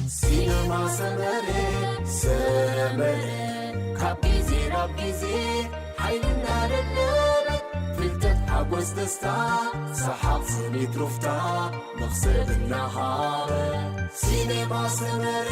ሲነማ ሰመረ፣ ሰመረ፣ ካብ ግዜ ናብ ግዜ ሓይልና ደለበ፣ ፍልጠት፣ ሓጎስ፣ ደስታ፣ ሰሓቕ፣ ስኒት፣ ሩፍታ፣ መኽሰብ እናሃበ። ሲነማ ሰመረ።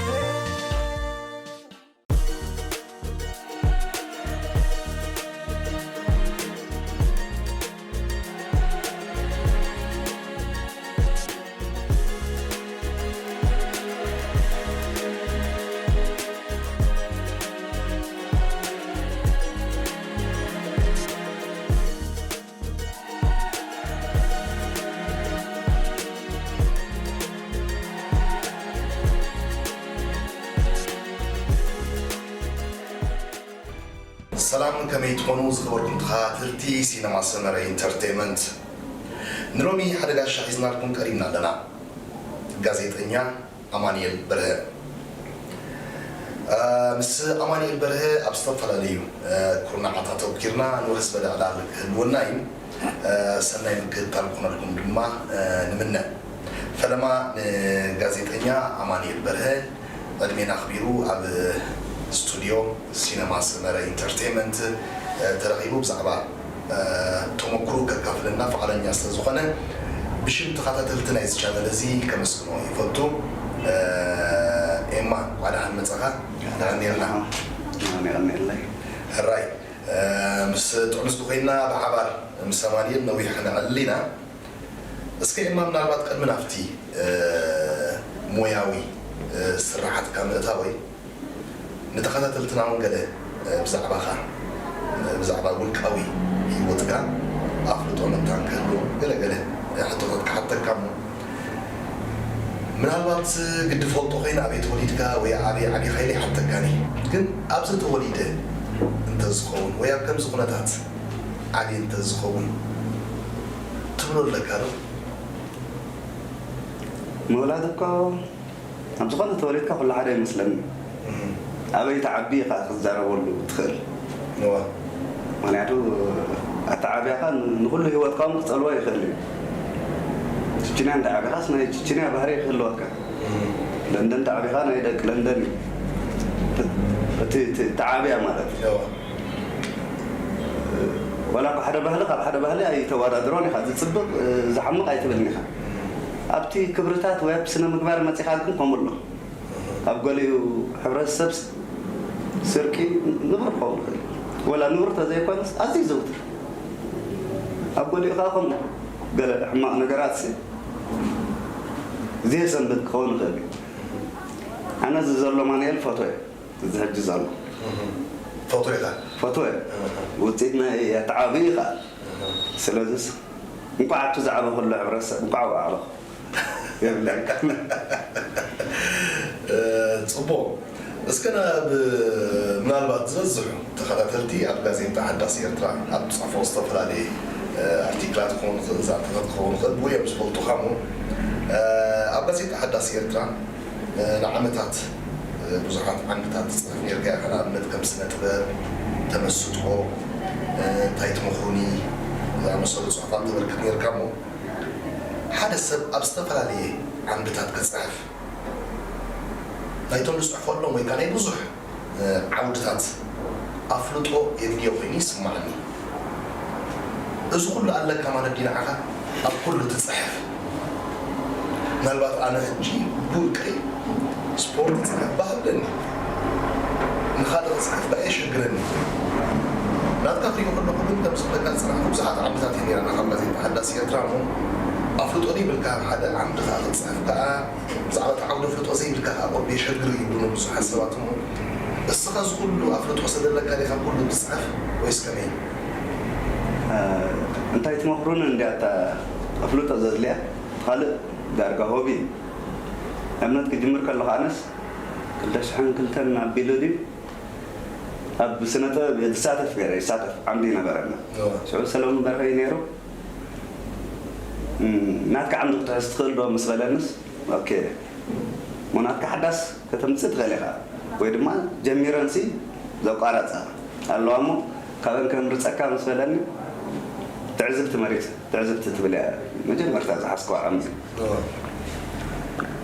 ሰላም፣ ከመይ ትኾኑ ዝኸበርኩም ተኸታተልቲ ሲነማ ሰመረ ኢንተርቴይመንት? ንሎሚ ሓደ ጋሻ ሒዝናልኩም ቀሪብና ኣለና። ጋዜጠኛ ኣማኑኤል በርሀ። እ፣ ምስ ኣማኑኤል በርሀ ኣብ ዝተፈላለዩ፣ እ፣ ኩርናዓት ኣተኲርና ንውሕስ ዝበለ ዕላል ክህልወና እዩ። እ፣ ሰናይ ምክትታል ክኾነልኩም ድማ፣ እ፣ ንምነ። ፈለማ ንጋዜጠኛ ኣማኑኤል በርሀ ዕድሜና ኣኽቢሩ ኣብ ስቱድዮ ሲነማ ሰመረ ኢንተርቴይመንት፣ እ፣ ተረኺቡ ብዛዕባ፣ እ፣ ተመክሮ ከካፍለና ፍቓደኛ ስለ ዝኾነ ብሽም ተኸታተልቲ ናይዚ ቻነል እዚ ከመስግኖ ይፈቱ። እ፣ ኤማ፣ እንኳዕ ደሓን መጻኻ። ደሓን ነርና። ኣሜን፣ የቐንየለይ። ሕራይ፣ እ፣ ምስ ጥዑምስ ኮይና ብሓባር ምስ ኣማኑኤል ነዊሕ ክነዕልል ኢና። እስከ ኤማ፣ ምናልባት ቅድሚ ናብቲ፣ እ፣ ሞያዊ፣ እ፣ ስራሓትካ ምእታወይ፣ ንተኸታተልትና እውን ገለ፣ እ፣ ብዛዕባኻ፣ እ፣ ብዛዕባ ውልቃዊ ህይወትካ ኣፍልጦ መታን ክህልዎም ገለ ገለ፣ እ፣ ሕቶታት ክሓተካ እሞ፣ ምናልባት ግዲ ፈልጦ ኮይነ ኣበይ ተወሊድካ ወይ ኣበይ ዓቢኻ ኢለ ይሓተካን እየ። ግን ኣብዚ ተወሊደ እንተዝኸውን ወይ ኣብ ከምዚ ኩነታት ዓብየ እንተዝኸውን ትብሎ ኣለካ ዶ? ምውላድ እኮ ኣብ ዝኾነ ተወሊድካ ኩሉ ሓደ ይመስለኒ። እህ። ኣበይ ትዓቢ ኢኻ ክትዛረበሉ ትኽእል። እወ። ምኽንያቱ ኣተዓብያኻ ን-፣ ንኹሉ ህይወትካ እውን ክጸልዎ ይኽእል እዩ። ችችንያ እንተዓቢኻስ ናይ ችችንያ ባህሪ ክህልወካ። እህ። ለንደን ተዓቢኻ ናይ ደቂ ለንደን እዩ። እቲ፣ እቲ ተዓብያ ማለት እዩ። እወ። ዋላ እኳ ሓደ ባህሊ ካብ ሓደ ባህሊ ኣይተወዳድሮን ኢኻ። ዝጽብቕ፣ እ፣ ዝሓምቕ ኣይትብልን ኢኻ። ኣብቲ ክብርታት ወይ ኣብ ስነ ምግባር መጺኻ ግን ከምኡ ኣሎ። ኣብ ገሊኡ ሕብረተሰብ ስርቂ ንቡር ክኸውን ይኽእል። ዋላ ንቡር ተዘይኮነስ ኣዝዩ ዝውቱር። ኣብ ገሊኡ ከኣ ከምኡ ገለ ሕማቕ ነገራት ሲ ዘየሰንብት ክኸውን ይኽእል እዩ። ኣነ እዚ ዘሎ ማንኤል ፎቶ እየ። እዚ ሕጂ ዘሎ። እህ። ፎቶ ኢኻ? ፎቶ እየ። እህ። ውፅኢት ናይ ኣተዓብይ ኢኻ። እህ። ስለዚስ እንኳዕ ኣብቲ ዝዓበኹሉ ሕብረተሰብ እንኳዕ ወዓለኹ የብለካ። እ፣ ጽቡቕ። እስከ ናብ፣ ምናልባት ዝበዝሑ ተኸታተልቲ ኣብ ጋዜጣ ሓዳስ ኤርትራ ኣብ ትጽሕፎ ዝተፈላለየ፣ እ፣ ኣርቲክላት ክኸውን ይኽእል፣ ዛንታታት ክኸውን ይኽእል፣ ብኡ እዮም ዝፈልጡኻ እሞ፣ እ፣ ኣብ ጋዜጣ ሓዳስ ኤርትራ ንዓመታት ብዙሓት ዓምድታት ትጽሕፍ ነርካ ኢኻ። ንኣብነት ከም ስነ ጥበብ፣ ተመስጦ፣ እንታይ ትመኽሩኒ ዝኣመሰሉ ጽሑፋት ተበርክት ነርካ። እሞ ሓደ ሰብ ኣብ ዝተፈላለየ ዓምድታት ክጽሕፍ ናይቶም ዝጽሕፈሎም ወይ ከዓ ናይ ብዙሕ ዓውድታት ኣፍልጦ የድልዮ ኮይኑ ይስማዓኒ። እዚ ኩሉ ኣለካ ማለት ድዩ ንዓኻ ኣብ ኩሉ ትጽሕፍ? ምናልባት ኣነ ሕጂ ብውልቀይ ስፖርት ክጽሕፍ ባህለኒ፣ ንኻልእ ክጽሕፍ ከኣ የሸግረኒ። ናትካ ክሪኦ ከለኹ ግን ከም ዝብለካ ዝጸናሕኩ ብዙሓት ዓመታት እየ ነይረ፣ ካብ ጋዜጣ ሓዳስ ኤርትራ እሞ ኣፍልጦ ዘይብልካ ሓደ ዓምዲ ከኣ ክትጽሕፍ ከኣ ብዛዕባ እቲ ዓውደ ኣፍልጦ ዘይብልካ ከኣ ቆብ የሸግር ይብሉኒ ብዙሓት ሰባት እሞ፣ እስኻ እዚ ኩሉ ኣፍልጦ ስለ ዘለካ ዲኻ ኩሉ ትጽሕፍ ወይስ ከመይ? እ፣ እንታይ ትመኽሩኒ እንድያ እታ ኣፍልጦ ዘድልያ፣ ካልእ ዳርጋ ሆቢ እዩ። ንኣብነት ክጅምር ከለኹ ኣነስ ክልተ ሽሕን ክልተን ኣቢሉ ድዩ ኣብ ስነ ጥበብ እየ ዝሳተፍ ነይረ፣ ይሳተፍ ዓምዲ ነበረና። እወ። ሽዑ ሰለሙን በርሀ እዩ ነይሩ። እም፣ ናትካ ዓምዲ ክትሕዝ ትኽእል ዶ ምስ በለንስ፣ ኦኬ፣ እሞ ናትካ ሓዳስ ከተምጽእ ትኽእል ኢኻ፣ ወይ ድማ ጀሚረንሲ ዘቋረጻ ኣለዋ እሞ ካብአን ከምርጸካ ምስ በለኒ ትዕዝብቲ መሪጽ፣ ትዕዝብቲ ትብል እያ መጀመርታ ዝሓዝክዋ ዓምዲ። እወ።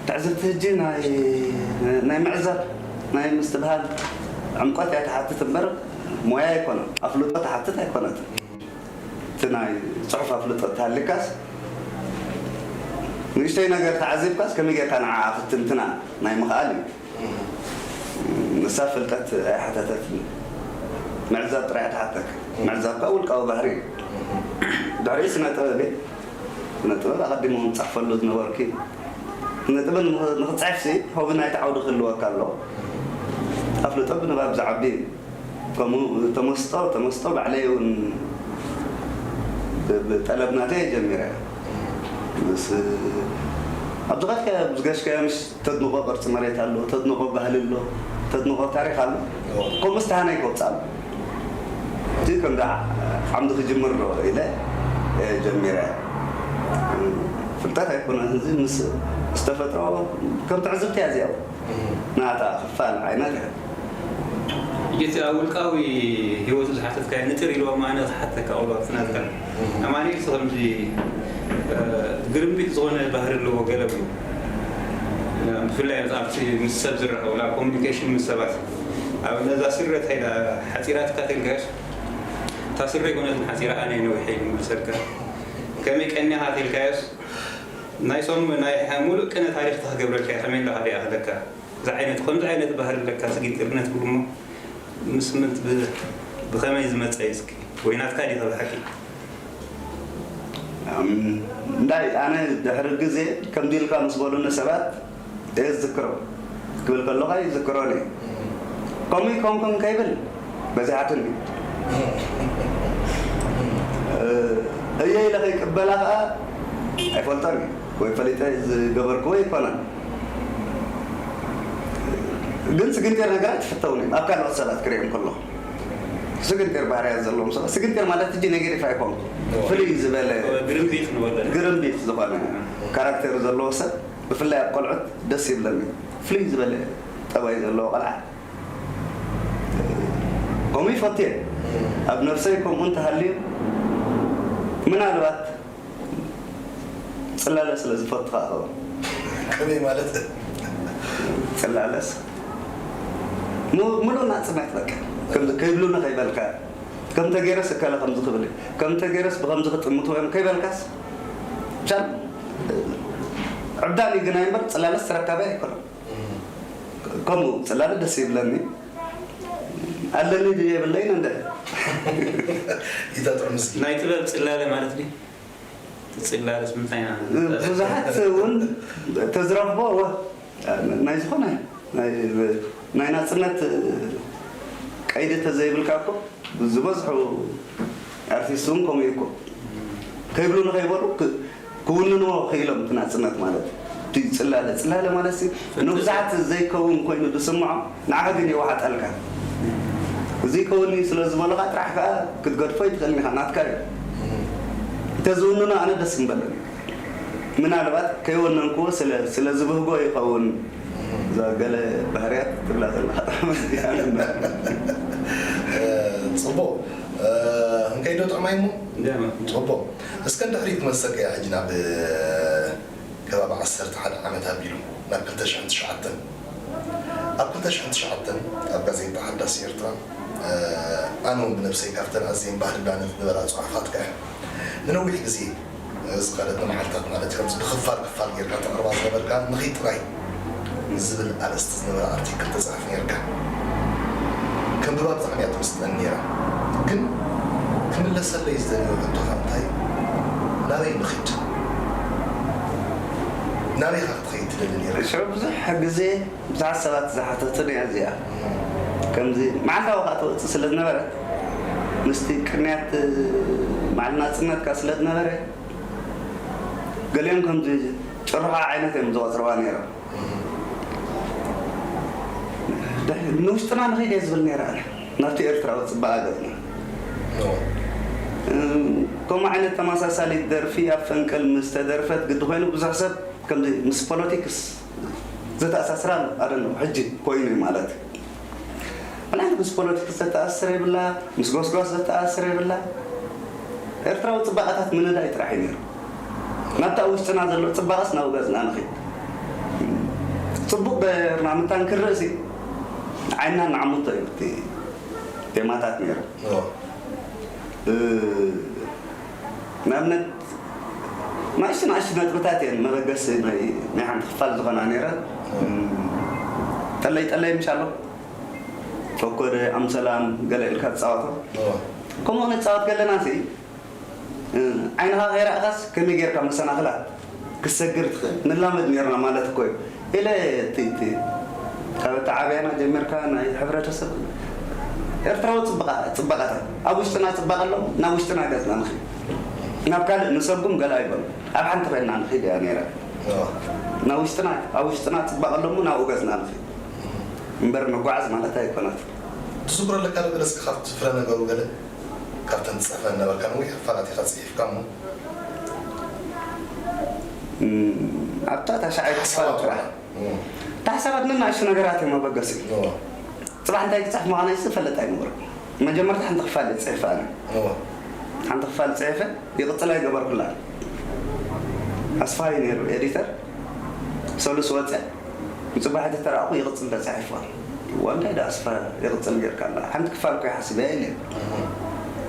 እታ ትዕዝብቲ ሕጂ ናይ ናይ ምዕዛብ ናይ ምስትብሃል ዕምቆት እያ ትሓትት እምበር ሞያ ኣይኮነን፣ ኣፍልጦ ትሓትት ኣይኮነትን። እቲ ናይ ጽሑፍ ኣፍልጦ እንተሃልዩካስ ንእሽተይ ነገር ተዓዚብካስ ከመይ ጌርካ ንዓኣ ክትትንትና ናይ ምኽኣል እዩ። ንሳ ፍልጠት ኣይሓተተትን፣ ምዕዛብ ጥራይ እያ ትሓተካ። ምዕዛብ ከኣ ውልቃዊ ባህሪ እዩ። ድሕሪኡ ስነ ጥበብ እየ። ስነ ጥበብ ኣቐዲሙ ምጽሕፈሉ ዝነበርኩ እዩ። ስነ ጥበብ ንኽ- ንኽትጽሕፍሲ ሆቢ ናይቲ ዓውዲ ክህልወካ ኣለዎ። ኣፍልጦ ብንባብ ዝዓቢ እዩ። ከምኡ ተመስጦ ተመስጦ ባዕለይ እውን ብ- ብጠለብ ናተይ እየ ጀሚረ። ምስ ኣብዚ ኸድካ ኣብዚ ገሽካዮ ምስ ተድንቆ ቅርፂ መሬት ኣሎ፣ ተድንቆ ባህሊ ኣሎ፣ ተድንቆ ታሪክ ኣሎ። ከምኡ ዝተሃነይ ከውፅእ ኣሎ። እቲ ከምዚ ዓምዲ ክጅምር ዶ ኢለ እየ ጀሚረ። ፍልጠት ኣይኮነን እዚ ምስ ምስ ተፈጥሮ ከም ትዕዝብቲ እያ እዚኣ። ናታ ክፋል ዓይነት እያ። እቲ ኣብ ውልቃዊ ህይወቱ ዝሓተትካዮ ንጥር ኢልዎም ኣነ ክሓተካ ቁልባብ ትናትካ ኣማኒኤል ከምዚ ግርምቢጥ ዝኾነ ባህሪ ኣለዎ። ገለ ብሉ ብፍላይ ኣብቲ ምስ ሰብ ዝራኸብ ላ ኮሚኒኬሽን ምስ ሰባት ኣብ ነዛ ስረ ተይላ ሓፂራትካ ተልካዮስ እታ ስረ ይኮነትን ሓፂራ ኣነ ነዊሐ ይምልሰልካ ከመይ ቀኒኻ ተልካዮስ ናይ ሶም ናይ ሙሉእ ቅነ ታሪክ ተክገብረልካ ከመይ እንዳኻ ሪኣ ክለካ እዚ ዓይነት ከምዚ ዓይነት ባህሪ ኣለካ ስጊንጢርነት ብሉ እሞ ምስ ምንት ብኸመይ ዝመፀ እዩ እስኪ ወይ ናትካ ዲኸ ብሓቂ እንታይ ኣነ ድሕሪ ግዜ ከምዚ ኢልካ ምስ በሉኒ ሰባት እየ ዝዝክሮ ክብል ከለኻ ይዝክሮን እየ። ከምኡ ይኮንኩን ከይብል በዚሓትኒ እየ ኢለ ከይቅበላ ከዓ ኣይፈልጦን እየ ወይ ፈሊጠ ዝገበርክዎ ይኮነን። ግን ስግንጢር ነገራት ይፍተውን እዮም ኣብ ካልኦት ሰባት ክሪኦም ከለኹ ስግንጢር ባህርያት ዘለዎም ሰባት ስግንጢር ማለት እጂ ኔጌቲቭ ኣይኮን ፍልይ ዝበለ ግርምቢጥ ዝኾነ ካራክተር ዘለዎ ሰብ ብፍላይ ኣብ ቆልዑት ደስ ይብለኒ ፍልይ ዝበለ ጠባይ ዘለዎ ቆልዓ ከምኡ ይፈትየ ኣብ ነፍሰይ ከምኡ እንተሃልዩ ምናልባት ፅላለ ስለ ዝፈቱ ከዓ ከመይ ማለት ፅላለስ ሙሉእ ናፅነት በቃ ከይብሉኒ ከይበልካ ከምተ ገይረስ እከለ ከምዚ ክብል እዩ ከምተ ገይረስ ብከምዚ ክጥምትዎ እዮም ከይበልካስ ቻል ዕብዳን እዩ ግናይ እምበር ፅላለስ ተረካቢ ኣይኮነን ከምኡ ፅላለ ደስ ይብለኒ ኣለኒ ድየ የብለይን እንደ ይተጥዑ ምስ ናይ ጥበብ ፅላለ ማለት ድዩ ትፅላለስ ምንታይ ኢና ብዙሓት እውን ተዝረኽቦ እወ ናይ ዝኾነ ናይ ናፅነት ቀይዲ ተዘይብልካ እኮ ዝበዝሑ ኣርቲስት እውን ከምኡ እኮ ከይብሉ ንኸይበሉ ክውንንዎ ክኢሎም እቲ ናፅነት ማለት እቲ ፅላለ ፅላለ ማለት ንብዙሓት ዘይከውን ኮይኑ ዝስምዖ ንዓኻ ግን የዋሓጠልካ እዚ ከውኒ ስለ ዝበሉኻ ጥራሕ ከዓ ክትገድፎ ይትኽእል ኢኻ ናትካ እዩ እንተዝውንኖ ኣነ ደስ ምበለኒ ምናልባት ከይወነንክዎ ስለ ዝብህጎ ይኸውን እዛ ገለ ባህርያት ትብላ ዘለኻ ጥዕመ ፅቡቅ እንከይዶ ጥዕማይ እሞ ፅቡቅ እስከ ድሕሪት መሰቀያ ሕጂ ናብ ከባቢ ዓሰርተ ሓደ ዓመት ኣቢሉ ናብ ክልተ ሽሕን ትሽዓተን ኣብ ክልተ ሽሕን ትሽዓተን ኣብ ጋዜጣ ሓዳስ ኤርትራ ኣነ እውን ብነብሰይ ካብተን ኣዝየን ባህልላነት ዝነበራ ፅሑፋትካ እያ ንነዊሕ ግዜ ዝኸደት መዓልታት ማለት ከምዚ ብክፋል ክፋል ጌርካ ተቕርባ ዝነበርካ ንኺድ ጥራይ ዝብል ኣርእስቲ ዝነበረ ኣርቲክል ተፃሕፍ ኔርካ። ከንብባ ብጣዕሚ እያ ትምስጠኒ ነይራ። ግን ክምለሰለይ ዝደልዮ ሕቶኻ እንታይ ናበይ ንኺድ? ናበይ ኻ ክትኸይድ ትደሊ ነይርካ? ሽዑ ብዙሕ ግዜ ብዙሓት ሰባት ዝሓተቱን እያ እዚኣ። ከምዚ መዓልታዊ ኸዓ ትወፅእ ስለ ዝነበረት ምስቲ ቅንያት መዓል ናፅነትካ ስለ ዝነበረ ገሊኦም ከምዚ ጭርሖ ዓይነት እዮም ዝቆፅርዋ ነይሮም። ንውሽጥና ንኸይድ እየ ዝብል ነይረ ኣነ ናብቲ ኤርትራዊ ፅባቐ ገፅና። ከምኡ ዓይነት ተመሳሳሊት ደርፊ ኣብ ፈንቅል ምስ ተደርፈት ግዲ ኮይኑ ብዙሕ ሰብ ከምዚ ምስ ፖለቲክስ ዘተኣሳስራ ኣሎ ኣደነ ሕጂ ኮይኑ እዩ ማለት እዩ። ብላዕሊ ምስ ፖለቲክስ ዘተኣስር የብላ፣ ምስ ጎስጓስ ዘተኣስር የብላ። ኤርትራዊ ፅባቐታት ምንዳይ ጥራሕ እዩ ነይሩ። ናብታ ውሽጥና ዘሎ ፅባቐስ ናብ ገፅና ንኺድ። ጽቡቕ ገርና ምታን ክርእሲ ዓይንና ንዓሙቶ እዩ እቲ ቴማታት ነይሩ። ንኣብነት ንእሽቱ ንእሽቱ ነጥብታት እየን መበገሲ ናይ ሓንቲ ክፋል ዝኾና ነይረ። ጠለይ ጠለይ ምሻሎ ፈኮደ ኣምሰላም ገለ ኢልካ ትፃወቶ። ከምኡ ንፃወት ከለና ሲ ዓይንኻ ከይረእኻስ ከመይ ጌርካ መሰናኽላት ክሰግር ትኽእል ንላመድ ኔርና ማለት እኮ እዩ። ኢለ እቲ እቲ ካብ ኣተዓብያና ጀሚርካ ናይ ሕብረተሰብ ኤርትራዊ ፅበቃ ፅበቃታት ኣብ ውሽጥና ፅባቐ ኣለዎ። ናብ ውሽጥና ገፅና ንኽእል ናብ ካልእ ንሰጉም ገለ ኣይበሉ ኣብ ሓንቲ ኮይንና ንኽእል እያ ነይራ። ናብ ውሽጥና ኣብ ውሽጥና ፅባቐ ኣለሞ ናብኡ ገፅና ንኽእል እምበር ንጓዓዝ ማለት ኣይኮነት። ትዝክሮ ኣለካ ዶ ገለ እስኪ ካብቲ ፍረ ነገሩ ገለ ካብተን ትፅሕፈን ነበርካ ነዊሕ ክፋላት ኢኻ ፅሒፍካ እሞ ኣብታ ታሽዓይ ክፋል ጥራሕ እታ ሓሳባት ነናእሽቱ ነገራት እዮም መበገሲ። ጽባሕ እንታይ ክፅሕፍ ምዃነይ ዝፈልጥ ኣይነበርኩ። መጀመርታ ሓንቲ ክፋል እየ ፅሒፈ ኣነ ሓንቲ ክፋል ፅሒፈ ይቕፅል ኣይገበርኩላ። ኣስፋይ ነይሩ ኤዲተር ሰሉስ ወፀ። ንጽባሕ ተተራእኹ ይቕጽል ተጻሒፍዋ። እዋ እንታይ ደኣ ኣስፋ ይቕጽል ጌርካ ኣላ ሓንቲ ክፋል እኮ ይሓስብ እያ ኢለ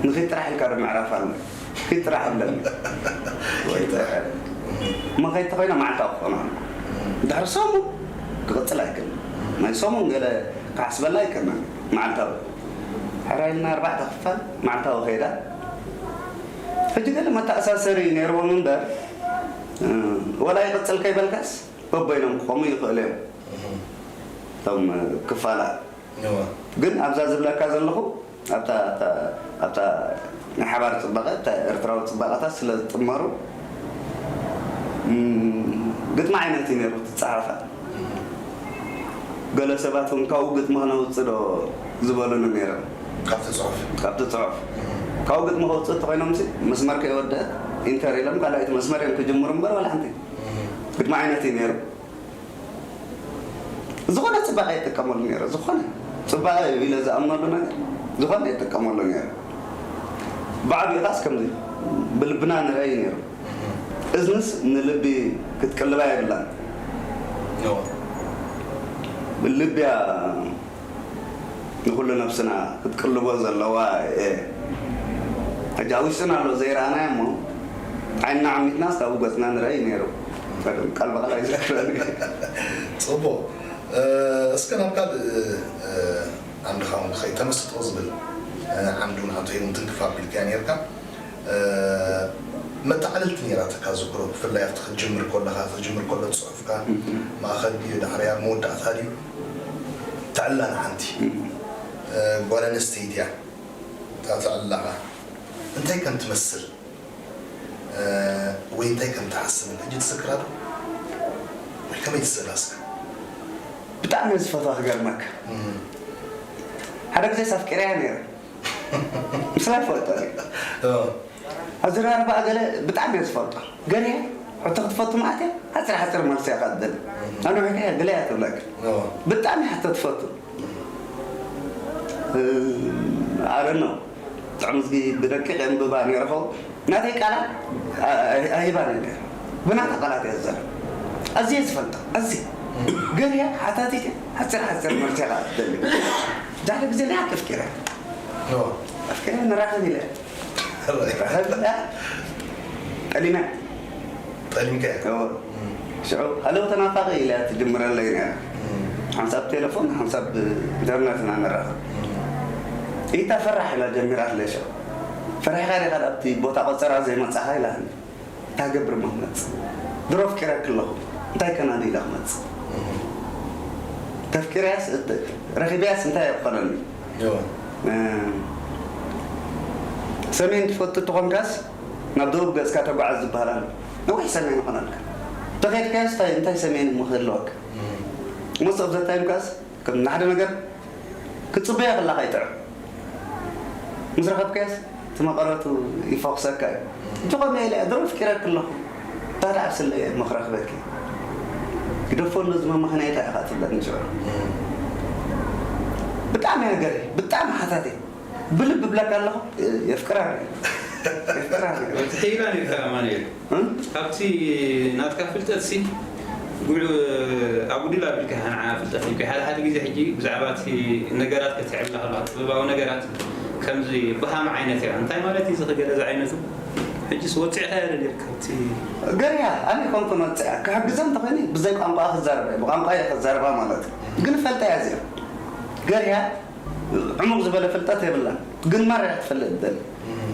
ንኺድ ጥራሕ ኢልካ ዶ ምዕራፍ ኣሎ ኺድ ጥራሕ ኣለኒ እሞ ኸይድ ተኾይና መዓልታዊ ክኾኑ ኣሎ ድሕሪ ሰሙን ክቕጽል ኣይክእልን ናይ ሰሙን ገለ ክሓስበላ ኣይክእልን መዓልታዊ ሕራይ ኢልና ኣርባዕተ ክፋል መዓልታዊ ኸይዳ ሕጂ ገለ መተኣሳሰሪ ነይርዎም እምበር ወላ ይቕጽል ከይበልካስ በበይኖም ክኾኑ ይኽእሉ እዮም እቶም ክፋላት ግን ኣብዛ ዝብለካ ዘለኹ ኣብታ ናይ ሓባር ፅባቐ እታ ኤርትራዊ ፅባቐታት ስለ ዝጥመሩ ግጥሚ ዓይነት እዩ ነይሩ ትፀሓፋ ገለ ሰባት እውን ካብኡ ግጥሚ ክነውፅእ ዶ ዝበሉኒ ነይሮም ካብቲ ፅሑፍ ካብቲ ፅሑፍ ካብኡ ግጥሚ ከውፅእ እንተኮይኖም መስመር ከይወደአት ኢንተር ኢሎም ካልኣይቲ መስመር እዮም ክጅምሩ እምበር ዋላ ሓንቲ ግጥሚ ዓይነት እዩ ነይሩ ዝኾነ ፅባቐ ይጥቀመሉ ነይረ ዝኾነ ፅባቐ እዩ ኢለ ዝኣምነሉ ነገር ዝኾነ ይጥቀመሉ ነይረ ብዓብዩኻስ ከምዚ ብልብና ንረኢ ነይሩ እዝንስ ንልቢ ክትቅልባ የብላን ልብያ ንኩሉ ነብስና ክትቅልቦ ዘለዋ እየ ሕጂ ኣብ ውሽጥና ኣሎ ዘይረኣናዮ እሞ ዓይንና ዓሚትናስ ካብኡ ገፅና ንረኢ ነይሩ ቃል ብቃል ኣይዘክረኒ ፅቡቅ እስከ ናብ ካልእ ዓንድኻ እውን ከይድ ተመስጦ ዝብል ዓንዱ ንሓንተ እውን ትንክፍ ኣቢልካያ ነርካ መተዓልልቲ ነይራትካ ዝክሮ ብፍላይ ኣብቲ ክትጅምር ከለካ ክትጅምር ከሎ ፅሑፍካ ማእኸል ድዩ ዳሕሪ ኣብ መወዳእታ ድዩ ትዕላ ንሓንቲ ጓል ኣንስተይቲ እያ እታ ትዕላኻ እንታይ ከም ትመስል ወይ እንታይ ከም ትሓስብን ሕጂ ትስክራ ዶ ወይ ከመይ ትስእላ እስከ ብጣዕሚ እየ ዝፈትዋ ክገርመካ ሓደ ግዜ ሳፍቂረያ ነይረ ምስላ ይፈልጦ ኣብ ዝረርባ ገለ ብጣዕሚ እየ ዝፈልጦ ገለ ሕቶ ክትፈቱ ማለት እያ ሓፂር ሓፂር መልሲ እያ ካትደሊ ኣነ ሕካ ገለ እያ ትብለክ ብጣዕሚ ሕቶ ትፈቱ ኣረኖ ጥዕምዝጊ ብደቂቕ የንብባ ነይረ ኸው ናተይ ቃላት ኣይባን ነይረ ብናታ ቃላት እየ ዝዛረብ ኣዝየ ዝፈልጣ ኣዝየ ገርያ ሓታቲት ሓፂር ሓፂር መልሲ እያ ትደሊ ዳሕሪ ግዜ ናይ ኣፍቂረ ኣፍቂረ ንራኸብ ኢለ ጠሊመ ጠሊምካ ሽዑ ሃለው ተናፋቂ ኢለ ትጅምረለይ ነራ ሓንሳብ ቴሌፎን ሓንሳብ ኢንተርነት ኢና ንራኸብ ኢታ ፈራሕ ኢላ ጀሚራትለይ ሽዑ ፈሪሕካ ዲኻ ኣብቲ ቦታ ቆፀራ ዘይመፃኻ ኢላ እንታይ ገብር እሞ ክመፅእ ድሮ ኣፍቂረኪ ኣለኹ እንታይ ከናዲ ኢላ ክመፅእ ተፍቂረያስ ረኺበያስ እንታይ እኮነኒ ሰሜን ትፈቱ ተኾንካስ ናብ ደቡብ ገፅካ ተጓዓዝ ዝበሃል ኣሎ ነዊሕ ሰሜን ይኾነልካ ተኸድካያስ እንታይ ሰሜን እሞ ክህልወካ most of the time ካስ ከም ንሓደ ነገር ክትፅበዮ ከላካ ይጥዕም ምስ ረኸብካያስ እቲ መቐረቱ ይፈኹሰካ እዩ እንጂ ከምኡ ኢለ እያ ድሮ ኣፍቂረኪ ኣለኹ እንታይ ደኣ ስለ እየ እሞ ክረኽበኪ ግደፎ እንዶ እዚ መመኽነይታ ኢኻ ትብለኒ ሽዑ ብጣዕሚ እያ ገርሂ ብጣዕሚ ሓታቲ ብልቢ እብለካ ኣለኹ የፍቅራ የፍቅራ ትሕይላ ነርካ ኣማኑኤል ካብቲ ናትካ ፍልጠት ሲ ጉዕ ኣጉዲል ኣቢልካ ንዓ ፍልጠት ኢልካ ሓደ ሓደ ግዜ ሕጂ ብዛዕባ እቲ ነገራት ክትዕብላ ከለኻ ጥበባዊ ነገራት ከምዚ ብሃም ዓይነት እያ እንታይ ማለት እዩ ዝኽገለ ዝዓይነቱ ሕጂ ስወፅዕካ ያለ ኔርካ እቲ ገርያ ኣነ ኮንኩ መፅያ ክሕግዘ እንተኾይነ ብዘይ ቋንቋ ክዛረበ ብቋንቋ እየ ክዛረባ ማለት እዩ ግን ፈልጠ እያ እዚኣ ገርያ ዕሙቕ ዝበለ ፍልጠት የብላን ግን ማርያ ክትፈልጥ ትደሊ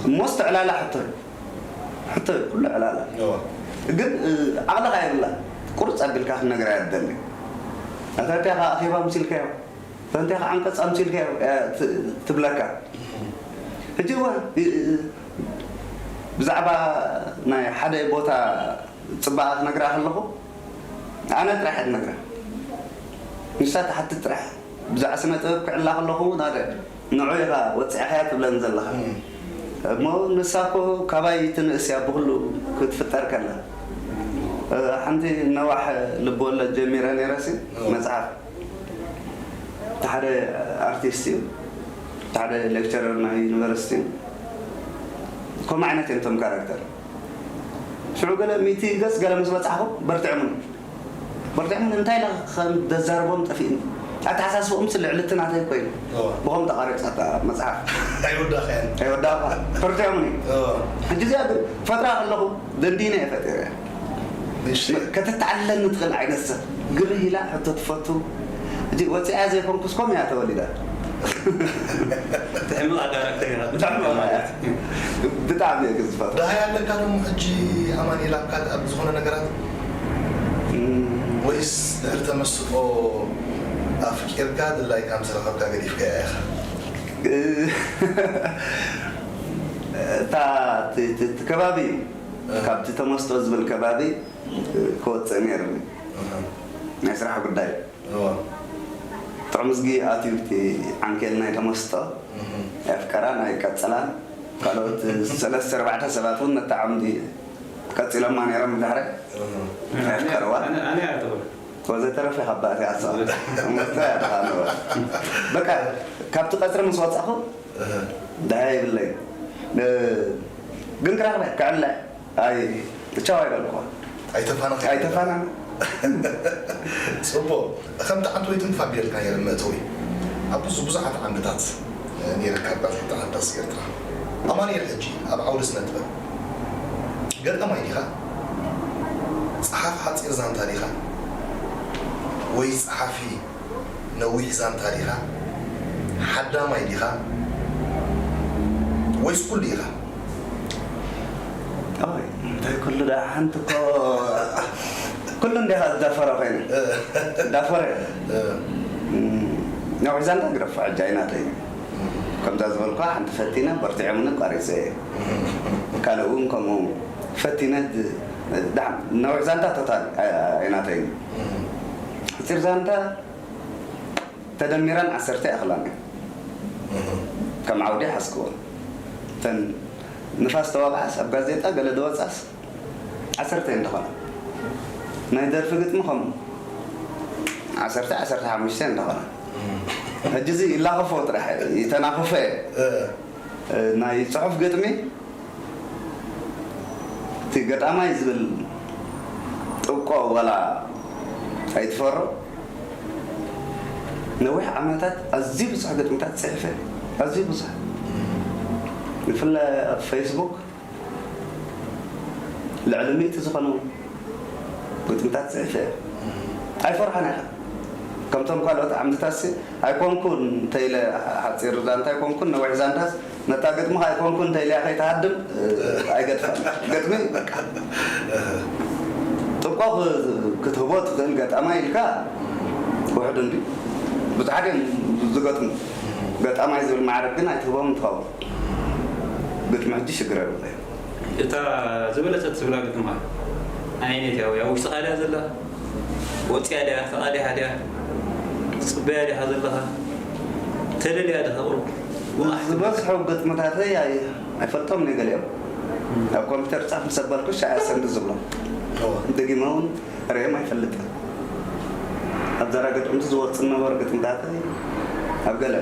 እሞ ዝተዕላላ ሕቶ እዩ ሕቶ እዩ ኩሉ ዕላላ ግን ዓቕልኻ የብላን ቁርፅ ኣቢልካ ክነግራ እያ ትደሊ ኣታቲኻ ኣኼባ ምሲልካዮ ፈንቲኻ ዓንቀፅ ኣምሲልካዮ እያ ትብለካ ሕጂ እዋ ብዛዕባ ናይ ሓደ ቦታ ፅባቐ ክነግራ ከለኹ ኣነ ጥራሕ እየ ዝነግራ ንሳ ትሓትት ጥራሕ ብዛዕባ ስነ ጥበብ ክዕላ ከለኹ እውን ኣደ ንዑ ኢኻ ወፂዕኻያ ትብለኒ ዘለኻ እሞ ንሳ እኮ ካባይ ትንእስ እያ ብኩሉ ክትፍጠር ከላ ሓንቲ ነዋሕ ልብወለድ ጀሚረ ነይረሲ መፅሓፍ ሓደ ኣርቲስት እዩ ሓደ ሌክቸረር ናይ ዩኒቨርሲቲ እዩ ከምኡ ዓይነት እዮም ቶም ካራክተር ሽዑ ገለ ሚእቲ ገፅ ገለ ምስ በፃሕኹ በርትዕሙኒ በርትዕሙኒ እንታይ ኢለ ከም ደዛርቦም ጠፊእኒ ኣተሓሳስቦም ስ ልዕሊ እቲ ናተይ ኮይኑ ብኸም ተቃሪፃ መፅሓፍ ኣይወዳእኻያን ኣይወዳእኳ በርትዕሙኒ ሕጂ እዚኣ ግን ፈጥራ ከለኹ ደንዲነ እየ ፈጢረ ከተተዓልለኒ ትኽእል ዓይነት ሰብ ግርህ ኢላ ሕቶ ትፈቱ ሕጂ ወፂኣ ዘይኮንኩስ ኮም እያ ተወሊዳ ትሕምቕ ኣዳራክተር ኢኻ ብጣዕሚ ማለት ብጣዕሚ እየ ግን ዝፈቱ ደሃይ ኣለካ ደሞ ሕጂ ኣማኒኤል ኣብ ካልእ ኣብ ዝኾነ ነገራት ወይስ ድሕሪ ተመስጦ ኣፍቂርካ ድላይካ ምስ ረኸብካ ገዲፍካያ ኢኻ እታ እቲ ከባቢ እዩ ካብቲ ተመስጦ ዝብል ከባቢ ክወፅእ ነይሩኒ ናይ ስራሕ ጉዳይ ጥዑምዝጊ ኣትዩ እቲ ዓንኬል ናይ ተመስጦ የፍቀራን ኣይቀፅላን ካልኦት ሰለስተ ኣርባዕተ ሰባት እውን ነታ ዓምዲ ቀፂሎማ ነይሮም ብድሕረ የፍቀርዋ ወዘተረፈ ካብ ባእቲ ኣሳ መስተ ያተኻለወ በቃ ካብቲ ቀፅሪ ምስ ወፃኹ ዳሃ ይብለይ ግን ክረኽበ ክዕለ ኣይ ቻው ኣይበልኩ ኣይተፋነኽ ኣይተፋነን ፅቡቕ ከምቲ ዓንተወይ ትንፋ ቢለልካ ነይረ መእተዊ ኣብ ብዙ ብዙሓት ዓንድታት ነይረካ ኣብ ጋዜጣ ሓዳስ ኤርትራ ኣማኑኤል ሕጂ ኣብ ዓውዲ ስነ ጥበብ ገጣማይ ዲኻ ፀሓፍ ሓፂር ዛንታ ዲኻ ወይ ፀሓፊ ነዊሕ ዛንታ ዲኻ ሓዳማይ ዲኻ ወይስ ኩሉ ኢኻ ኣይ እንታይ ኩሉ ደኣ ሓንቲ እኮ ኩሉ እንዲኻ ዝዳፈረ ኮይኑ ዳፈረ ነዊሕ ዛንታ ግደፎ ሕጂ ኣይናተይ ከምዛ ዝበልኳ ሓንቲ ፈቲነ በርቲዐምኒ ቋሪፀ እየ ካልእ እውን ከምኡ ፈቲነ ነዊሕ ዛንታ ቶታል ኣይናተይ ሓፂር ዛንታ ተደሚረን ዓሰርተ ይኣኽላን እየን ከም ዓውዲ ሓዝክወን እተን ንፋስ ተዋቕዓስ ኣብ ጋዜጣ ገለ ዝወፅኣስ ዓሰርተ እየን ዝኾና ናይ ደርፊ ግጥሚ ከምኡ ዓሰርተ ዓሰርተ ሓሙሽተ እየን ዝኾና ሕጂ እዚ ይላኸፎ ጥራሕ ይተናኸፎ እየ ናይ ፅሑፍ ግጥሚ እቲ ገጣማይ ዝብል ጥብቆ ዋላ ኣይትፈሮ ነዊሕ ዓመታት ኣዝዩ ብዙሕ ግጥምታት ፅሕፈ ኣዝዩ ብዙሕ ብፍላይ ኣብ ፌስቡክ ልዕሊ ሚእቲ ዝኾኑ ግጥምታት ፅሕፈ ኣይፈርሖን ኢኻ ከምቶም ካልኦት ዓምድታትሲ ኣይኮንኩን እንተኢለ ሓፂር ዛንታ ኣይኮንኩን ነዊሕ ዛንታስ ነታ ግጥሚ ኣይኮንኩን እንተኢለያ ከይትሃድም ኣይገድፋን ግጥሚ በቃ ጥብቆ ክትህቦ ትኽእል ገጣማይ ኢልካ ውሕድ እንዲ ብዙሓት እዮም ዝገጥሙ ገጣማይ ዝብል ማዕረግ ግን ኣይትህቦም እንትኸውን ግጥሚ ሕጂ ሽግር የብለይ እታ ዝበለፀት ትብላ ግጥምኻ ኣየነይቲ እያ ኣብ ውሽጥኻ ድያ ዘላ ወፂኣ ድያ ተቓሊሓ ድያ ትፅበያ ዲኻ ዘለኻ ተደልያ ዲኻ ቁሩብ ወቓሕቲ ዝበዝሑ ግጥምታተይ ኣይ- ኣይፈልጦም እየ ገሊኦም ኣብ ኮምፒተር ፃፍ ምስ ኣበልኩ ሻዕ ሰንድ ዝብሎም ደጊመ እውን ርእዮም ኣይፈልጥን ኣብ ዘራ ግጥምቲ ዝወፁ ዝነበሩ ግጥምታተይ ኣብ ገለ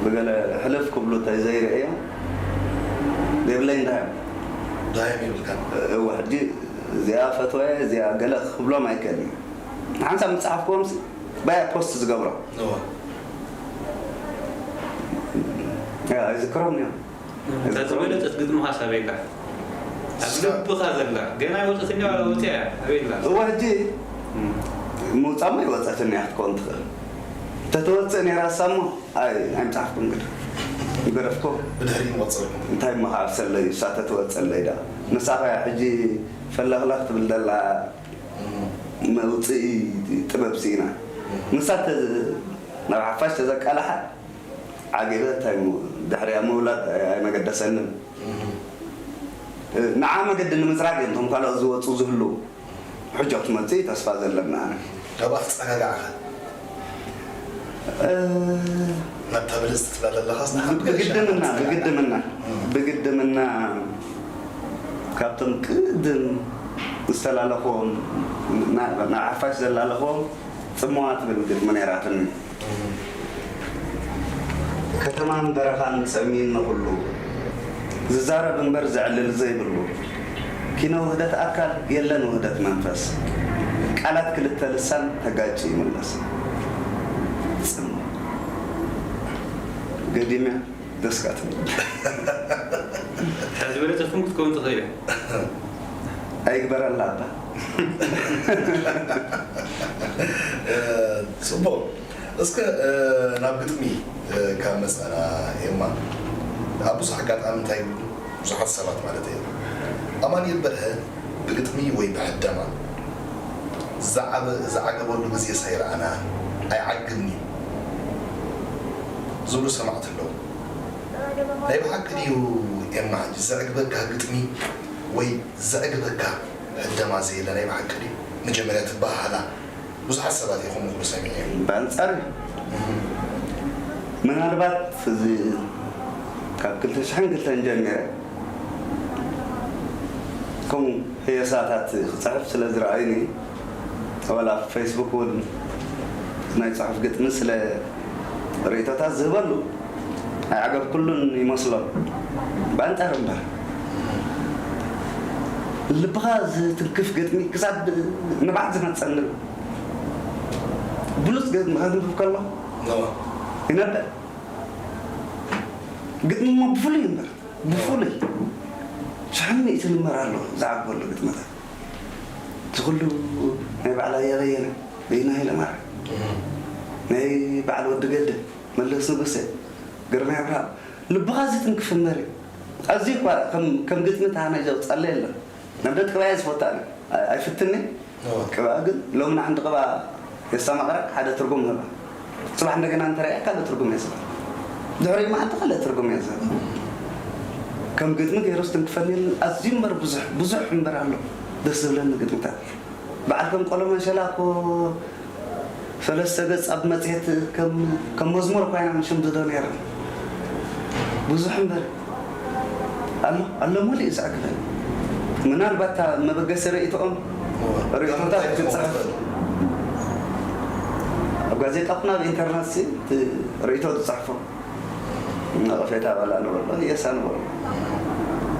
ብገለ ሕልፍ ክብሉ ተዘይርእዮም የብለይ እንዳዮም ዳይም ይብልካ እወ ሕጂ እዚኣ ፈትወ እዚኣ ገለ ክብሎም ኣይክእልን ሓንሳብ ምጽሓፍክዎምሲ ባያ ፖስት ዝገብሮ። እዋ። ያ፣ ኣይዝክሮም እዮም። እታ ዝበለጸት ግጥምኻ ሳበይ ኣላ? ኣብ እስካ- ልብኻ ዘላ። ገና ኣይወጸትን እያ፣ ዋላ ወጺኣ እያ? ኣበይ ኣላ? እዋ፣ ሕጂ እም። ምውጻእማ ኣይወጸትን እያ ክትከውን ትኽእል። ተተወጽእ ነይራ እሳ እሞ፣ ኣይ፣ ኣይምጻሕኩም ግድ። ይገረፍኮ። ብድሕሪኡ ምቐጸልኩም። እንታይ እሞ ክዓብሰለይ፣ እሳ ተተወጸለይ ደኣ። ንሳ ኸያ ሕጂ ፈለኽለኽ ትብል ዘላ እም። መውጽኢ ጥበብ ስኢና። እም። ንሳ ተ-፣ ናብ ሓፋሽ ተዘቃልሓ፣ ዓገበ፣ እንታይ እሞ ድሕሪኣ ምውላድ ኣይመገደሰንን። እም። ንዓ መገዲ ንምጽራግ እዮም እቶም ካልኦት ዝወጹ ዝህልዉ። ሕጂ ክትመጽእ ተስፋ ዘለና። ኣነ። ናብኣ ክትጸጋጋዕኻ? እ፣ ናብታ ብልጽቲ ትብላ ዘለኻስ ንሓንቲ ብግድምና፣ ገሻ ብግድምና፣ እም። ብግድምና ካብቶም ቅድም ዝተላለኽዎም፣ ና-፣ ናብ ሓፋሽ ዘላለኽዎም ጽምዋ ትብል ግጥሚ ነይራትኒ። እም። ከተማን በረኻን ጸሚዩኒ ኩሉ፣ ዝዛረብ እምበር ዘዕልል ዘይብሉ፣ ኪነ ውህደት ኣካል የለን ውህደት መንፈስ፣ ቃላት ክልተ ልሳን ተጋጭ ይምለስ። ጽም-፣ ገዲምያ ደስካ ትብል። እታ ዝበለጸትኩም ክትከውን ትኽእል እያ። ኣይግበረላ ኣባ። እ፣ ጽቡቕ። እስከ፣ እ፣ ናብ ግጥሚ፣ እ፣ ካብ መጻና ኤማ፣ ኣብ ብዙሕ ኣጋጣሚ እንታይ ብዙሓት ሰባት ማለት እዩ፣ ኣማኑኤል በርሀ ብግጥሚ ወይ ብሕደማ ዝዓበ-፣ ዝዓገበሉ ግዜስ ኣይረኣናን፣ ኣይዓግብን እዩ ዝብሉ ሰማዕቲ ኣለዉ። ናይ ብሓቂ ድዩ ኤማ፣ ሕጂ ዘዕግበካ ግጥሚ ወይ ዘዕግበካ ሕደማ ዘየለ ናይ ብሓቂ ድዩ? መጀመርያ ትበሃሃላ ብዙሓት ሰባት እዮም ከምኡ ክብሉ ሰሚዐ እየ። ብኣንጻር እህ። ምናልባት እዚ ካብ ክልተ ሽሕን ክልተን ጀሚረ ከምኡ ህየሳታት ክጽሕፍ ስለ ዝረኣዩኒ፣ ዋላ ኣብ ፌስቡክ እውን ናይ ጽሑፍ ግጥሚ ስለ ርእይቶታት ዝህበሉ ኣይዓገብኩሉን ይመስሎም። ብኣንጻር እምበር፣ ልብኻ ዝትንክፍ ግጥሚ ክሳብ ንባዕል ዝመጸኒ ብሉጽ ግጥሚ ከንብብ ከሎ እዋ። ይነብዕ። ግጥሚ እሞ ብፍሉይ እምበር፣ ብፍሉይ ሽሕን ሚእትን እምበር ኣሎ ዝዓግበሉ ግጥምታት። እዚ ኩሉ ናይ በዓል ኣያ በየነ፣ በይኑ ሃይለማርያም፣ እም። ናይ በዓል ወዲ ገደ፣ መለስ ንጉሰ፣ ግርማይ ኣብርሃም፣ ልብኻ ዝትንክፍ እምበር እዩ። ኣዝዩ እኳ ከም፣ ከም ግጥሚ ተሃናይ ዘውፅኣለ የለን። ናብ ደቂ ቅብኣ እየ ዝፈቱ ኣነ። ኣይ-፣ ኣይፍትንን። እዎ። ቅብኣ ግን ሎሚ ንዓንዲ ቅብኣ የስተማቕራ ሓደ ትርጉም ህባ። ጽባሕ እንደገና እንተረኣየ ካልእ ትርጉም እየ ዝህባ። ድሕሪኡ መዓልቲ ካልእ ትርጉም እየ ዝህባ። ከም ግጥሚ ገይሩ ዝትንክፈኒ የለን። ኣዝዩ እምበር ብዙሕ፣ ብዙሕ እምበር ኣሎ ደስ ዝብለኒ ግጥምታት። በዓል ከም ቆሎ መንሸላ እኮ ሰለስተ ገጽ ኣብ መጽሔት ከም፣ ከም መዝሙር ኮይና ንሽምድዶ ነይራ። ብዙሕ እምበር ኣሎ፣ ኣሎ ሙሉእ እዩ ዘዕግበኒ። ምናልባት እታ መበገሲ ርእይቶኦም፣ ርእይቶታት ክትጽሕፍ፣ ኣብ ጋዜጣ ኩን ኣብ ኢንተርነት ሲ እቲ ርእይቶ ዝጽሕፎ። ነቐፌታ በላ ንበሎ፣ ህየሳ ንበሎ።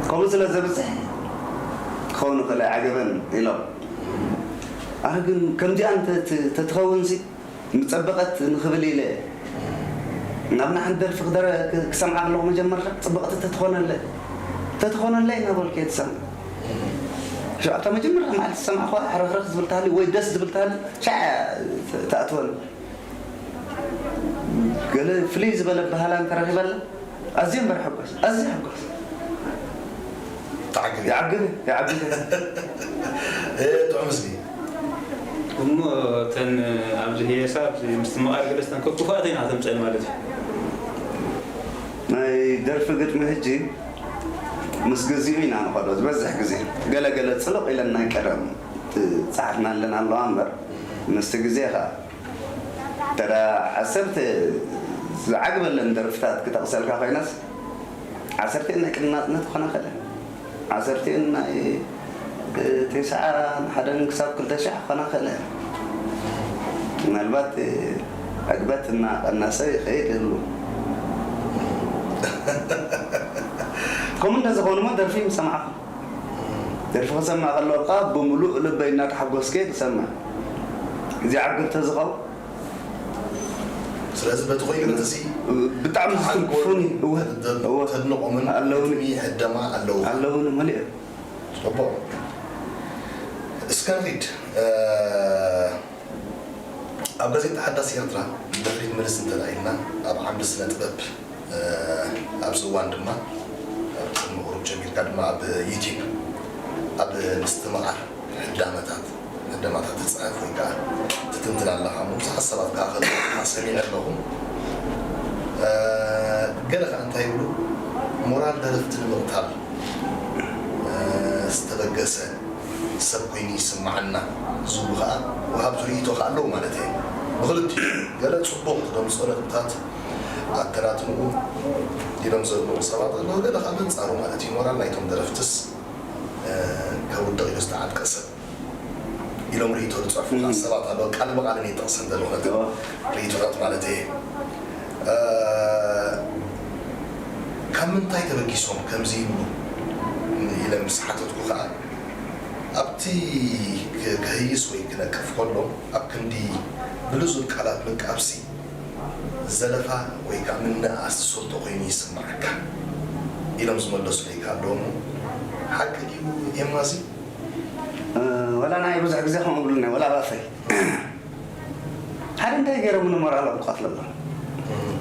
ከምኡ ስለ ዘብዝሕ ክኸውን ይኽእል ኣይዓገበን ኢሎም። ኣነ ግን ከምዚኣ እንተ-፣ ተ-፣ ተትኸውንሲ ምጸበቐት ንኽብል ኢለ ናብ ንሓንቲ ደርፊ ክደረ-፣ ክ-፣ ክሰምዓ ከለኹ መጀመርታ ጽብቕቲ ተትኾነለይ፣ ተትኾነለይ እናበልኩ እየ ዝሰምዓ። ሽዑ ኣብታ መጀመርታ መዓልቲ ዝሰማዕኩዋ ሕርኽርኽ ዝብል ተሃልዩ ወይ ደስ ዝብል ተሃልዩ ሻዕ እያ ት-፣ ትኣትወኒ። ገለ ፍልይ ዝበለ በሃላ እንተረኺበላ፣ ኣዝየ እምበር ሕጎስ፣ ኣዝየ ሕጎስ። ትዓግብ እየ። ይዓግብ እየ፣ ይዓግብ እየ። እ፣ ጥዑም ህዝቢ። እሞ እተን ኣብዚ ህየሳ፣ ኣብዚ ምስትምቓር ገለ ዝተን ክፉኣት ኢና ተምፀአን ማለት እዩ። ናይ ደርፊ ግጥሚ ሕጂ ምስ ግዚኡ ኢና ንኸዶ። ዝበዝሕ ግዜ ገለ ገለ ጽልቕ ኢለን ናይ ቀደም ት-፣ ጸሓፍናለን ኣለዋ እምበር፣ ምስቲ ግዜ ኸኣ እንተ ደኣ ዓሰርተ ዝዓግበለን ደርፍታት ክጠቕሰልካ ኮይነስ፣ ዓሰርተን ናይ ቅድሚ ናጽነት ክኾና ይኽእላ። ዓሰርተን ናይ፣ እ፣ ተስዓን ሓደን ክሳብ ክልተ ሽሕ ክኾና ይኽእላ። ምናልባት፣ እ፣ ዕግበት እናቐነሰ ይኸይድ ይህሉ። ከምኡ እንተ ዝኾኑሞ ደርፊ ምሰማዕኹ። ደርፊ ክሰምዕ ከለኹ ከዓ ብምሉእ ልበይ እናተሓጎስኩ እየ ክሰምዕ። እዚ ዓገብ ተዝቐው ስለዚ በቲ ኮይኑ በቲ እዚ ብጣዕሚ ዝትንክፉኒ እወ እወ ተድንቆምን ኣለውኒ። ሕደማ ኣለዉ ኣለውኒ መሊኦም። ጽቡቕ። እስከ ንኺድ። ኣብ ጋዜጣ ሓዳስ ኤርትራ ድሕሪት ምልስ እንተደኣ ኢልና፣ ኣብ ዓምዲ ስነ ጥበብ ኣብዚ እዋን ድማ ኣብ ቅድሚ ቁሩብ ጀሚርካ ድማ ኣብ ዩቲብ ኣብ ምስትምቓር ሕዳመታት ሕደማታት ትፅሕፍ ወይ ከዓ ትትንትን ኣለኻ እሞ ብዙሓት ሰባት ከዓ ከለካ ሰሚዐ ኣለኹ። ገለ ከዓ እንታይ ይብሉ፣ ሞራል ደረፍቲ ንምቕታል ዝተበገሰ ሰብ ኮይኑ ይስምዓና ዝብሉ ከዓ ወሃብቲ ርእይቶ ከዓ ኣለዉ ማለት እየ። ብክልቲኡ ገለ ፅቡቕ ተምፅኦ ነጥብታት ኣከታትንኡ ኢሎም ዘብሉ ሰባት ኣለዉ፣ ገለ ከዓ በንፃሩ ማለት እዩ። ሞራል ናይቶም ደረፍትስ ከውድቕ ኢሉ ዝተዓጥቀ ሰብ ኢሎም ርእይቶ ዝፅሕፉ ከዓ ሰባት ኣለዉ። ቃል ብቃል እየ ጠቕሰን ዘለኹ ነቲ ርእይቶታት ማለት እየ። ካብ ምንታይ ተበጊሶም ከምዚ ይብሉ ኢለ ምስ ሓተትኩ ከዓ ኣብቲ ክህይስ ወይ ክነቅፍ ከሎ ኣብ ክንዲ ብልዙብ ቃላት ምንቃፍሲ ዘለፋ ወይ ከዓ ምንእኣስ ዝሰልጦ ኮይኑ ይስምዓካ ኢሎም ዝመለሱለይ ከዓ ኣለዉ። ሓቂ ድዩ ኤማ እዚ? ወላ ንዓይ ብዙሕ ግዜ ከምኡ ይብሉኒ ወላ ኣብ ኣፈይ ሓደ እንታይ ገይሮም ንሞራሎም ክቐትለሎም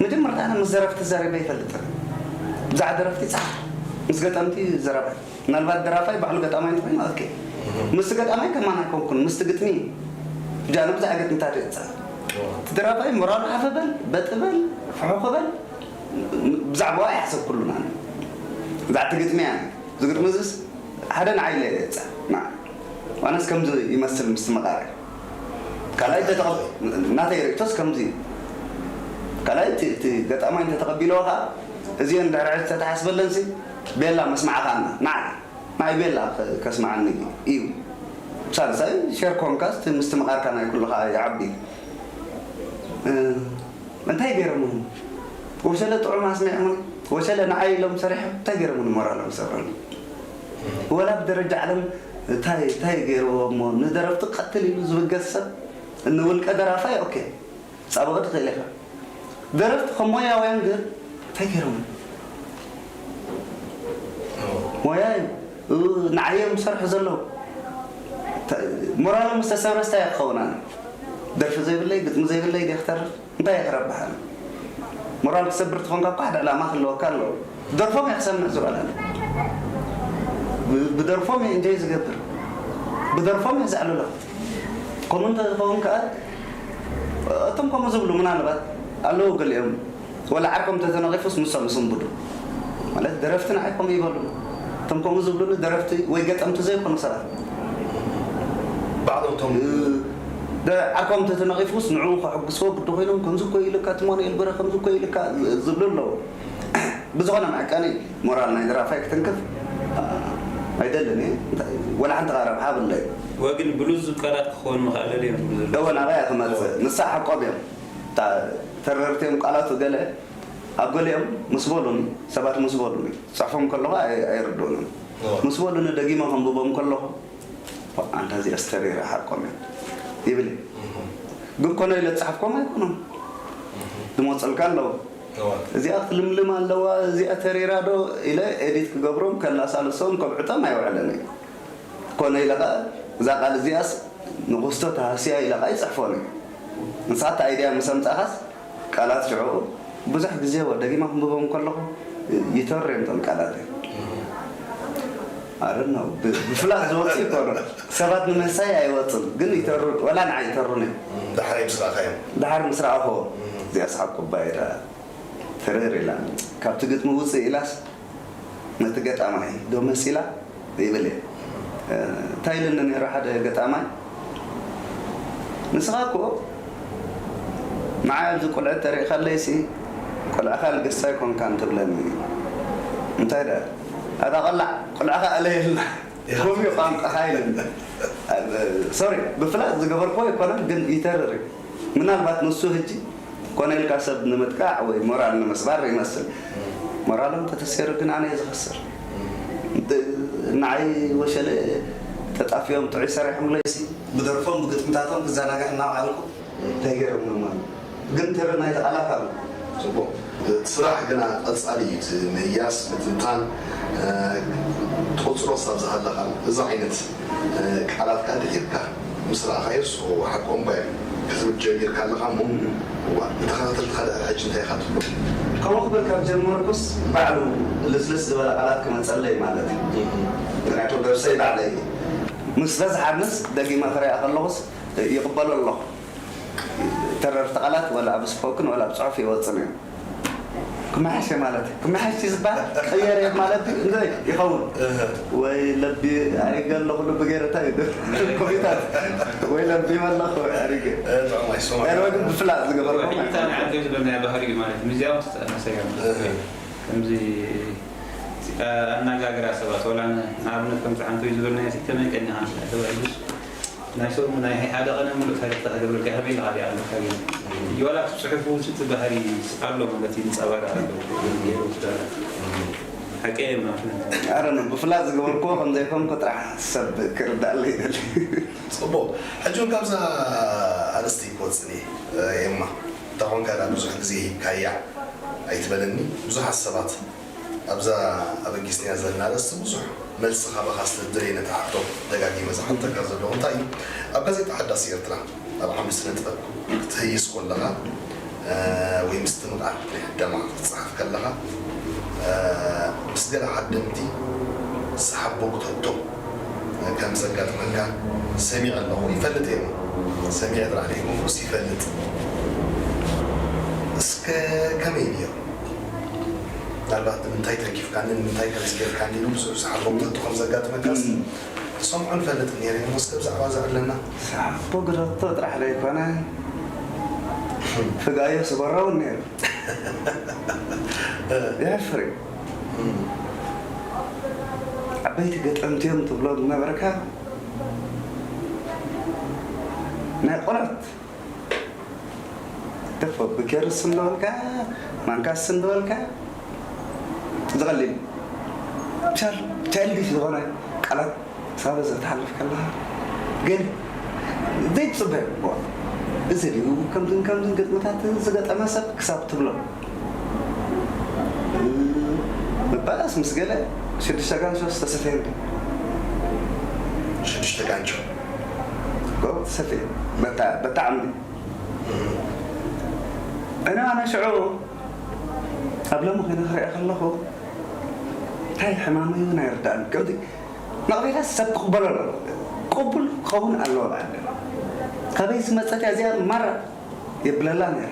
መጀመርታ ኣነ ምስ ዘረፍቲ ዘሪበ ይፈልጥን ብዛዕ ደረፍቲ ይፅሓፍ ምስ ገጠምቲ ዘረባይ ምናልባት ደራፋይ ባዕሉ ገጣማይ እንተኮይኑ ኦኬ ምስቲ ገጣማይ ከማን ኣይኮንኩን ምስቲ ግጥሚ ጃነ ብዛዕ ግጥምታት እየ ዝፅሕፍ እቲ ደራፋይ ሞራሉ ሓፈ በል በጥ በል ፍሑኽ በል ብዛዕባኡ ኣይሓሰብኩሉን ኣነ ብዛዕቲ ግጥሚ እያ ዝግጥሚ ዝስ ሓደ ንዓይ ኢለ እየ ዝፅሕፍ ንዓ ዋነስ ከምዚ ይመስል ምስቲ መቃርያ ካልኣይ ናተይ ርእቶስ ከምዚ እዩ ካልኣይ እቲ ገጣማይ እንተተቐቢልዎ ከዓ እዚአን ድሕሪ ሕዚ ተተሓስበለን ሲ ቤላ መስማዕካ ኣና ንዓይ ንዓይ ቤላ ከስምዓኒ እዩ ሳልሳይ ሸር ኮንካስ ምስቲ መቃርካ ናይ ኩልኻ ይዓቢ እንታይ ገይሮም ወሸለ ጥዑም ኣስሚዖም ወሸለ ንዓይ ኢሎም ሰሪሖም እንታይ ገይሮም ሞራሎም ሰብረኒ ወላ ብደረጃ ዓለም እንታይ እንታይ ገይርዎ እሞ ንደረፍቲ ቀትል ኢሉ ዝብገስ ሰብ ንውልቀ ደራፋይ ኦኬ ፃብቕ ትኽእል ኢኻ ደረፍቲ ከም ሞያውያን ግን እንታይ ገይሮም ሞያ እዩ ንዓዮም ዝሰርሑ ዘለዉ ሞራሎም ዝተሰብረ ስታይ ክኸውን ኣነ ደርፊ ዘይብለይ ግጥሚ ዘይብለይ ደ ክተርፍ እንታይ እየ ክረብሕ ኣነ ሞራል ክሰብር ትኾንካ እኳ ሓደ ዕላማ ክህልወካ ኣለዎ ብደርፎም እየ ክሰምዕ ዝውዕል ኣነ ብደርፎም እየ እንጆይ ዝገብር ብደርፎም እየ ዘዕልሎ ከምኡ እንተዝኸውን ከዓ እቶም ከምኡ ዝብሉ ምናልባት ኣለዉ ገሊኦም ወላ ዓርኮም ተተነቒፉስ ንሶም ይስንብዱ ማለት ደረፍቲ ንዓይ ከምኡ ይበሉ እቶም ከምኡ ዝብሉኒ ደረፍቲ ወይ ገጠምቲ ዘይኮኑ ሰባት ባዕሎም እቶም ዓርኮም ተተነቒፉስ ንዕኡ ከሕግስዎ ግዲ ኮይኖም ከምዚ እኮ ኢልካ ትማኑኤል በረ ከምዚ እኮ ኢልካ ዝብሉ ኣለዉ ብዝኾነ መዕቀኒ ሞራል ናይ ደራፋይ ክትንክፍ ኣይደልን እየ ወላ ሓንቲ ረብሓ ብለይ ወግን ብሉዝ ዝብ ቃላት ክኸውን ምኽኣለ ድዮም ዝብሉ ዘለዉ? እወ ናባያ ክመፅእ ንሳ ሓቆም እዮም እታ ተረርቲ እዮም ቃላቱ ገለ ኣብ ገሊኦም ምስ በሉኒ ሰባት ምስ በሉኒ ክፅሕፎም ከለኹ ኣይ- ኣይርድኡንን ምስ በሉኒ ደጊመ ከንብቦም ከለኹ ኣንታ እዚኣስ ተሪራ ሓቆም እዮም ይብል እየ ግን ኮነ ኢለ ዝፅሓፍኮም ኣይኮኑን ዝመፅልካ ኣለዉ እዚኣ ክትልምልም ኣለዋ እዚኣ ተሪራ ዶ ኢለ ኤዲት ክገብሮም ከላሳልሶም ከብዕጦም ኣይውዕለን እየ ኮነ ኢለ ከዓ እዛ ቃል እዚኣስ ንክስቶ ተሃስያ ኢለ ከዓ ይፅሕፎን እየ ንስኻ እቲ ኣይድያ ምስ ኣምፃእኻስ ቃላት ሽዑ ብዙሕ ግዜ ደጊመ ክንብቦም ከለኹ ይተርር እዮም እቶም ቃላት እዮም ኣረነው ብፍላጥ ዝወፁ ይኮኑ ሰባት ንምህሳይ ኣይወፁን ግን ይተሩ ወላ ንዓ ይተሩን እዮም ዳሕራይ ምስ ረኣኻዮም ዳሓር ምስ ረኣኹዎ እዚኣ ሰሓብ ኩባይ ዳ ትርር ኢላ ካብቲ ግጥሚ ውፅእ ኢላስ ነቲ ገጣማይ ዶ መሲላ ይብል እየ እንታይ ኢልኒ ነይሩ ሓደ ገጣማይ ንስኻ እኮ ንዓይ ኣብዚ ቁልዐ ተሪእኻለይሲ ቁልዕኻ ልግሳ ኣይኮንካን ትብለኒ እንታይ ደ ኣታ ቆላዕ ቁልዕኻ ኣለየልና ከምኡ ቋንቋኻ ኢልኒ ሶሪ ብፍላጥ ዝገበርክዎ ኣይኮነን ግን ይተርር እዩ ምናልባት ንሱ ህጂ ኮነ ኢልካ ሰብ ንምጥቃዕ ወይ ሞራል ንምስባር ይመስል ሞራሎም ተተሰይሩ ግን ኣነ እየ ዝኸስር ንዓይ ወሸለ ተጣፊኦም ጥዑይ ሰሪሖምለይሲ፣ ብደርፎም ብግጥምታቶም ክዘናግዕ እናውዓልኩ እንታይ ገይሮም ማለት ግን ተረ ናይ ተቓላፍ ኣሎ። ጽቡቕ። እቲ ስራሕ ግና ቀጻሊ እዩ። እቲ ምእያስ፣ ምትንታን፣ እ፣ ትቕጽሮ ሳብ ዝሃለኻ፣ እዚ ዓይነት፣ እ፣ ቃላት ከኣ ድሒርካ ምስ ረኣኻዮ፣ ንስኹ ሓቆም ባዮም ክትብል ጀሚርካ ኣለኻ እሞ፣ እዋ፣ ንተኸታተልቲ ካልእ ሕጂ እንታይ ኢኻ ትብሎ? ከምኡ ክብል ካብ ጀመርኩስ፣ ባዕሉ ልስልስ ዝበለ ቃላት ክመጸለይ ማለት እዩ። ምኽንያቱ፣ ደርሰይ ባዕለይ እዩ። ምስ በዝሓ ምስ ደጊመ ክሪኣ ከለኹስ፣ ይቕበሎ ኣለኹ። ተረርቲ ቃላት ወላ ኣብ ስፖክን ወላ ኣብ ጽሑፍ ይወጽን እዩ። ክመሓሸ ማለት እዩ። ክመሓሽ ዝበሃል ቀየረ ማለት እዩ። እንታይ ይኸውን? እህ። ወይ ለቢ ኣሪገ ኣለኹ፣ ልቢ ገይረ እንታይ እዩ? ኮሚታት። ወይ ለቢ መለኹ ኣሪገ። እ፣ ጥዑም ኣይሰማዕን። ያለ ወግን ብፍላጥ ዝገበርኩ ማለት እዩ። ሕጂታ ንዓንተ ዝበልናዮ ባህሪ እዩ ማለት እዩ። ምዚያው ትጠናሰያ። እህ። ከምዚ፣ እ፣ ኣነጋግራ ሰባት፣ ወላ ን-፣ ንኣብነት ከምዚ ዓንተ ዝበልናዮ፣ ከመይ ቀኒኻ ተባሂሉስ፣ ናይ ሰሙን ናይ ሓደ ቀነ ሙሉእ ታሪኽ ተኸገብረልካ ከመይ ኢልካ ዲኣ ኣለካ ግን? ዋላ እቲ ጽሑፍ እውን እቲ ባህሪ ኣሎ ማለት እዩ፣ ይንጸባረቕ ኣሎ። ገይሩ ትዳረ። ሓቂ እየ ማለት ነው። ኣረ ነው፣ ብፍላጥ ዝገበርክዎ ከም ዘይኮንኩ ጥራሕ ሰብ ክርዳእ ይደሊ። ጽቡቕ። ሕጂ እውን ካብዛ ኣርእስቲ ክወጽእ እየ፣ ኤማ። እንተ ኾንካ ደኣ ብዙሕ ግዜ ሂብካያ ኣይትበለኒ። ብዙሓት ሰባት ኣብዛ ኣበጊስናያ ዘለና ኣርእስቲ ብዙሕ መልሲ ካባኻ ስለ ዝደለየ ነታ ሕቶ ደጋጊመ ዝሓተካ ዘለኹ እንታይ እዩ፣ ኣብ ጋዜጣ ሓዳስ ኤርትራ ኣብ ዓውዲ ስነ ጥበብ ክትህይስ ከለኻ፣ እ፣ ወይ ምስትምቓር ናይ ዕደማ ክትጽሕፍ ከለኻ፣ እ፣ ምስ ገለ ዓደምቲ ዝሓበጉ ሕቶ ከም ዘጋጥመካ ሰሚዐ ኣለኹ። ይፈልጥ እየ፣ ሰሚዐ ጥራሕ ዘይኮንኩስ ይፈልጥ። እስከ ከመይ ድዮም? ምናልባት ንምንታይ ተንኪፍካኒ፣ ንምንታይ ከምዚ ጌርካኒ ኢሉ ብዙሕ ዝሓበጉ ሕቶ ከም ዘጋጥመካስ እም። ትሰምዖ ንፈልጥ ነይረ እሞ እስከ ብዛዕባ እዚ ኣለና። ዝሓበጉ ሕቶ ጥራሕ ዘይኮነ፣ ፍጋዮ ስበራውን ነይሩ። የሕፍር እዩ። እም። ዓበይቲ ገጠምቲ እዮም ትብሎም ዝነበርካ ናይ ቆልዑት ተፎ ብኬርስ እንዳበልካ፣ ማንካስ እንዳበልካ፣ ዝቐልል ቻል-፣ ቻይልዲሽ ዝኾነ ቃላት ሳበዘ ትሓልፍ ከለኻ፣ ግን ዘይትጽበዮ፣ ዋ፣ እዚ ድዩ ከምዝን ከምዝን ግጥምታት ዝገጠመ ሰብ ክሳብ ትብሎ። ምባእስ ምስ ገለ ሽዱሽተ ጋንሾ ዝተሰፈየ እንዲ። ሽዱሽተ ጋንሾ? ጎ፣ ተሰፈየ። በታ፣ በታ ዓምዲ። እም። እነ ኣነ ሽዑ ኣብ ሎሚ ኮይነ ክሪኦ ከለኹ፣ እንታይ ሕማመይ እውን ኣይርዳእን። ከምዚ ነቕፌታ ሰብ ክቕበሎ ኣለዎ። ቅቡል ክኸውን ኣለዎ ብዓዲ። ካበይ ዝመጸት እያ እዚኣ ማራ የብለላ ነይረ።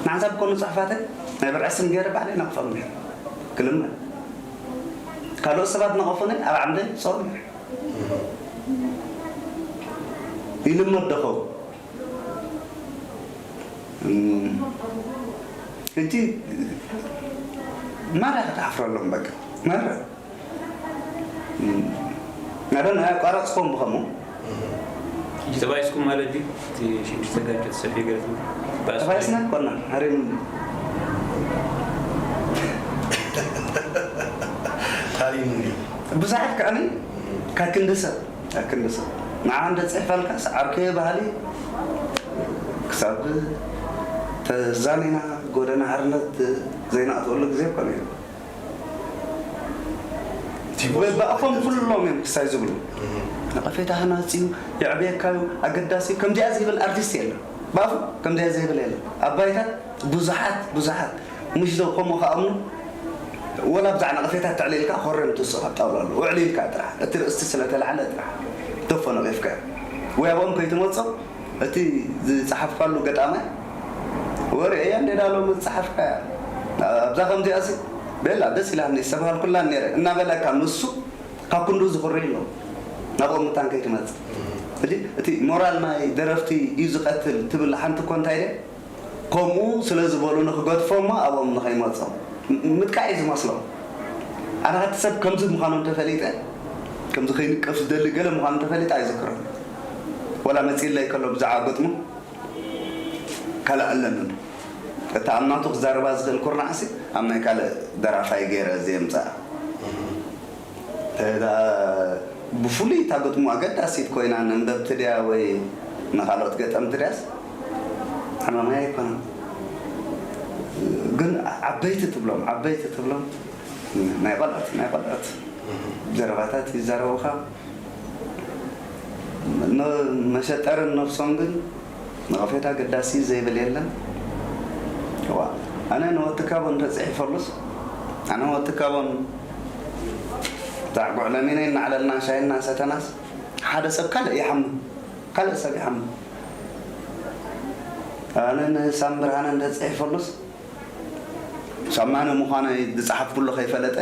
ንሓንሳብ ኮኑ ጽሑፋተይ ናይ ብርዒ ስም ገይረ ባዕለይ ነቕፎም ነይረ። ክልመድ። ካልኦት ሰባት ነቐፉኒ፣ ኣብ ዓምደይ ጸሩ ነይረ። ይልመድ ዶ ኸውን? እም፣ ሕጂ ማራ ክትሓፍረሎም በቃ። ማራ። እም፣ ማራ ናይ ኣቋራጽኮም ብኸምኡ። ሕጂ ተባኢስኩም ማለት ድዩ? እቲ ሽዱሽተ ጋንሾ ተሰፍዩ ገለ ትብል? ተባኢስና ኮና፣ ሃሪሙኒ። ሃሪሙኒ። ብዙሓት ከዓኒ ካብ ክንዲ ሰብ፣ ካብ ክንዲ ሰብ። ንዓ እንደ ጽሕፈልካስ ዓርከየ ባህሊ ክሳብ ተዛኒና ጎደና ሓርነት ዘይናእተወሉ ግዜ እኮ ነይሩ። እቲ በ-፣ ብኣፎም ኩሎም እዮም ክሳይ ዝብሉ። እህ። ነቐፌታ ሃናጺ እዩ፣ የዕብየካ እዩ፣ ኣገዳሲ እዩ፣ ከምዚኣ ዝብል ኣርቲስት የለን። ብኣፉ ከምዚኣ ዘይብል የለን። ኣብ ባይታ ብዙሓት፣ ብዙሓት፣ ምሽ ዶ ከምኡ ክኣምኑ፣ ወላ ብዛዕ ነቐፌታ ተዕሊልካ ኮረም ትስቕ ኣብ ጣውላ ኣሎ። ውዕል ኢልካ ጥራሕ፣ እቲ ርእስቲ ስለ ተላዕለ ጥራሕ፣ ተፎ ነቒፍካ። ወይ ኣብኦም ከይትመጾ፣ እቲ ዝጸሓፍካሉ ገጣማይ፣ ወረ እያ እንዴ ዳ ሎሚ ዝጸሓፍካያ? ኣብዛ ከምዚኣሲ፣ ቤላ ደስ ኢላኒ፣ ዝተባህልኩላን ነይረ፣ እናበለካ ንሱ ካብ ክንዱ ዝኹሪ ኣሎ። ናብኦም ምታን ከይትመጽእ። ሕጂ እቲ ሞራል ናይ ደረፍቲ እዩ ዝቐትል ትብል ሓንቲ እኮ እንታይ ኢለ? ከምኡ ስለ ዝበሉ ንኽገድፎ እሞ ኣብኦም ንኸይመጾም ም-፣ ምጥቃዕ እዩ ዝመስሎም። ኣነ እቲ ሰብ ከምዚ ምዃኑ እንተፈሊጠ፣ ከምዚ ከይንቀፍ ዝደሊ ገለ ምዃኑ እንተፈሊጠ ኣይዝክሮን። ወላ መጺእለይ ከሎ ብዛዕባ ገጥሙ ካልእ ኣለኒ። እቲ ኣብ ናቱ ክዛረባ ዝኽእል ኩርናዕሲ ኣብ ናይ ካልእ ደራፋይ ገይረ ዘየምጽኣ። እታ ብፍሉይ እታ ግጥሙ ኣገዳሲት ኮይና፣ ነንበብቲ ድያ ወይ ንኻልኦት ገጠምቲ ድያስ ሕማማይ ኣይኮነን። ግን ዓበይቲ ትብሎም፣ ዓበይቲ ትብሎም ናይ ቆልዑት፣ ናይ ቆልዑት ዘረባታት ይዛረቡኻ። ን-፣ መሸጠርን ነፍሶም ግን ነቐፌታ ገዳሲ ዘይብል የለን። እዋ፣ ኣነ ንወትካቦ እንተጽሒፈሉስ፣ ኣነ ንወትካቦን ዛዕጉዕ ለሚነ እናዕለልና ሻሂ እናሰተናስ፣ ሓደ ሰብ ካልእ ይሓምም፣ ካልእ ሰብ ይሓምም። ኣነ ንሳም ብርሃነ እንተጽሒፈሉስ፣ ሳማነ ምዃነይ ዝጸሓፍኩሉ ከይፈለጠ፣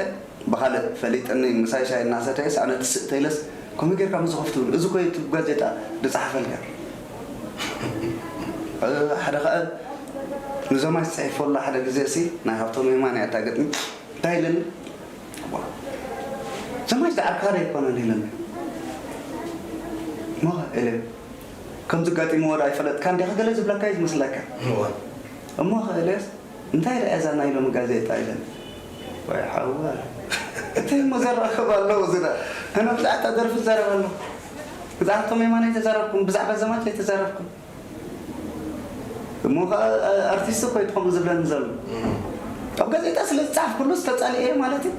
ብኻልእ ፈሊጥኒ ምሳይ ሻሂ እናሰተየስ፣ ኣነ ትስእ ተይለስ፣ ከመይ ጌርካ ምዝኸፍ ትብል? እዚ ኮይ እቲ ጋዜጣ ዝጸሓፈልካ። እ፣ ሓደ ኸኣ ንዘማች ጽሒፈሉ ሓደ ግዜ ሲ፣ ናይ ሃብቶም የማነ እያ እታ ግጥሚ። እንታይ ኢለኒ? ዋ፣ ዘማች ዝዓርካ ዶ ኣይኮነን ኢለኒ። እሞ ኢለ፣ ከምዚ ጋጢምዎ ዶ ኣይፈለጥካን ዲኻ? ገለ ዝብለካ እዩ ዝመስለካ። እዋ። እሞ ኢለስ፣ እንታይ ደኣ እዛ ናይ ሎሚ ጋዜጣ ኢለኒ። ወይ ሓወ። እንታይ እሞ ዘራኽብ ኣለዎ እዚ ደኣ? ኣነ ብዛዕባ እታ ደርፊ እዛረብ ኣለኹ። ብዛዕባ ሃብቶም የማነ ኣይተዛረብኩን፣ ብዛዕባ ዘማች ኣይተዛረብኩን። እሞ ኸዓ ኣርቲስት እኮ እዩ ከምኡ ዝብለኒ ዘሎ። እም። ኣብ ጋዜጣ ስለ ዝጸሓፍኩሉ ዝተጻልኤ ማለት እዩ።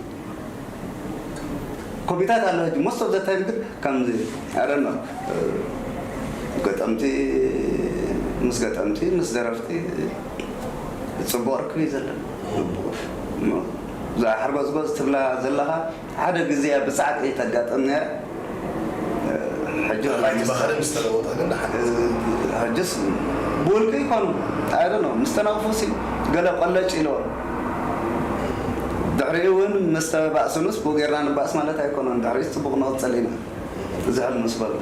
ኮፒታት ኣሎ ሕጂ፣ most of the time ግን ከምዚ፣ I don't know፣ እ፣ ገጠምቲ ምስ ገጠምቲ፣ ምስ ደረፍቲ ጽቡቕ ርክብ እዩ ዘለና። እዛ ሓርጎዝጎዝ ትብላ ዘለኻ፣ ሓደ ግዜ እያ ብጻዕቂ ተጋጥም ነይራ። ሕጂ ናይ እቲ ባህሪ ምስ ተለወጠ ግን ደሓን። ሕጅስ ብውልቂ ይኾኑ፣ I don't know፣ ምስ ተነቕፉ ሲ ገለ ቆለጭ ኢልዎም። ድሕሪኡ እውን ምስ ተባእሱንስ ብኡ ጌርና ንባእስ ማለት ኣይኮነን። ድሕሪኡ ጽቡቕ ንቕጽል ኢና። ዝሕል ምስ በሉ።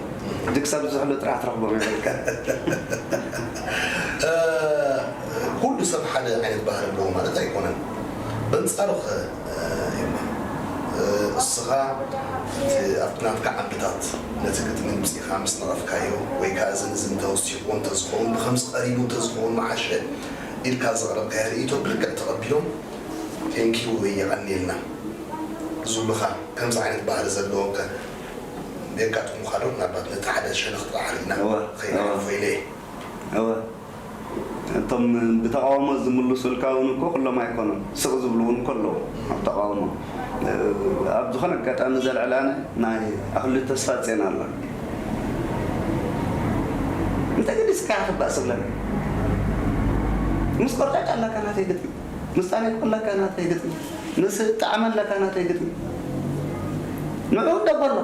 ሕጂ ክሳብ ዝሕሉ ጥራሕ ትረኽቦም የብልካ። እ፣ ኩሉ ሰብ ሓደ ዓይነት ባህሪ ኣለዎ ማለት ኣይኮነን። በንጻሩ ኸ፣ እ፣ ይማ፣ እ፣ እስኻ እቲ ኣብቲ ናትካ ዓምድታት ነቲ ግጥሚ ኣምጺእኻ ምስ ነቐፍካዮ፣ ወይ ከኣ እዚ ንዚ እንተወሲኽዎ እንተዝኸውን፣ ብኸምዚ ቀሪቡ እንተዝኸውን ምዓሸ ኢልካ ዘቕረብካዮ ርእይቶ ብልክዕ ተቐቢሎም፣ ቴንኪዩ ወይ የቐንየልና ዝብሉኻ ከምዚ ዓይነት ባህሪ ዘለዎም ከ የጋጥሙኻ ዶ? ምናልባት ነቲ ሓደ ሸነኽ ጥራሕ ርኢና እወ፣ ከይንሓልፎ እወ። ኢለ እየ። እወ። እቶም ብተቓውሞ ዝምልሱልካ እውን እኮ ኩሎም ኣይኮኑን፣ ስቕ ዝብሉ እውን እኮ ኣለዉ ኣብ ተቓውሞ። ኣብ ዝኾነ ኣጋጣሚ ዘልዕላኒ ናይ ኣኽሊሉ ተስፋጽዮን ኣሎ። እንተ ገዲስካ ክባእ ስብለኒ። ምስ ቆርጫጭ ኣለካ ናተይ ግጥሚ፣ ምስ ጣኔቆ ኣለካ ናተይ ግጥሚ፣ ምስ ጣዕመ ኣለካ ናተይ ግጥሚ። ንዑ ደጎሎ፣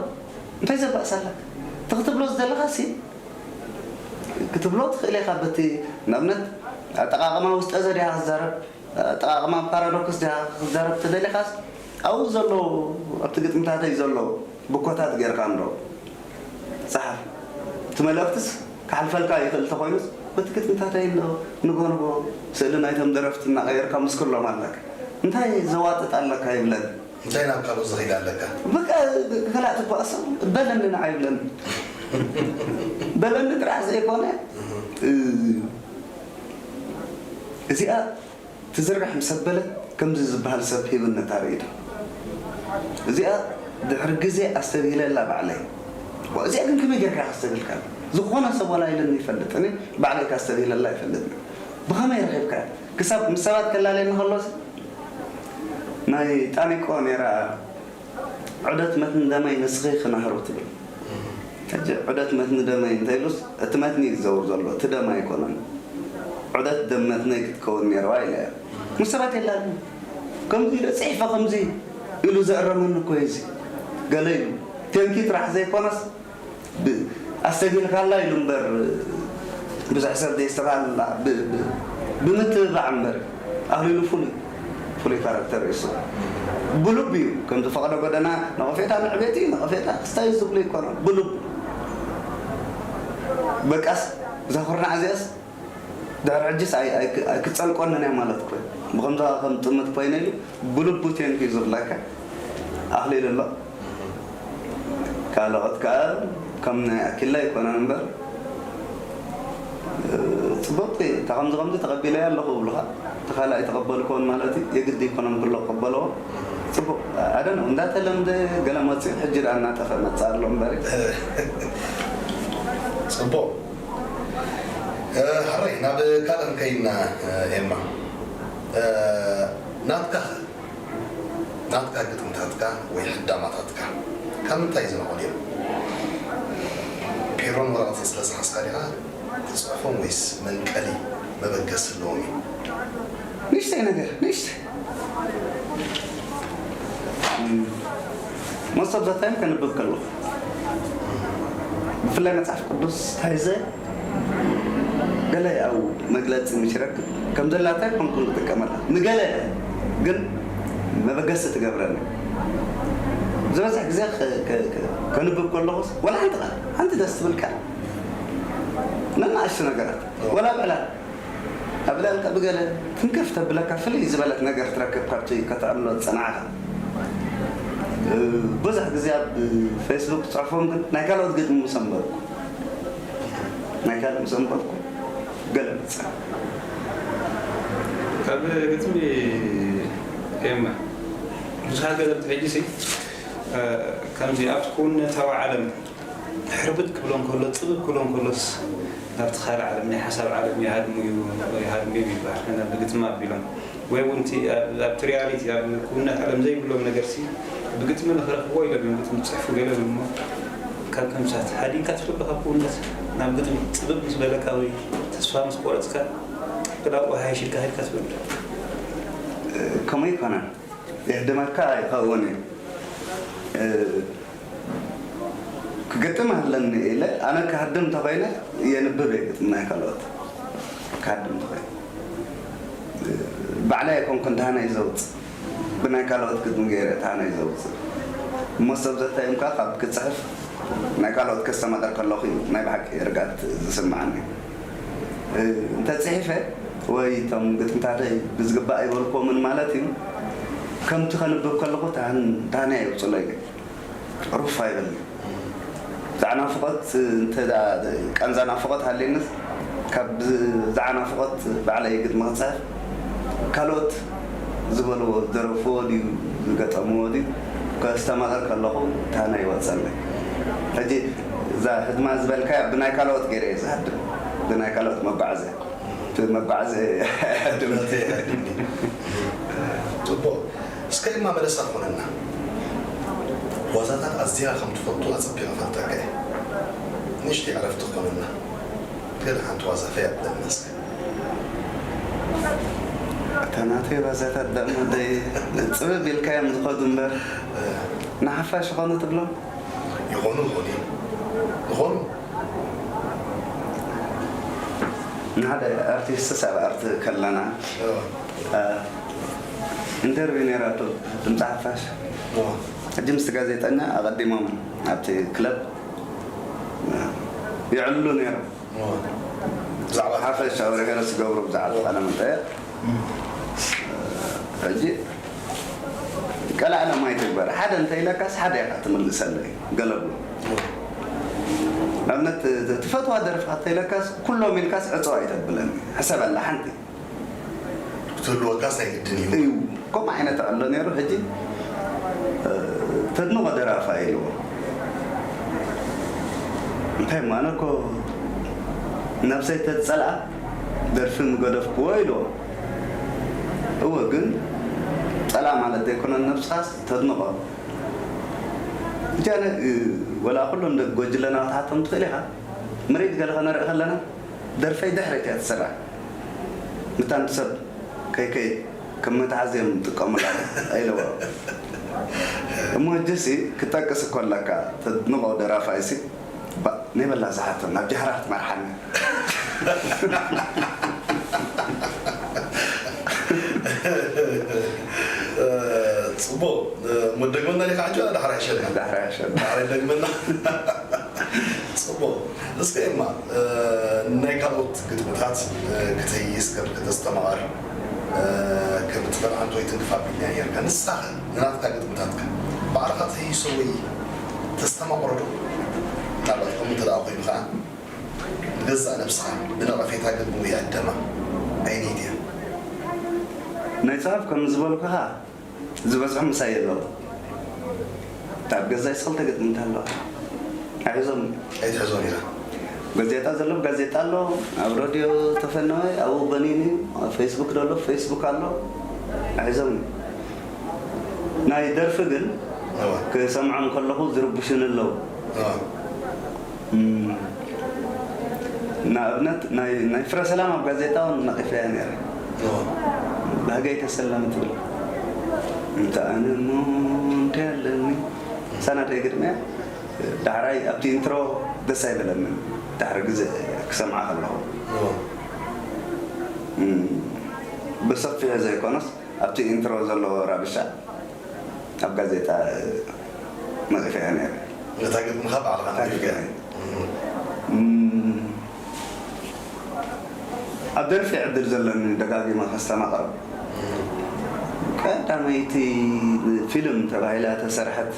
እንታይ ዘባእስ ኣለካ? እቲ ክትብሎ ዝደለኻሲ ክትብሎ ትኽእል ኢኻ። በቲ ንኣብነት ኣጠቓቕማ ውስጠ ዘዲኻ ክዛረብ፣ ኣጠቓቕማ ፓራዶክስ ዲኻ ክዛረብ ተደሊኻስ ኣብኡ ዘሎ ኣብቲ ግጥምታተይ ዘሎ ብኮታት ጌርካ እንዶ ጸሓፍ። እቲ መልእኽትስ ክሓልፈልካ ይኽእል እንተኾይኑስ በቲ ግጥምታተይ እንዶ ንጎ ንጎ ስእሊ ናይቶም ደረፍቲ እናቐየርካ ምስክሎም ኣለካ። እንታይ ዘዋጥጥ ኣለካ ይብለኒ። እንታይ ናብ ካልኦት ዝኺድ ኣለካ? በቃ ክላእ ትባእሶ በለኒ ንዓ ይብለኒ። በለኒ ጥራሕ ዘይኮነ፣ እ፣ እዚኣ ትዝርጋሕ ምስ ኣበለት ከምዚ ዝበሃል ሰብ ሂብኒ እታ ርእይቶ። እዚኣ ድሕሪ ግዜ ኣስተብሂለላ ባዕለይ። ዋ፣ እዚኣ ግን ከመይ ጌርካ ከስተብሂልካ? ዝኾነ ሰብ ዋላ ኢለኒ ይፈልጥ። እኔ ባዕለይ ካስተብሂለላ ይፈልጥ። ብኸመይ ረኺብካ? ክሳብ ምስ ሰባት ከላለየኒ ከሎስ ናይ ጣኒቆ ነይራ። ዑደት መትኒ ደመይ ንስኺ ክናህሮ ትብል። ሕጂ ዑደት መትኒ ደመይ እንተ ኢሉስ፣ እቲ መትኒ እዩ ዝዘውር ዘሎ፣ እቲ ደም ኣይኮነን። ዑደት ደም መትነይ ክትከውን ነይርዋ ኢለ እያ። ምስ ሰባት የላልን። ከምዚ ኢለ ጽሒፈ ከምዚ ኢሉ ዘእረመኒ እኮ እዩ እዚ። ገለ ኢሉ። ቴንኪ ጥራሕ ዘይኮነስ፣ ብ-፣ ኣስተብሂልካላ ኢሉ እምበር፣ ብዙሕ ሰብ ዘየስተብሃለላ፣ ብ-፣ ብ-፣ ብምትብባዕ እምበር፣ ኣኽሊሉ ፍሉይ፣ ፍሉይ ካራክተር እዩ እሱ። ብልቡ እዩ፣ ከምቲ ፈቐዶ ጎደና ነቐፌታ ንዕቤት እዩ፣ ነቐፌታ ክስታይ እዩ ዝብሉ ይኮኖ፣ ብልቡ። በቃስ፣ እዛ ኩርናዕ እዚኣስ፣ ድሕሪ ሕጂስ ኣይ-፣ ኣይ-፣ ኣይክጸልቆንን እያ ማለት እኮ እዩ። ብኸምዛ ከም ጥምት ኮይነ ኢሉ ብልቡ ቴንክ እዩ ዝብለካ። ኣኽሊሉ ኣሎ። ካልኦት ከኣ ከም ናይ ኣኪላ ኣይኮነን እምበር፣ እ፣ ጽቡቕ እዩ። እታ ከምዚ ከምዚ ተቐቢለያ ኣለኹ ይብሉኻ። እቲ ካልእ ኣይተቐበልክዎን ማለት እዩ። የግዲ ኣይኮነን ኩሎ ክቕበልዎ። ጽቡቕ ኣደን እንዳተለምደ ገለ መጽኡ ሕጂ ደኣ እናጠፈ መጽእ ኣሎ እምበሪ። ጽቡቕ። ሕረይ ናብ ካልእ እንከይድና፣ ኤማ፣ ናትካ ናትካ ግጥምታትካ ወይ ሕዳማታትካ ካብ ምንታይ ዝነቐሉ እዮም? ፔሮን ወረቐትን ስለ ዝሓዝካ ዲኻ ትፅሕፎም ወይስ መንቀሊ መበገሲ ኣለዎም እዩ? ንእሽተይ ነገር ንእሽተይ most of the time ከንብብ ከለኹ ብፍላይ መፅሓፍ ቅዱስ ታይዘ ገለ ያው መግለፂ ምሽረክ ከም ዘላታ ኮንኩን ትጥቀመላ ንገለ ግን መበገሲ ትገብረኒ ዝበዝሕ ግዜ ከንብብ ከለኹስ ወላ ሓንቲ ቃል ሓንቲ ደስ ትብል ቃል ነናእሽቱ ነገራት ወላ ብዕላል ኣብ ዕላልካ ብገለ ትንክፍ ተብለካ ፍልይ ዝበለት ነገር ትረክብ ካብቲ ከተዕምሎ ዝጸናዕካ። ብዙሕ ግዜ ኣብ ፌስቡክ ጽሑፎም ግን ናይ ካልኦት ግጥሚ ምስ ኣንበብኩ ናይ ካልእ ምስ ኣንበብኩ ገለ መጽእ። ካብ ግጥሚ ኤማ ብዙሓት ገለልቲ ሕጂ ሲ ከምዚ ኣብቲ ክውነታዊ ዓለም ሕርብት ክብሎ እንከሎ፣ ጽብብ ክብሎ እንከሎስ ናብቲ ካልእ ዓለም ናይ ሓሳብ ዓለም ይሃድሙ እዩ ይሃድሙ እዩ ይበሃል። ሕና ብግጥሚ ኣቢሎም ወይ እውን እቲ ኣብቲ ሪያሊቲ ኣብ ክውነት ዓለም ዘይብሎም ነገርሲ ብግጥሚ ንኽረኽብዎ ኢሎም እዮም ግጥሚ ዝፅሕፉ ገለ እውን እሞ ካብ ከምሳት ሃዲንካ ትፈልዶ ካብ ክውነት ናብ ግጥሚ ጽብብ ምስ በለካ ወይ ተስፋ ምስ ቆረፅካ ብላኡ ሃይሽ ኢልካ ኸድካ ትፈልዶ? ከምኡ ኣይኮነን። የህድመካ ይኸውን እዩ። ክግጥም ኣለኒ ኢለ ኣነ ክሃድም እንተኾይነ የንብብ እየ ግጥሚ ናይ ካልኦት ክሃድም እንተኾይነ ባዕለይ ኣይኮንኩን ደሃና እዩ ዘውፅእ ብናይ ካልኦት ግጥሚ ገይረ ደሃና እዩ ዘውፅእ እሞ ሰብ ዘታይም ከዓ ካብ ክፅሕፍ ናይ ካልኦት ከስተማቐር ከለኹ እዩ ናይ ብሓቂ ርግኣት ዝስምዓኒ እንተፅሒፈ ወይ እቶም ግጥምታተይ ብዝግባእ ኣይበልክዎምን ማለት እዩ ከምቲ ከንብብ ከለኹ ደሃና የውፅለይ ሩፍ ኣይበልኒ። ብዛዕ ናፍቖት እንተ ደኣ ቃንዛ ናፍቖት ሃልየንስ ካብ ብዛዕ ናፍቖት ባዕለይ ግጥሚ ክጽሕፍ ካልኦት ዝበልዎ ዝደረፍዎ ድዩ ዝገጠምዎ ድዩ ከስተማቕር ከለኹ ታና ይወጸለይ። ሕጂ እዛ ህድማ ዝበልካያ ብናይ ካልኦት ገይረ እየ ዝሃድም ብናይ ካልኦት መጓዓዝያ። መባዕዚ ጽቡቕ። እስከ ድማ መለሳ ኮነና። ዋዛታት ኣዝያ ከም ትፈቱ ኣጸቢቐ ፈልጠካ እየ። ንእሽተይ ዕረፍቲ ኮነና። ገለ ሓንቲ ዋዛ ፈይ ኣብለና እስከ። እታ ናተይ ዋዛታት ደሞ ደይ ጽብብ ኢልካዮም ዝኸዱ እምበር ንሓፋሽ ኾኑ ትብሎም? ይኾኑ ይኾኑ እዮም። ይኾኑ። ንሓደ ኣርቲስትስ ኣብ ኣርት ከለና ኢንተርቪው ነይራቶ ድምፂ ሓፋሽ ሕጂ ምስቲ ጋዜጠኛ ኣቐዲሞም ኣብቲ ክለብ ይዕልሉ ነይሮም ብዛዕባ ሓፈሻዊ ርሄረ ዝገብሩ ብዛዕባ ቃለ መጠየቅ ሕጂ ቀላዕለ ማይ ትግበር ሓደ እንተ ኢለካስ ሓደ ኢኻ ትምልሰለይ ገለብሎ ንኣብነት ትፈትዋ ደርፍኻ እንተ ኢለካስ ኩሎም ኢልካስ ዕፅዋ ኣይተብለኒ ሕሰበላ ሓንቲ ክትህልወካስ ኣይግድን እዩ እዩ ከምኡ ዓይነት ኣሎ ነይሩ ሕጂ ተድንቆ ደራፋ ኢልዎ እንታይ ማነኮ ነብሰይ ተዝፀልኣ ደርፊ ምገደፍክዎ ኢልዎ እወ ግን ፀላ ማለት ዘይኮነን ነብስኻስ ተድንቆ እጃነ ወላ ኩሎም ደቂ ጎጅለና ክትሓቶም ትኽእል ኢኻ ምርኢት ገለ ከነርኢ ከለና ደርፈይ ድሕሪት እያ ትስራሕ ምታን ሰብ ከይከይድ ከም መትሓዚ እዮም ዝጥቀሙላ ኢለዎ እሞ ሕጂሲ ክጠቅስ እኮ ኣለካ ተድንቆ ደራፋይሲ ባ ናይ በላ ዝሓቶ ናብ ጃህራ ክትመርሓኒ ፅቡቅ እሞ ደግመና ዲካ ሕጂ ዳሕራ ይሸና ዳሕራ ይሸና ዳሕራ ደግመና ፅቡቅ እስከ እማ ናይ ካልኦት ግጥምታት ክትህይስ ከም ከተስተማቐር ከም ትፈልዓንት ወይ ትንክፍ ኣቢልናያ ነርካ ንስኻ ንናትካ ግጥምታትካ ባዕልኻ ትህይሶ ወይ ተስተማቕሮ ዶ ምናልባት ከምኡ እንተ ደኣ ኮይኑ ኸዓ ንገዛእ ነብስኻ ብነቐፌታ ግጥሚ ወይ ኣደማ ኣይንሂድ እያ ናይ ጸሓፍ ከም ዝበልኩኻ ዝበዝሑ ምሳይ ኣለዉ። ኣብ ገዛይ ሰልተ ግጥምታት ኣለዋ። ኣይሕዞም። ኣይትሕዞም ኢኻ። ጋዜጣ ዘሎ ጋዜጣ ኣሎ፣ ኣብ ረድዮ ተፈነወ ኣብኡ በኒኑ፣ ኣብ ፌስቡክ ዘሎ ፌስቡክ ኣሎ። ኣይሕዞም። ናይ ደርፊ ግን እዋ። ክሰምዖም ከለኹ ዝርብሹኒ ኣለዉ። እዋ። እም፣ ንኣብነት ናይ ናይ ፍረ ሰላም ኣብ ጋዜጣ እውን ነቒፈያ ነይረ። እዋ። ባህገይ ተሰለም ትብል። እንተ ኣነ እሞ እንታይ ኣለኒ? ሳናደይ ግጥምያ ዳሕራይ ኣብቲ ኢንትሮ ደስ ኣይበለንን። ድሕሪ ግዜ ክሰምዓ ከለኹ። እዋ። እም፣ ብሰፊሑ ዘይኮነስ ኣብቲ ኢንትሮ ዘለዎ ራብሻ ኣብ ጋዜጣ ነቒፈያ ነይረ። ነታ ግጥምኻ ባዕልኻ ነቒፍካያ። እም፣ ኣብ ደርፊ ዕድል ዘለኒ ደጋጊመ ከስተማቕር። ቀዳመይቲ ፊልም ተባሂላ ተሰርሐት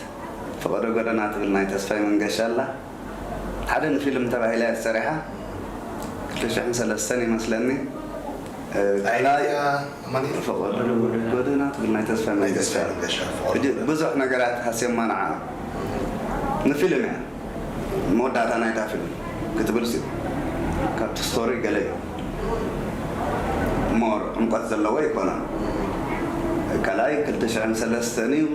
ፍቐዶ ጎደና ትብል ናይ ተስፋይ መንገሻ ኣላ። ሓደ ንፊልም ተባሂላ እያ ተሰሪሓ። ክልተ ሽሕን ሰለስተን ይመስለኒ። እ፣ ካልኣይ ኣይያ፣ ማን እዩ? ፍቐዶ ጎደና ትብል ናይ ተስፋይ ናይ መንገሻ። ተስፋይ መንገሻ፣ ፍቐዶ ሕጂ ጎደና። ብዙሕ ነገራት ሃስዮማ ንዓ። ንፊልም እያ። መወዳእታ ናይታ ፊልም ክትብል ሲ ካብቲ ስቶሪ ገለ እዩ። ሞር ዕምቆት ዘለዎ ኣይኮነን። ካልኣይ ክልተ ሽሕን ሰለስተን እዩ።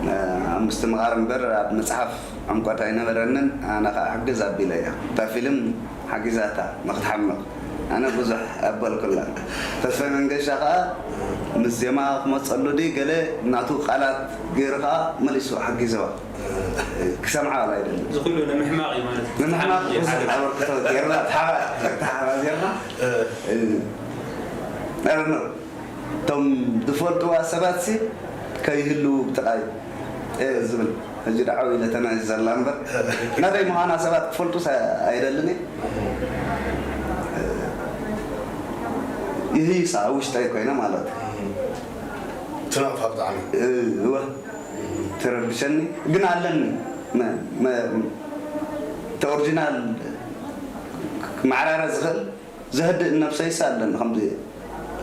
እ፣ ኣብ ምስትምቓር እምበር ኣብ መጽሓፍ ዕምቆት ኣይነበረንን። ኣነ ኸኣ ሕግዝ ኣቢለ እያ። እታ ፊልም ሓጊዛታ ንኽትሓምቕ። ኣነ ብዙሕ ኣበልኩላ። ተስፋይ መንገሻ ኸኣ ምስ ዜማ ክመጸሉ ድዩ ገለ ናቱ ቃላት ገይሩ ኸኣ መሊሱ ሓጊዝዋ። ክሰምዓ ዋላ ኣይደልን። እዚ ኩሉ ንምሕማቕ እዩ ማለት እዩ። ንምሕማቕ ፍትሓዊ ብዙሕ ሓደ ኣበርክቶ ጌርና፣ ተሓባ-፣ ተሓባቢርና። እ። እ፣ I don't know። እቶም ዝፈልጥዋ ሰባትሲ ከይህልዉ ብጥቓይ እየ ዝብል። ሕጂ ደዓው ኢለ ተናዚዘላ እምበር፣ ናተይ ምዃና ሰባት ክፈልጡስ ኣይደልን እየ። ይህይሳ ኣብ ውሽጠይ ኮይነ ማለት እዩ። ትነቕፋ ብጣዕሚ። እወ፣ ትረብሸኒ ግን ኣለኒ። መ-፣ መ-፣ እቲ ኦሪጂናል ክመዓራረ ዝኽእል ዘህድእ ነብሰይስ ኣለኒ። ከምዚ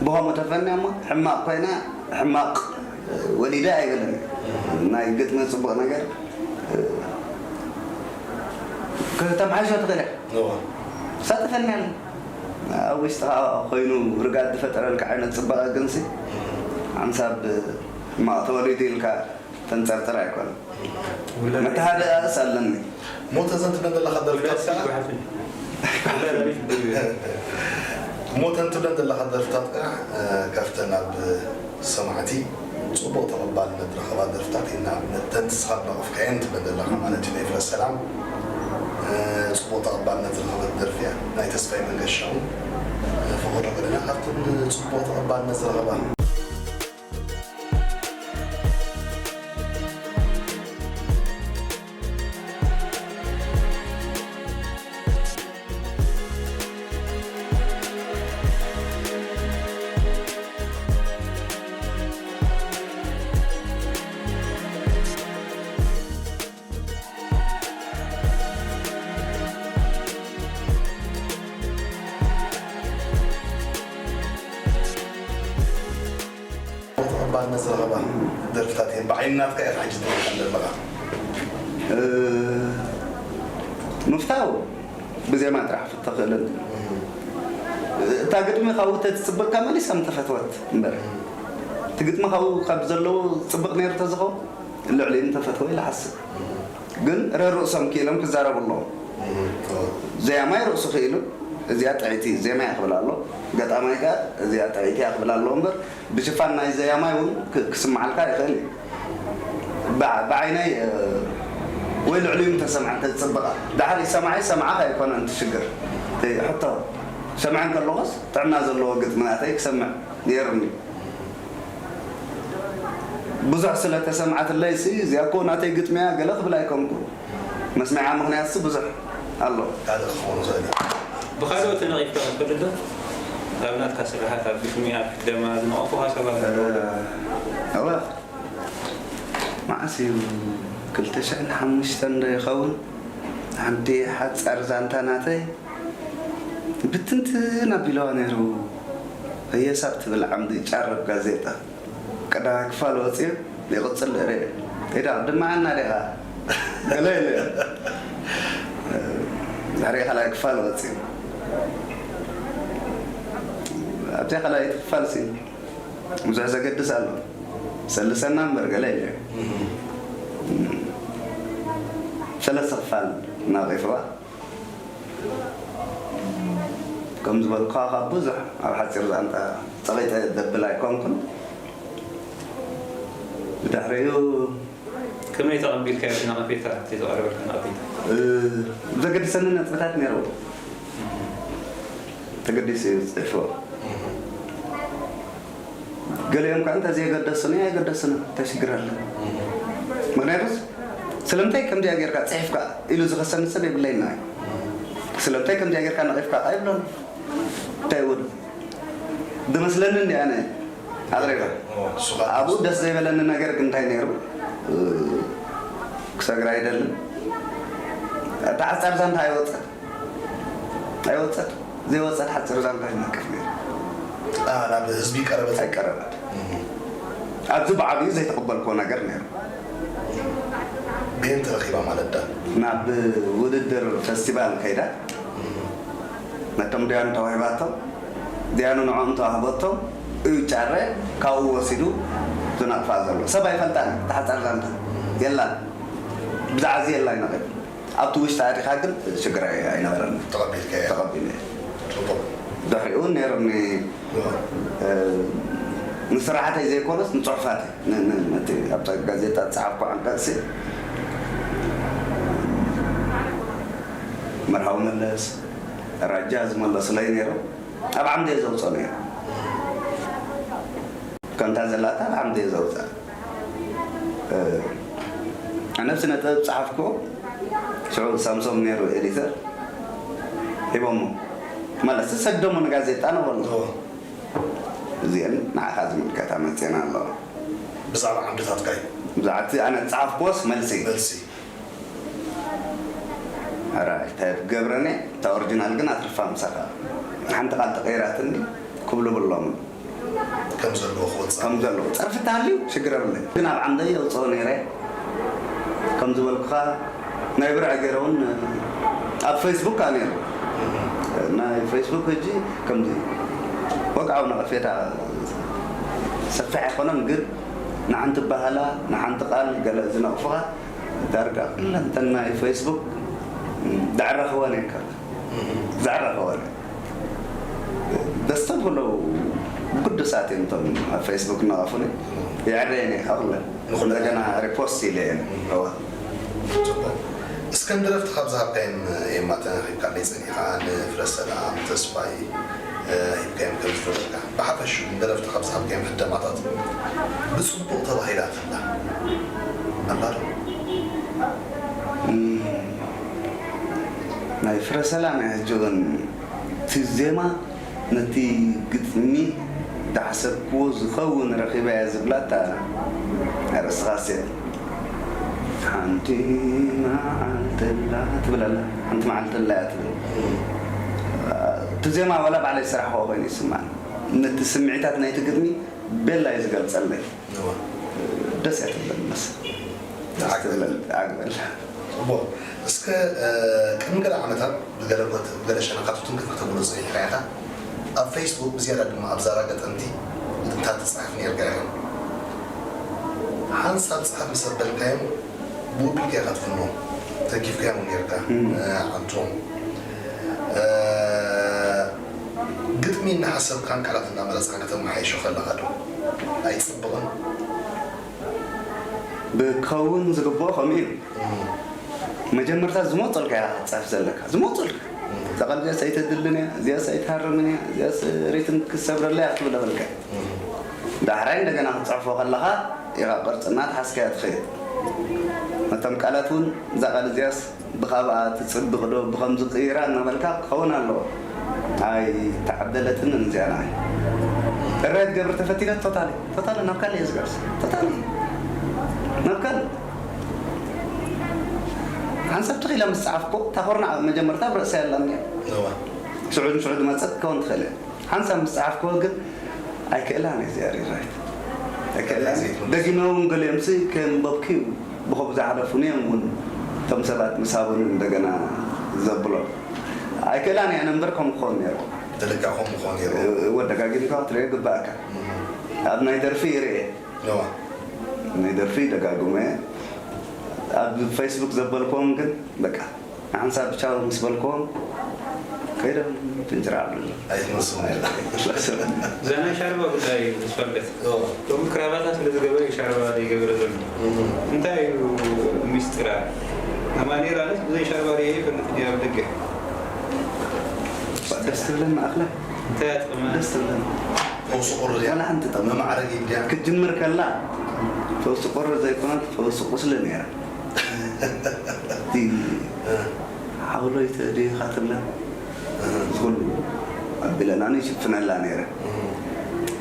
ብኸምኡ ተፈንያ እሞ ሕማቕ ኮይና ሕማቕ ወሊደ ኣይብልን። ናይ ግጥሚ ጽቡቕ ነገር ከተምሓይሾ ትኽእል እያ። እዋ። ሳጥፈንያ ኣለ። ኣብ ውሽጥኻ ኮይኑ ርጋድ ዝፈጠረልካ ዓይነት ጽባቐ ግንሲ ሓንሳብ ሕማቕ ተወሊዱ ኢልካ ተንጸርጽር ኣይኮነን። ውላድ መተሃደኣስ ኣለኒ። ሞተ ዘንት በደላ ውላድ ከደርፍታት ይጓሓፍን። ውላድ ኣቤት ይብሉ። ሞተ እንት በደላ ከደርፍታት ከዓ፣ እ፣ ካብተን ኣብ ሰማዕቲ ጽቡቕ ተቐባልነት ዝረኸባ ደርፍታት ኢና። ንኣብነት፣ ተን ንስኻ ዝነቐፍካየን ትብል ዘለኻ ማለት እዩ፣ ናይ ፍረ ሰላም፣ እ፣ ጽቡቕ ተቐባልነት ዝረኸበት ደርፊ እያ። ናይ ተስፋይ መንገሻ እውን፣ እ፣ ፈቐዶ ጎደና ካብተን ጽቡቕ ተቐባልነት ዝረኸባ። ተቐባልነት ዝረኸባ ደርፍታት እየን። ብዓይኒ ናትካ ኢኻ ሕጂ ትብል ከም ዘለኻ። እ፣ ምፍታው ብዜማ ጥራሕ ፍቶ ክእልን። እታ ግጥሚ ካብኡ ተትጽበካ መሊሳ ምተፈትወት እምበር። እቲ ግጥሚ ካብኡ ካብ ዘለዎ ጽብቕ ነይሩ ተዝኸውን ልዕሊኡ ምተፈትወ ኢለ እሓስብ። ግን ረርእሶም ክኢሎም ክዛረቡ ኣለዎም። እም፣ እዎ። ዘያማይ ርእሱ ክኢሉ፣ እዚኣ ጥዕይቲ ዜማ እያ ክብል ኣሎ። ገጣማይ ከኣ እዚኣ ጥዕይቲ እያ ክብል ኣሎ እምበር፣ ብሽፋን ናይ ዘያማይ እውን ክ-፣ ክስምዓልካ ይኽእል እዩ። ብዓ-፣ ብዓይነይ፣ እ፣ ወይ ልዕሊኡ እንተሰምዐ እንተዝጽብቓ። ድሓር ይሰምዓ ይሰምዓኻ ኣይኮነን እቲ ሽግር። እቲ ሕቶ፣ ሰምዐን ከለኹስ ጥዕና ዘለዎ ግጥሚ ናተይ ክሰምዕ ነይሩኒ። ብዙሕ ስለ ተሰምዓትለይሲ፣ እዚኣ እኮ ናተይ ግጥሚ እያ ገለ ክብል ኣይኮንኩ። መስመዒያ ምኽንያትሲ ብዙሕ ኣሎ። ካልእ ክኸውን ይኽእል እዩ። ብኻልኦት ተነቒፍካ ትፈልጥ ዶ? ኣብ ናትካ ስራሓት፣ ኣብ ግጥሚ፣ ኣብ ሕደማ ዝነቐፉኻ ሰባት ኣለዉ ዶ? እወ። መዓስ እዩ? ክልተ ሽሕን ሓሙሽተን ዶ ይኸውን? ሓንቲ ሓጻር ዛንታ ናተይ ብትንትን ኣቢለዋ ነይሩ። ህየሳ ብትብል ዓምዲ ጫረብ ጋዜጣ። በቃ ቀዳማይ ክፋል ወፂኡ ይቕፅል ርእ ኢዳ ድማ ኣና ዲኻ ገለ ኢለ ድሕሪ ካልኣይ ክፋል ወፂኡ ኣብዚኣ ካልኣይቲ ክፋል ሲ ብዙሕ ዘገድስ ኣሎ ሰልሰና እምበር ገለ ኢለ ሰለስተ ክፋል እናቐይፍዋ ከም ዝበልኩኻ ካብ ብዙሕ ኣብ ሓፂር ዛንታ ፀቒጠ ዘብል ኣይኮንኩን ብድሕሪኡ ከመይ ተቐቢልካዮ እቲ ነቐፌታ እቲ ዝቐረበልካ ነቐፌታ ዘገድሰኒ ነጥብታት ነይረው ተገዲሱ እዩ ዝፅሕፍዎ ገሊኦም ከዓ እንተ ዘየገደሱኒ ኣይገደሱኒ እንታይ ሽግር ኣለ ምክንያቱስ ስለምንታይ ከምዚኣ ጌርካ ፅሒፍካ ኢሉ ዝኸሰኒ ሰብ የብለይና እዩ ስለምንታይ ከምዚኣ ጌርካ ነቒፍካ ከዓ ይብሎን እንታይ እውን ዝመስለኒ እንዲ ኣነ ኣቕሪበ ኣብኡ ደስ ዘይበለኒ ነገር ግን እንታይ ነይሩ ክሰግር ኣይደልን እታ ሓፃር ዛንታ ኣይወፀት ኣይወፀት ዘይወፀት ሓፂር ዛንታ ይነቅፍ ነይሩ ናብ ህዝቢ ቀረበት ኣይቀረበት ኣብዚ ብዓብዩ ዘይተቐበልክዎ ነገር ነይሩ ብየን ተረኺባ ማለት ዳ ናብ ውድድር ፈስቲቫል ከይዳ ነቶም ዲያኑ ተዋሂባቶም ዲያኑ ንዕኦም ተዋህበቶም እዩ ጫረ ካብኡ ወሲዱ ዝነቕፋ ዘሎ ሰብ ኣይፈልጣን ተሓፃር ዛንታ የላን ብዛዕዚ የላ ይነቕፍ ኣብቲ ውሽጢ ኣዲኻ ግን ሽግር ኣይነበረን ተቐቢልካ ተቐቢለ ፅቡቅ ድሕሪኡ ነይሩኒ ንስራሕተይ ዘይኮነስ ንፅሑፋተይ ነቲ ኣብታ ጋዜጣ ዝፀሓፍኩ ዓንቀፅሲ መርሃዊ መለስ ራጃ ዝመለሱለይ ነይሮም ኣብ ዓምደ ዘውፅኦ ነይሩ ከምታ ዘላታ ኣብ ዓምደ ዘውፅኣ ነብሲ ነጥብ ፀሓፍኩ ሽዑ ሳምሶም ነይሩ ኤዲተር ሂቦሞ ማለት ሰደሞ ንጋዜጣ ነበሎ እዚአን ንዓኻ ዝምልከታ መፅና ኣለዋ ብዛዕባ ዓምድታትካ እዩ ብዛዕቲ ኣነ ፃፍኮስ መልሲ መልሲ ሕራይ እንታይ ገብረኒ እታ ኦሪጂናል ግን ኣትርፋ ምሳኻ ሓንቲ ቃል ተቀይራትኒ ክብሉ ብሎም ከም ዘለዎ ክወፅእ ከም ዘለዎ ፀርፊ ተሃልዩ ሽግር የብለይ ግን ኣብ ዓምደይ የውፅኦ ነይረ ከም ዝበልኩኻ ናይ ብርዕ ገይረ እውን ኣብ ፌስቡክ ካ ነይሩ ናይ ፌስቡክ ሕጂ ከምዚ ወግዓዊ ነቐፌታ ሰፊሕ ኣይኮነን ግን ንሓንቲ ባህላ ንሓንቲ ቃል ገለ ዝነቕፉኻ ዳርጋ ኩለንተን ናይ ፌስቡክ ዳዕረኽወን እየን ካብ ዛዕረኽወን ደስ ተብሎ ግዱሳት እዮም እቶም ኣብ ፌስቡክ እናቐፉኒ የዕረየን እየ ካብ ኩለን እንደገና ሪፖስት ኢለ እየን እስከ ንደረፍቲ ካብ ዝሃብካዮም የማ ተረኺብካለይ ጸኒኻ ንፍረሰላም ተስፋይ ሂብካዮም ከም ዝነበርካ ብሓፈሽኡ ንደረፍቲ ካብ ዝሃብካዮም ሕደማታት ብጽቡቕ ተባሂላትላ ኣላ ዶ ናይ ፍረ ሰላም እያ ሕጂ እውን እቲ ዜማ ነቲ ግጥሚ ዝሓሰብክዎ ዝኸውን ረኺበያ ዝብላ እታ ኣርእስኻ ሴት ሓንቲ መዓልቲ ኣላ ትብል ኣላ ሓንቲ መዓልቲ ኣላ እያ ትብል እቲ ዜማ ዋላ ባዕለይ ዝሰራሕክዎ ኮይኑ ይስማዕ ነቲ ስምዒታት ናይቲ ግጥሚ ቤላ እዩ ዝገልፀለይ ደስ እያ ትብለኒ መስ ደስ ትብለኒ ዓግበል ጽቡቕ እስከ ቅድሚ ገለ ዓመታት ብገለ ሸነኻትቱን ክትብሎ ጸኒሕካ ኢኻ ኣብ ፌስቡክ ብዝያዳ ድማ ኣብ ዛራ ገጠምቲ እታ ትጽሕፍ ነርካ ኢኻ ሓንሳብ ጽሓፍ ምስ ኣበልካዮም ብኡ ቢልካ ኢኻ ትፍኖ ተኪፍካዮም ነርካ ዓንቶም ግጥሚ እናሓሰብካን ቃላት እናመረፅካን ከተመሓይሾ ከለኻ ዶ ኣይፅብቕን? ብክኸውን ዝግብኦ ከምኡ እዩ። መጀመርታ ዝመፀልካ እያ ክትፅሕፍ ዘለካ። ዝመፀልካ። እዛ ቃል እዚኣስ ኣይተድልን እያ፣ እዚኣስ ኣይትሃርምን እያ፣ እዚኣስ ሪትም ክሰብረላ እያ ክትብል ኣለካ። ዳሕራይ እንደገና ክትፅሕፎ ከለኻ ኢኻ ቅርፂ እናትሓዝካያ ትኸይድ። ነቶም ቃላት እውን እዛ ቃል እዚኣስ ብኻብኣ ትፅብቕ ዶ ብኸምዚ ቅይራ እናበልካ ክኸውን ኣለዎ ኣይተዓደለትንን እዚኣ ንዓይ እረ ትገብር ተፈቲነ ቶታሊ ቶታሊ ናብ ካልእ እየ ዝገርስ ቶታሊ ናብ ካልእ ሓንሳብ ትኽኢላ ምስ ፀሓፍኮ እታ ኮርና መጀመርታ ኣብ ርእሰይ ኣላ እኒኣ ስዑድ ስዑድ መፀት ክኸውን ትኽእል እያ ሓንሳብ ምስ ፀሓፍኮ ግን ኣይክእላን እየ እዚኣ ሪራይት ኣይክእላን። ደጊመ እውን ገሊኦምሲ ከንበብኪ ብኸምኡ ዝሓለፉኒ እዮም እውን እቶም ሰባት ምስ ሃቡኒ እንደገና ዘብሎ ኣይክእላን እየ። ኣነ እምበር ከምኡ ክኸውን ነይሩ። ተለካ ከምኡ ክኸውን ነይሩ። እወ፣ ደጋጊምካ ክትሪኦ ይግባእካ። ኣብ ናይ ደርፊ ይርኤ። እዋ። ናይ ደርፊ ደጋግመ ኣብ ፌስቡክ ዘበልክዎም ግን በቃ ንሓንሳብ ቻው ምስ በልክዎም ከይዶም ፍንጭራ ኣብሉ። ኣይትመስሉ። እዛ ናይ ሻርባ ጉዳይ ምስ ፈልገት እዋ። ከምኡ ክራባታ ስለ ዝገበረ እዩ ሻርባ ዘይገበረ ዘሎ። እንታይ እዩ ሚስጥራ? ኣማኒር ኣነስ ብዘይ ሻርባ ርየ ይፈልጥ ድየ ኣብ ደገ? ደስ ትብለኒ ኣኽለ። እንታይ ኣጥቕማ? ደስ ትብለኒ። ፈውሲ ቁሪ ድያ? ዋላ ሓንቲ ጠቕማ። መማዕረጊ ድያ? ክትጅምር ከላ ፈውሲ ቁሪ ዘይኮነት ፈውሲ ቁስሊ ነይራ። እቲ ሓውሎይ ተደይኻ ትብላ ዝኹሉ ኣቢለና ይሽፍነላ ነይረ።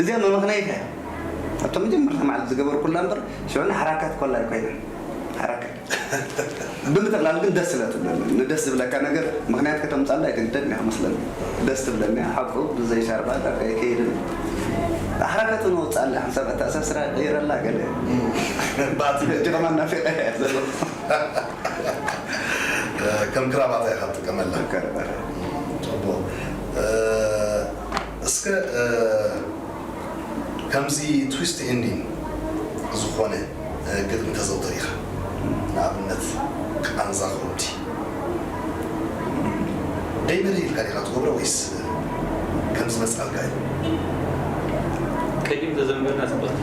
እዚኣ መመኽነይታ እያ። ኣብቶም መጀመርታ መዓልቲ ዝገበርኩላ እምበር ሽዑ ንሓራካት ኮላ ኣይኮይነን። ሓራካት ብምጥቕላል ግን ደስ ስለ ትብለኒ፣ ንደስ ዝብለካ ነገር ምኽንያት ከተምፃላ ኣይትግደድ ኢኻ መስለኒ። ደስ ትብለኒ እያ። ሓቁ ብዘይ ሻርባ ዳርጋ ኣይከይድን። ሓራካት ነውፃላ ሓንሳብ ኣተኣሳስራ ቀይረላ ገለ ባቲ ሕጂ ከማን ናፊቐ እያ ዘሎ። ከም ክራባታ ኢኻ ትጥቀመላ። ከረባረ ጽቡቕ። እስከ ከምዚ ትዊስት ኤንዲንግ ዝኾነ ግጥሚ ተዘውተር ኢኻ። ንኣብነት ቃንዛ ክረምቲ ደይበለ ኢልካ ዲኻ ትገብሮ ወይስ ከም ዝመጽኣልካ እዩ? ቀዲም ተዘንበልና ጽቡቕ።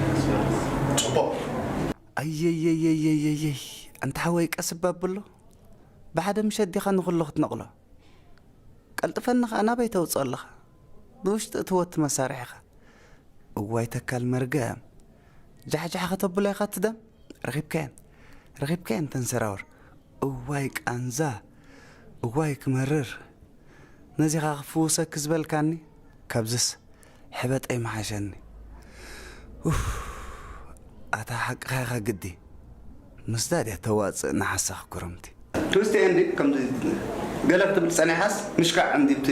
ጽቡቕ። ኣየየየየየየይ ኣንታ ሓወይ ቀስ እባ ብሎ ብሓደ ምሸት ዲኻ ንኹሉ ክትነቕሎ ቀልጥፈኒ ኸኣ ናበይ ተውፅኦ ኣለኻ ብውሽጢ እቲ ወቲ መሳርሒኻ እዋይ ተካል መርገም ጃሕጃሕ ከተብሎ ኢኻ ትደም ረኺብካየን ረኺብካየን ተንሰራውር እዋይ ቃንዛ እዋይ ክመርር ነዚኻ ክፍውሰኪ ዝበልካኒ ካብዝስ ሕበጠይ ምሓሸኒ ኡፍ ኣታ ሓቅኻ ኢኻ ግዲ ምስዳ ድያ ተዋፅእ ንሓሳኽ ኩርምቲ ትዊስት ኤንድ ከምዚ ገለ ክትብል ፀኒሓስ ምሽካዕ እንዲብቲ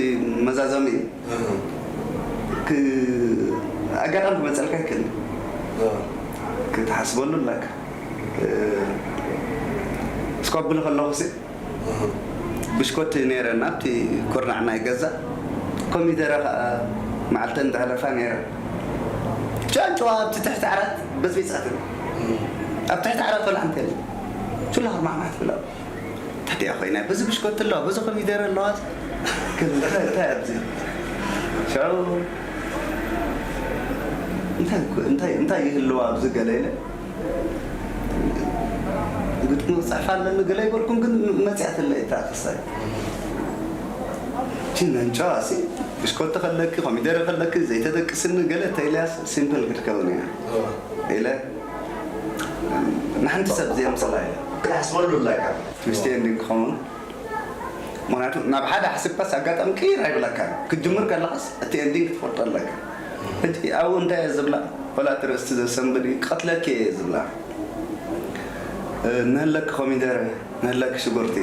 መዛዘሚ እዩ ኣጋጣሚ ክመፀልካ ይክእል ክትሓስበሉ ኣለካ እስኮብል ከለኹ ሲ ብሽኮቲ ነይረ ናብቲ ኩርናዕ ናይ ገዛ ኮሚደረ ከዓ መዓልተን ዘሕለፋ ነይረ ጫንጭዋ ኣብቲ ትሕቲ ዓራት በፅቢፃትን ኣብ ትሕቲ ዓራት ወላ ሓንቲ የለ ቹላ ክርማዕማዕ ትብላ ታዲያ ኮይና በዚ ብሽኮቲ ኣለዋ በዚ ኮሚደረ ኣለዋ እንታይ ኣብዚ ሽዑ እንታይ ይህልዋ ኣብዚ ገለ ኢለ ግጥሚ ክፅሕፍ ኣለኒ ገለ ይበልኩም ግን መፅያትለይ እታ ክሳይ ችነን ጨዋሲ ብሽኮቲ ከለኪ ኮሚደረ ከለኪ ዘይተደቅስኒ ገለ ተኢልያስ ሲምፕል ክትከውን እያ ኢለ ንሓንቲ ሰብ ዘየምፅላ ኢለ ክሕስበሉ ኣለካ ትዊስቲ ኤንዲንግ ክኸውን ምክንያቱ ናብ ሓደ ሓሲብካስ ኣጋጣሚ ቅይር ኣይብለካ ክትጅምር ከለካስ እቲ ኤንዲንግ ክትፈልጦ ኣለካ ሕጂ ኣብኡ እንታይ እየ ዝብላ ወላ እቲ ርእስቲ ዘሰንብድ እዩ ቀትለኪ እየ ዝብላ ንህለኪ ኮሚደረ ንህለኪ ሽጉርቲ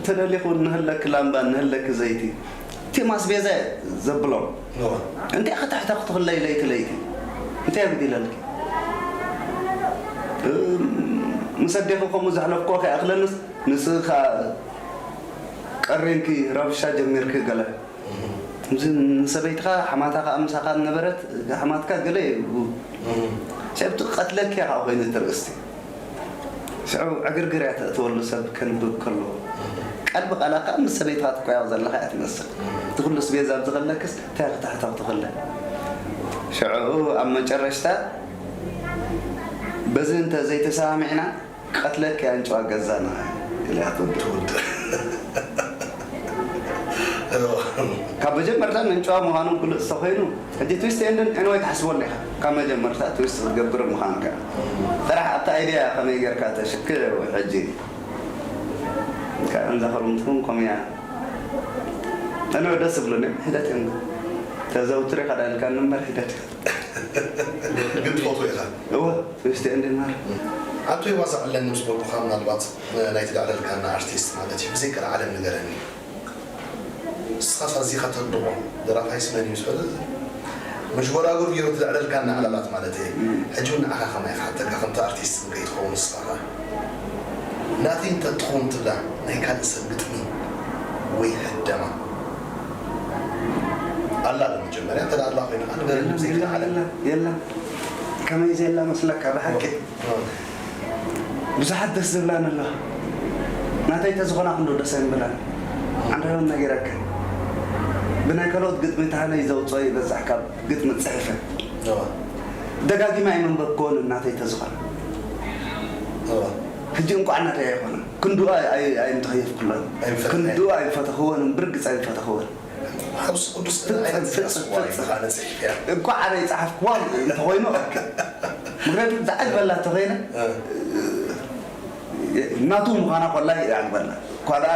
ተደሊኹ ንህለኪ ላምባ ንህለኪ ዘይቲ እቲ ማስቤዛ ዘብሎም እንታይ ከተሕተኽትኽለይ ለይቲ ለይቲ እንታይ የጉዲለልኪ ምስ ኣዴኺ ከምኡ ዘሕለፍክዎ ከይኣኽለንስ ንስኺ ከኣ ቀሪንኪ ረብሻ ጀሚርኪ ገለ እዚ ንሰበይትኻ ሓማታ ከኣ ምሳኻ ነበረት ሓማትካ ገለ ይብሉ ሰብቲ ቀትለኪ ከኣ ኮይኑ ትርእስቲ ሽዑ ዕግርግር እያ ተእትወሉ ሰብ ከንብብ ከሎ ቃል ብቃላ ከዓ ምስ ሰበይትኻ ትኮያው ዘለኻ እያ ትመስል እቲ ኩሉ ስቤዛ ኣብዚ ከለክስ እንታይ ክትሕተው ትኽለ ሽዑ ኣብ መጨረሽታ በዚ እንተ ዘይተሰማሚዕና ቀትለኪ ኣንጭዋ ገዛና ኢልያ ትወድእ ካብ መጀመርታ መንጭዋ ምዃኑ ግሉፅ ተኮይኑ ሕጂ ትዊስት ኤንድን ዕንወይ ትሓስበሉ ኢኻ ካብ መጀመርታ ትዊስት ክትገብር ምዃንካ ጥራሕ ኣብቲ ኣይድያ ከመይ ጌርካ ተሽክዕ ሕጂ እንዛ ክርምቲ እውን ከምያ እነ ደስ ዝብሉኒ ሒደት እዮም ተዘውትር ኢኻ ዳልካ ንመር ሒደት ግን ትፈትዎ ኢኻ እወ ትዊስት ኤንድን ማለት ኣቶ ይዋዛ ኣለኒ ምስ በልኩኻ ምናልባት ናይ ተጋዕለልካና ኣርቲስት ማለት እዩ ብዘይ ቀልዓለም ንገረኒ ንስኻስ ኣዚኻ ተድንቖ ደራፋይስ መን እዩ ዝፈልጥ መሽጎራጉር ገይሩ ትልዕለልካ እናዕለላት ማለት እየ። ሕጂ እውን ንዓኻ ከማይ ክሓተካ፣ ከምቲ ኣርቲስት እውን ከይትኸውን ንስኻ ኸኣ። ናተይ እንተ ትኸውን ትብላ ናይ ካልእ ሰብ ግጥሚ ወይ ሕደማ ኣላ ዶ? መጀመርያ እንተ ደኣ ኣላ ኮይና ከኣ ንገረኒ፣ ብዘይካ የላ፣ ዓለም። የላ፣ የላ። ከመይ ዘየላ መስለካ ብሓቂ? እ። ብዙሓት ደስ ዝብላን ኣለዋ። ናተይ ተዝኾና ክንዶ ደስ ኣይምብላን። ዓንዳሎም ነጊረካ። ብናይ ካልኦት ግጥሚ ተሃነይ ዘውፅኦ ይበዛሕ ካብ ግጥሚ ፅሕፈ። እዋ። ደጋጊመ ኣይመንበብክዎን ናተይ ተዝኾና። እዋ። ሕጂ እንቋዕ ናተይ ኣይኮነ። ክንድኡ ኣይ-፣ ኣይ-፣ ኣይምተኸየፍኩሎን። ኣይምፈለጥካዮን። ክንድኡ ኣይፈተኽዎን፣ ብርግፅ ኣይፈተኽዎን። ኣብዚ ቅዱስ ፍጽም፣ ዓይነት ፍጽም፣ ዝጠስዋ ፍጽም። ኢኻ ነጽሒፍያ። እኳ ኣነ ይጸሓፍክዋ እንተኾይኑ፣ ምኽንያቱ ዝዓጅበላ እንተኾይነ፣ እ። ናቱ ምዃና ኮላ ይዓግበላ። እኳ ደኣ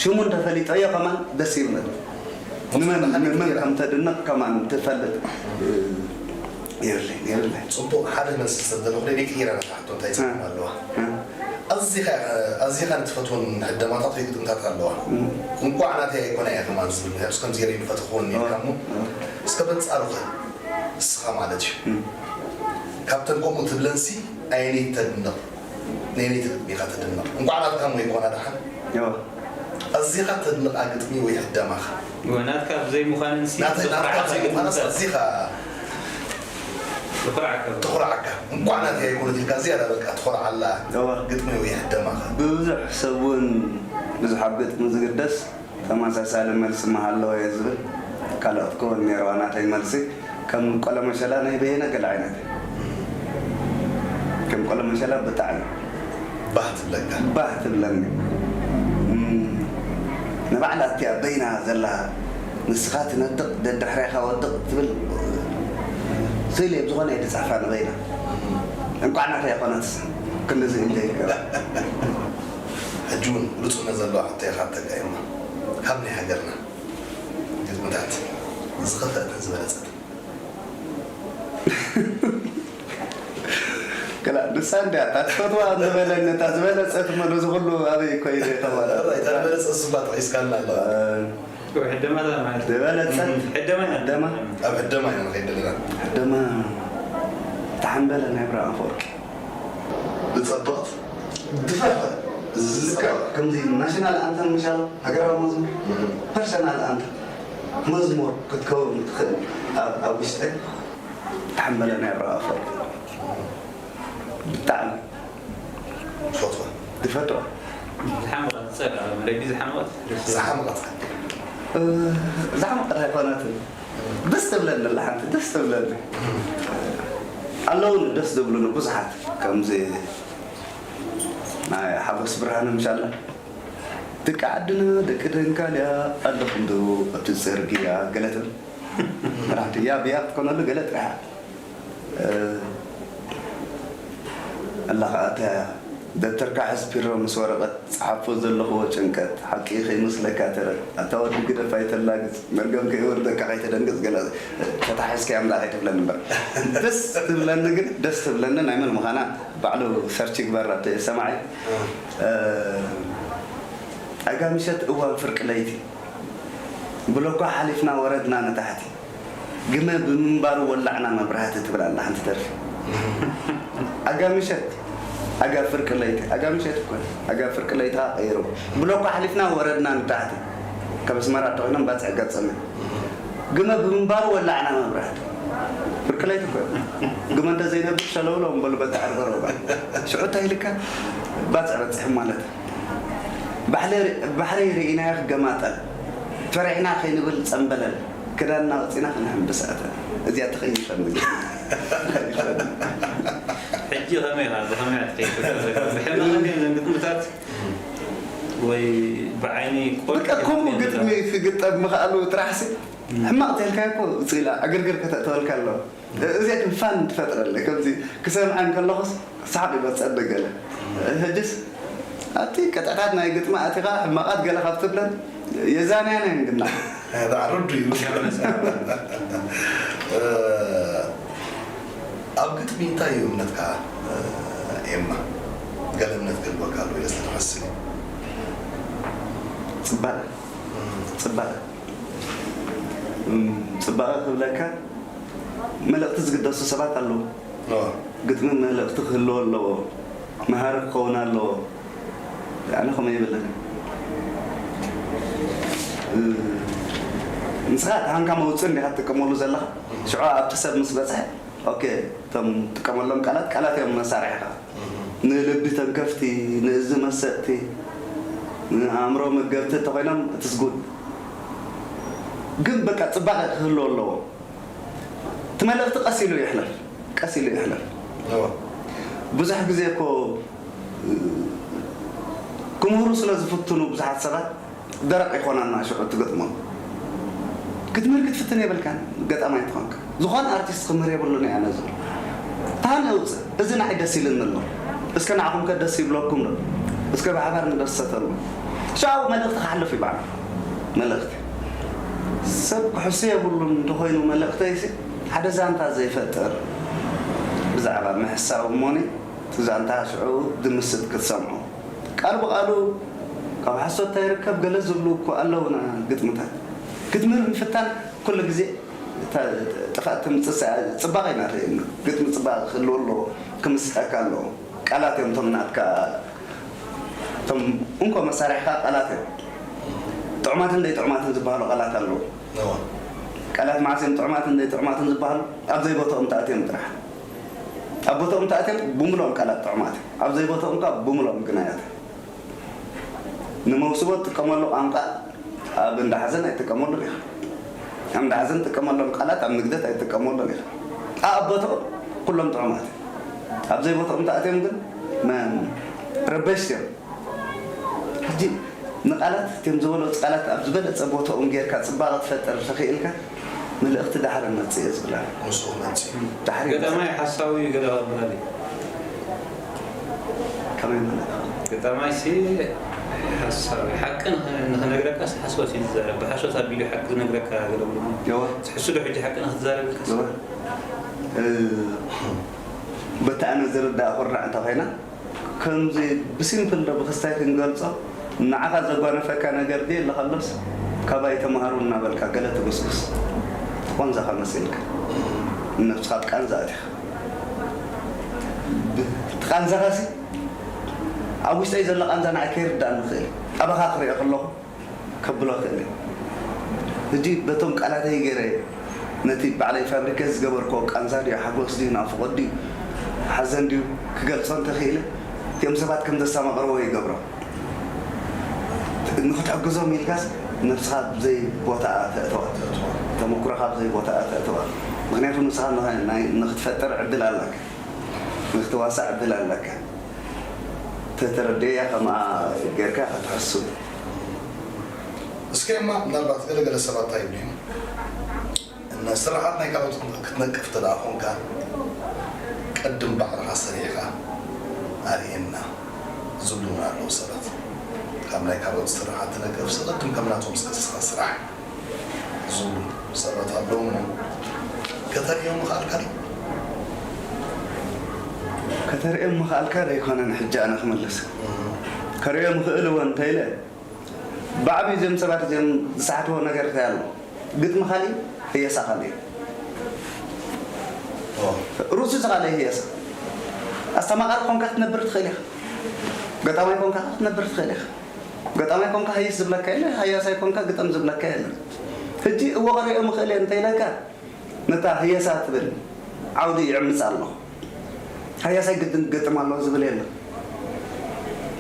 ሽሙ እንተፈሊጠዮ ከማን ደስ ይብለኒ። ንመን፣ ንመን ከም ተድንቕ ከማን ትፈልጥ፣ እ፣ የብለይን፣ የብለይን። ጽቡቕ፣ ሓደ መልሲ ዝሰደልኩ ደቂ ኢራን ሕቶ እንታይ እ። ጽቡቕ ኣለዋ? እ። ኣዚኻ፣ ኣዚኻ ንትፈትወን ሕደማታት ወይ ግጥምታት ኣለዋ። እም። እንቋዕ ናተይ ኣይኮና እያ ከማን ዝብል፣ ምክንያቱ ከምዚ ገይረ ንፈትኽወን እም። ኢልካ እሞ፣ እም። እስከ በንጻሩ ኸ፣ እስኻ ማለት እዩ። እም። ካብተን ከምኡ ትብለንሲ ኣየነይቲ ተድንቕ? ነየነይቲ ግጥሚ ኢኻ ተድንቕ? እንቋዕ ናትካ እሞ ይኮና ደሓን? እዋ። ኣዚኻ ተድንቓ ግጥሚ ወይ ሕደማኻ? እወ፣ ናትካ ብዘይምዃነንሲ ናተ-፣ ናትካ ትኹርዓካ ብዘይምዃናስ ግጥምታት። ኣዚኻ ትኹርዓካ። ትኹርዓካ። እንቋዕ ናተይ ኣይኮነት ኢልካ ዝያዳ በቃ ትኾርዓላ እዋ። ግጥሚ ወይ ሕደማኻ። ብብዙሕ ሰብ እውን ብዙሕ ኣብ ግጥሚ ዝግደስ ተመሳሳሊ መልሲ ምሃለወ እየ ዝብል። ካልኦት ክወን ነይርዋ ናተይ መልሲ። ከም ቆለመሸላ ናይ በየነ ገለ ዓይነት። ከም ቆለመሸላ ብጣዕሚ ባህ ትብለካ። ባህ ትብለኒ። እም፣ ንባዕላ እቲኣ በይና ዘላ ንስኻ ትነድቕ ደድሕሬኻ ወድቕ ትብል ስእሊ እየ ብዝኾነ እየ ዝጽሕፋ ንበይና። እንቋዕ ናተይ ኣይኮነትስ ክንድዚ እንተ ይልካ። ሕጂ እውን ብሉጽነት ዘለዋ ሕቶ እየ ካብ ተጋይማ። ካብ ናይ ሃገርና ግጥምታት ዝኸፍአትን ዝበለጸትን? ክላ ንሳ እንድያ እታ ትፈትዋ ዝበለኒ፣ እታ ዝበለጸት እሞ ነዚ ኩሉ ኣበይ ኮይነ ይኸዋል? እታ ዝበለጸት እሱ እኳ ጠቒስካልና ኣለዋ። እ፣ ሕደማታ ማለት እዩ። ዝበለጸት እም፣ ሕደማ ኢና። ሕደማ። ኣብ ሕደማ ኢና ንኸይድ ዘለና። ሕደማ እታ ሓምበለ ናይ ብርሃን ኣፈወርቂ። ዝጸብቕት ድፋዕ ልክዕ ከምዚ ናሽናል ኣንተም ምሻል ሃገራዊ መዝሙር፣ እም። ፐርሰናል ኣንተም መዝሙር ክትከውን ትኽእል ኣብ፣ ኣብ ውሽጠይ ተሓመለ ናይ ኣፍሪቃ ብጣዕሚ ትፈትዋ? ዝፈትዋ። ዝሓመቐት ጸጋ፣ ኣብ ደጊ ዝሓመቐት ደስ ዝሓመቐት? እ፣ ዝሓመቐት ኣይኮነትን። ደስ ትብለኒ ኣላ ሓንቲ፣ ደስ ትብለኒ። ኣለዉኒ ደስ ዝብሉኒ ብዙሓት፣ ከምዚ ናይ ሓጎስ ብርሃነ ምሻላ። ደቂ ዓድና፣ ደቂ ደንካልያ ኣለኹም ዶ ኣብቲ ጽርግያ? ገለ ትብል። መራሕቲ ያብ ያብ ትኮነሉ ገለ ጥራሕ። እ፣ ኣላ ኸኣ እታ ደብተርካ ሕዝ ፒሮ ምስ ወረቐት፣ ጸሓፎ ዘለኽዎ ጭንቀት፣ ሓቂ ከይመስለካ ተረት፣ ኣታ ወዲ ግደፍ ኣይተላግጽ፣ መርገም ከይወርደካ ከይተደንግጽ፣ ገለ ተታሒዝካያ እምበር ከይትብለኒ እምበር። ደስ ትብለኒ ግን፣ ደስ ትብለኒ ናይ መን ምዃና ባዕሉ ሰርች ይግበር ኣብቲ ሰማዒ። እ፣ ኣጋ ምሸት እዋን ፍርቂ ለይቲ፣ ብሎኳ ሓሊፍና ወረድና ንታሕቲ፣ ግመ ብምንባሩ ወላዕና መብራህቲ ትብል ኣላ ሓንቲ ደርፊ። ኣጋ ምሸት፣ ኣጋ ፍርቂ ለይቲ፣ ኣጋ ምሸት እኮ፣ ኣጋ ፍርቂ ለይቲ ኸኣ ቀይርዎ። ብሎኳ ሓሊፍና ወረድና ንታሕቲ፣ ካብ ኣስመራ እንተኾይኖም ባጽዕ ገጸመ። ግመ ብምንባሩ ወላዕና መብራህቲ። ፍርቂ ለይቲ እኮ። ግመ እንተዘይነብር ሸለውለው ምበሉ በቲ ዓርበ ሮባ። ሽዑ እንታይ ኢልካ? ባጽዕ በጺሑ ማለት። ባሕሪ-፣ ባሕሪ ርኢናዮ ክገማጠል፣ ፈሪሕና ከይንብል ጸምበለል፣ ክዳንና ኣውጺእና ክንሕምብስ ኣተና። እዚኣ ተኸይፈኒ። ሕጂ ከመይ ኢኻ? ብኸመይ ኢኻ ትኸይድ? ብሕማቕ ድየን እዘን ግጥምታት? ወይ ብዓይኒ ቆልዑ በቃ ከምኡ ይኸይድ ግጥሚ ዘለዋ? ክግጠም ምኽኣሉ ጥራሕሲ፣ ሕማቕ ተልካዮ እኮ ውጽእ ኢላ ዕግርግር ከተእተወልካ ኣለዋ። እዚኣ ግን ፋን ትፈጥረለይ። ከምዚ ክሰምዐን ከለኹስ ሰሓቕ ይመጸኒ ገለ። ሕጅስ ኣብቲ ቅጥዕታት ናይ ግጥሚ ኣቲኻ ሕማቓት ገለ ካብ ትብለን የዛንያና እየን ግና። ርዱ እዩ። እ፣ ኣብ ግጥሚ እንታይ እዩ እምነትካ፣ እ፣ ኤማ? ገለ እምነት ክህልወካ ኣሎ ኢለ ስለ ዝሓስብ እዩ። ጽባቐ። እም። ጽባቐ። እም፣ ጽባቐ ክብለካ መልእኽቲ ዝግደሱ ሰባት ኣለዉ። ግጥሚ መልእኽቲ ክህልዎ ኣለዎ። መሃሪ ክኸውን ኣለዎ። ኣነ ከምኡ ይብለኒ። ንስኻ ተሃንካ መውፅእ እንዲኻ ትጥቀመሉ ዘለኻ። ሽዑ ኣብቲ ሰብ ምስ በፅሐ፣ ኦኬ፣ እቶም ትጥቀመሎም ቃላት ቃላት እዮም መሳርሒኻ። ንልቢ ተንከፍቲ፣ ንእዚ መሰጥቲ፣ ንኣእምሮ መገብቲ እንተኾይኖም እቲ ዝጉድ ግን በቃ ፅባቐ ክህልዎ ኣለዎ። እቲ መልእኽቲ ቀስ ኢሉ ይሕለፍ፣ ቀስ ኢሉ ይሕለፍ። ብዙሕ ግዜ እኮ ክምህሩ ስለ ዝፍትኑ ብዙሓት ሰባት ደረቕ ይኾናና ሽዑ ትገጥሞም። ክትምህር ክትፍትን የብልካን። ገጣማይ ትኾንካ ዝኾነ ኣርቲስት ክምህር የብሉን እያ ነዚ። ታን የውፅእ፣ እዚ ንዓይ ደስ ኢልኒ ኣሎ። እስከ ንዓኹም ከ ደስ ይብለኩም ዶ? እስከ ብሓባር ንደሰተሉ። ሽዑ መልእኽቲ ክሓልፍ ይበዓል። መልእኽቲ ሰብ ክሕሱ የብሉን እንተኾይኑ መልእኽተይሲ ሓደ ዛንታ ዘይፈጥር ብዛዕባ ምሕሳው እሞኒ እቲ ዛንታ ሽዑ ድምስጥ ክትሰምዖ ቃል ብቓሉ ካብ ሓሶት እንታይ ይርከብ ገለ ዝብሉ እኮ ኣለውና ግጥምታት ክትምህር ምፍታን ኩሉ ግዜ ጥፋት ትምፅእ ጽባቐ ኢና ርእየና ግጥሚ ጽባቐ ክህልዎ ኣለዎ ክምስጠካ ኣለዎ ቃላት እዮም እቶም ናትካ እቶም እንኮ መሳርሕካ ቃላት እዮም ጥዑማትን ዘይጥዑማትን ዝበሃሉ ቃላት ኣለዉ ቃላት መዓስ እዮም ጥዑማትን ዘይጥዑማትን ዝበሃሉ ኣብ ዘይቦትኦም ተኣትዮም ጥራሕ ኣብ ቦታኦም ተኣትዮም ብምሎም ቃላት ጥዑማት እዮም። ኣብ ዘይቦታኦም ከዓ ብምሎም ግናያት እዮም። ንመውስቦ ትጥቀመሉ ቋንቋ ኣብ እንዳ ሓዘን ኣይትጥቀመሉን ኢኻ። ኣብ እንዳ ሓዘን ትጥቀመሎም ቃላት ኣብ ንግደት ኣይትጥቀመሎም ኢኻ። ኣብ ቦታኦም ኩሎም ጥዑማት እዮም። ኣብ ዘይቦታኦም ተኣትዮም ግን መ- ረበሽቲ እዮም። ሕጂ ንቃላት እቲም ዝበለፁ ቃላት ኣብ ዝበለፀ ቦታኦም ጌርካ ፅባቐ ትፈጥር ተኽኢልካ መልእኽቲ ዳሕረ መፅእ እየ ዝብላ ምስኡ መፅእ ዳሕሪ ገጣማይ ሓሳዊ ገለ ብላሊ ከመይ ማለት ገጣማይ ሲ ሓሳዊ ሓቂ ንኽነግረካ ሲ ሓሶት እዩ ዝዛረብ ብሓሶት ኣቢሉ ሓቂ ዝነግረካ ገለ ብሎ የዋ ትሕሱ ዶ ሕጂ ሓቂ ንኽትዛረብ ኢልካ የዋ እ፣ በቲ ኣነ ዝርዳእ ኩርናዕ እንተኾይና ከምዚ ብሲምፕል ዶ ብክስታይ ክንገልጾ ንዓኻ ዘጓነፈካ ነገር ድየ ኣለኻሎስ ካባይ ተምሃሩ እናበልካ ገለ ትጉስጉስ ትኾን ዘኻ መሲልካ ንነብስኻ ኣብ ቃንዛ ኣቲኻ እቲ ቃንዛኻሲ ኣብ ውሽጠይ ዘሎ ቃንዛ ንዓይ ከይርዳእ ንኽእል ኣባኻ ክሪኦ ከለኹ ከብሎ ክእል እየ። ሕጂ በቶም ቃላተይ ገይረ ነቲ ባዕለይ ፋብሪኬት ዝገበርክዎ ቃንዛ ድዩ ሓጎስ ድዩ ናፍቖት ድዩ ሓዘን ድዩ ክገልጾ እንተኽኢለ እቲኦም ሰባት ከም ዘስተማቕርዎ ይገብሮ። ንኽትሕግዞም ኢልካስ ነብስኻ ብዘይ ቦታኣ ተእተዋ፣ ተመኩሮኻ ብዘይ ቦታኣ ተእተዋ። ምኽንያቱ ንስኻ ንኽትፈጥር ዕድል ኣለካ፣ ንኽትዋሳእ ዕድል ኣለካ። ተተረደያ ከምኣ ጌርካ ክትሕሱ እስከ እማ ምናልባት ገለገለ ሰባት እንታይ ይብሉ እዮም እነ ስራሓት ናይ ካልኦት ክትነቅፍ እንተ ደኣ ኾንካ ቅድም ባዕልኻ ሰሪሕኻ ኣርእየና ዝብሉና ኣለዉ ሰባት ካብ ናይ ካልኦት ስራሓት ትነቅፍ ስቐድም ከም ናቶም ስከስኻ ስራሕ ዝብሉ ሰባት ኣለዉ እሞ ከተርእዮም ምኽኣልካ ዶ ከተርእዮም ምኽኣልካ ዶ ኣይኮነን ሕጂ ኣነ ክመልስ ከርእዮም ይኽእል እወ እንተኢለ ብዓብዩ እዚኦም ሰባት እዚኦም ዝሰሓትዎ ነገር እንታይ ኣሎ ግጥሚ ካሊእ ህየሳ ካሊእ እዩ ርእሱ እዚ ካሊእ ህየሳ ኣስተማቓሪ ኮንካ ክትነብር ትኽእል ኢኻ ገጣማይ ኮንካ ክትነብር ትኽእል ኢኻ ገጣማይ ኮንካ ህይስ ዝብለካ የለ ሃያሳይ ኮንካ ግጠም ዝብለካ የለ ሕጂ እወ ክሪኦ ምኽእል እየ እንተኢለካ ነታ ህየሳ ትብል ዓውዲ ይዕምፅ ኣሎ ሃያሳይ ግድን ክገጥም ኣለዎ ዝብል የለን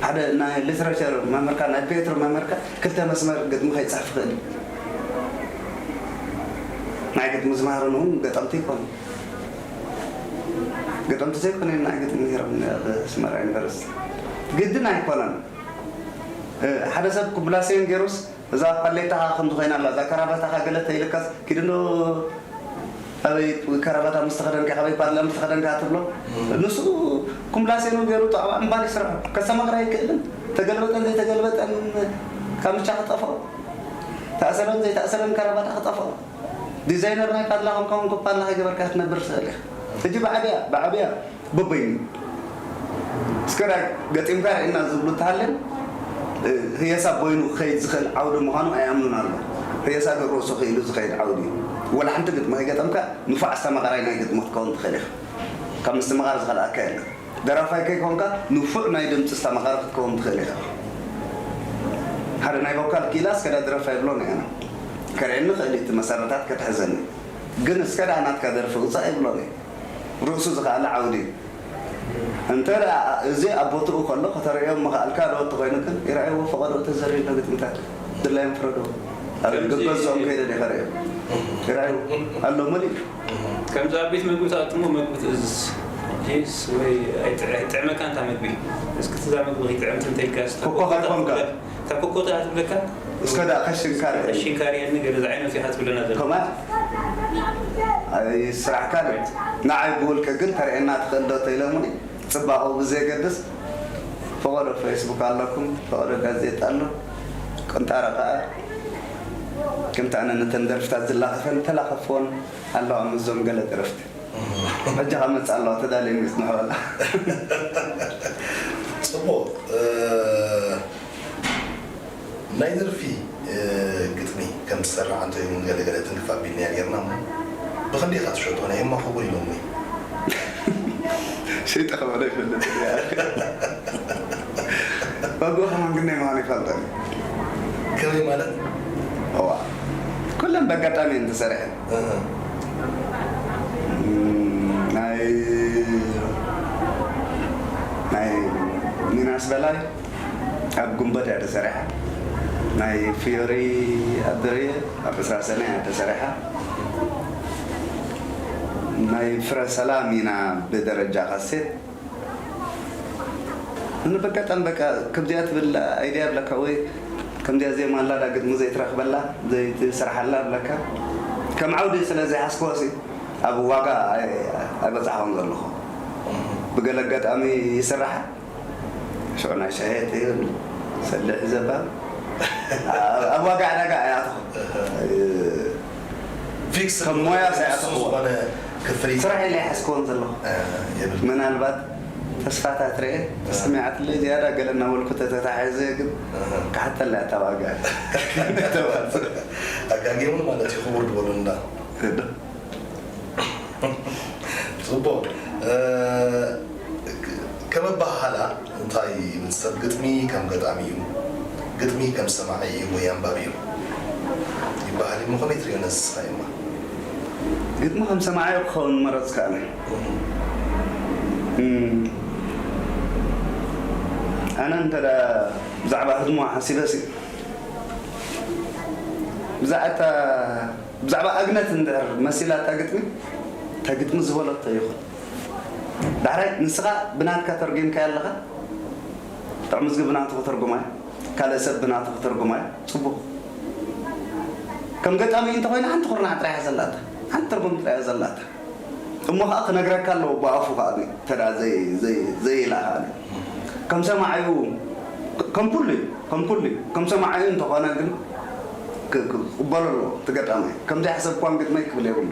ሓደ ናይ ሊትሬቸር መምህርካ ናይ ፔትሮ መምህርካ ክልተ መስመር ግጥሚ ከይፅሕፍ ይኽእል እዩ ናይ ግጥሚ ዝመሃረን እውን ገጠምቲ ይኮኑ ገጠምቲ ዘይኮነ ናይ ግጥሚ ነይሮም ኣብ ስመራ ዩኒቨርሲቲ ግድን ኣይኮነን ሓደ ሰብ ኩብላሴን ገይሩስ እዛ ፓሌታኻ ከምዚ ኮይና ኣላ እዛ ከራባታኻ ገለ ተይልካስ ኪድ እንዶ ኣበይ ከረባታ ምስ ተኸደንካ ካበይ ፓድላ ምስ ተኸደንካ ትብሎ ንሱ ኩምላሴኑ ገይሩ ጣዕባ እምባር ይስርሖ ከስተማቕር ኣይክእልን ተገልበጠን ዘይተገልበጠን ካምቻ ክጠፍኦ ተኣሰረን ዘይተኣሰረን ከረባታ ክጠፍኦ ዲዛይነር ናይ ፓድላ ከምከውን ኩፓላ ከይገበርካ ክትነብር ትኽእል ኢኻ ሕጂ ብዓብያ ብዓብያ በበይኑ እስከ ዳይ ገጢምካ ርኢና ዝብሉ እንተሃልዮም ህየሳ በይኑ ክኸይድ ዝኽእል ዓውዲ ምዃኑ ኣይኣምኑን ኣሎ ህየሳ ገርወሶ ክኢሉ ዝኸይድ ዓውዲ እዩ ወላ ሓንቲ ግጥሚ ከይገጠምካ ንፉዕ ኣስተማቓራይ ናይ ግጥሚ ክትከውን ትኽእል ኢኻ። ካብ ምስትምቓር ዝኸልኣካ የለን። ደራፋይ ከይኮንካ ንፉዕ ናይ ድምፂ ኣስተማቓሪ ክትከውን ትኽእል ኢኻ። ሓደ ናይ ቮካል ክኢላ እስከ ዳ ድረፍ ኣይብሎን እየ ኣነ። ከርእየኒ ይኽእል እዩ እቲ መሳርሕታት ከትሕዘኒ። ግን እስከ ዳ ናትካ ደርፊ ውፃእ ኣይብሎን እየ። ርእሱ ዝኸኣለ ዓውዲ እዩ። እንተ ደኣ እዚ ኣብ ቦትኡ ከሎ ከተርእዮም ምኽኣልካ ዶ እንተኾይኑ ግን ይርኣይዎ ፈቐዶ ተዘርዩ ግጥምታት ድላዮም ፍረዶ። ኣብ ከምዚ ገገዝኦም ከይደ ዲኻ ርእዮም ይርኣይዎ ኣሎ መሊኡ። ከምዚ ኣብ ቤት መግቢ ትኣትሞ መግቢ ትእዝዝ ጂስ ወይ ኣይጥዕ- ኣይጥዕመካ እንታ መግቢ እስኪ እዛ መግቢ ከይጥዕምቲ እንተ ኢልካ ኮኮ ከይኮንካ። እታ ኮኮ ትኣ ትብለካ እስከ ደኣ ከሽንካ ርእ። ከሽንካ ርየኒ ገለ ዝዓይነቱ ኢኻ ትብለና ዘሎ። ከማን ኣይ ስራሕ ካልእ ንዓይ ብውልቂ ግን ተርእየና ትኽእል ዶ ተኢሎምኒ ጽባቐኡ ብዘየገድስ ፈቐዶ ፌስቡክ ኣለኩም፣ ፈቐዶ ጋዜጣ ኣሎ፣ ቅንጣረ ከኣ ከምቲ ኣነ ነተን ደርፍታት ዝላኸፈን ተላኸፍዎን ኣለዋ ምስዞም ገለ ደረፍቲ። ሕጂ ኸኣ መጽእ ኣለዋ ተዳልየን ይጽንሑ ኣላ። ጽቡቕ። ናይ ደርፊ ግጥሚ ከም ትሰርሕ ኣንተ እውን ገለገለ ትንክፍ ኣቢልናያ ጌርና እሞ ብኽንደይ ኢኻ ትሸጦ ናይ እማ ክቡር ኢሎምኒ። ሸይጠ ኸበደ ይፈልጥ። ዋግኡ ኸማን ግን ናይ ምዃኑ ይፈልጠን። ከመይ ማለት? እዋ ኩለን በጋጣሚ እየን ተሰሪሐን። ናይ ናይ ሚናስ በላይ ኣብ ግንቦት እያ ተሰሪሓ። ናይ ፍዮሪ ኣድርየ ኣብ ዕስራ ሰነ እያ ተሰሪሓ። ናይ ፍረ ሰላም ኢና ብደረጃ ካሴት እነ በጋጣሚ በቃ ከምዚኣ ትብል ኣይድያ ብለካ ወይ ከምዚኣ ዜማ ኣላ ዳ ግጥሚ ዘይትረክበላ ዘይትስርሓላ ብለካ ከም ዓውዲ ስለ ዘይሓስክዎ ሲ ኣብ ዋጋ ኣይ- ኣይበፃሕኹን ዘለኹ ብገለ ኣጋጣሚ ይስራሓ ሽዑ ናይ ሻየጥ ይብል ሰልሕ ዘባ ኣብ ዋጋ ዕዳጋ ኣይኣትኹ ፊክስ ከም ሞያ ሳይኣተኽዎ። ዝኾነ ክፍሊት ስራሕ ኢለ ኣይሓስክዎን ዘለኹ የብል ምናልባት ተስፋታት ርአ ተሰሚዓትለይ ዝያዳ ገለ እናበልኩ ተተታሒዘ ግን ክሓተላ እያ ታዋጋ ተዋፅእ ኣጋጊሙን ማለት እዩ ክቡር ድበሉ እንዳ ግዶ ፅቡቅ ከም ኣበሃህላ እንታይ ይብል ሰብ ግጥሚ ከም ገጣሚ እዩ ግጥሚ ከም ሰማዒ እዩ ወይ ኣንባቢ እዩ ይበሃል እሞ ከመይ ትሪኦ ነዚ ስኻ እማ ግጥሚ ከም ሰማዓዮ ክኸውን መረፅካ ኣነ ኣነ እንተ ብዛዕባ ህድሞ ሓሲበ ሲ ብዛዕባ ብዛዕባ እግነት እንድሕር መሲላ እታ ግጥሚ እታ ግጥሚ ዝበለቶ ይኹን ዳሕራይ ንስኻ ብናትካ ተርጊምካዮ ኣለኻ ጥዑምዝጊ ብናቱ ክተርጉማ ካልእ ሰብ ብናቱ ክተርጉማ ጽቡቕ ከም ገጣሚ እንተኾይኑ ሓንቲ ኩርናዕ ጥራይ ዘለታ ሓንቲ ትርጉም ጥራይ ዘለታ እሞ ከዓ ክነግረካ ኣለዎ ብኣፉ ከዓ ተዳ ዘይኢላ ከዓ ከም ሰማዓዩ ከም ኩሉ እዩ ከም ኩሉ እዩ ከም ሰማዓዩ እንተኾነ ግን ክቕበሎ ኣለዎ እቲ ገጣማይ ከም ዘይሓሰብኳን ግጥመይ ክብል የብሉ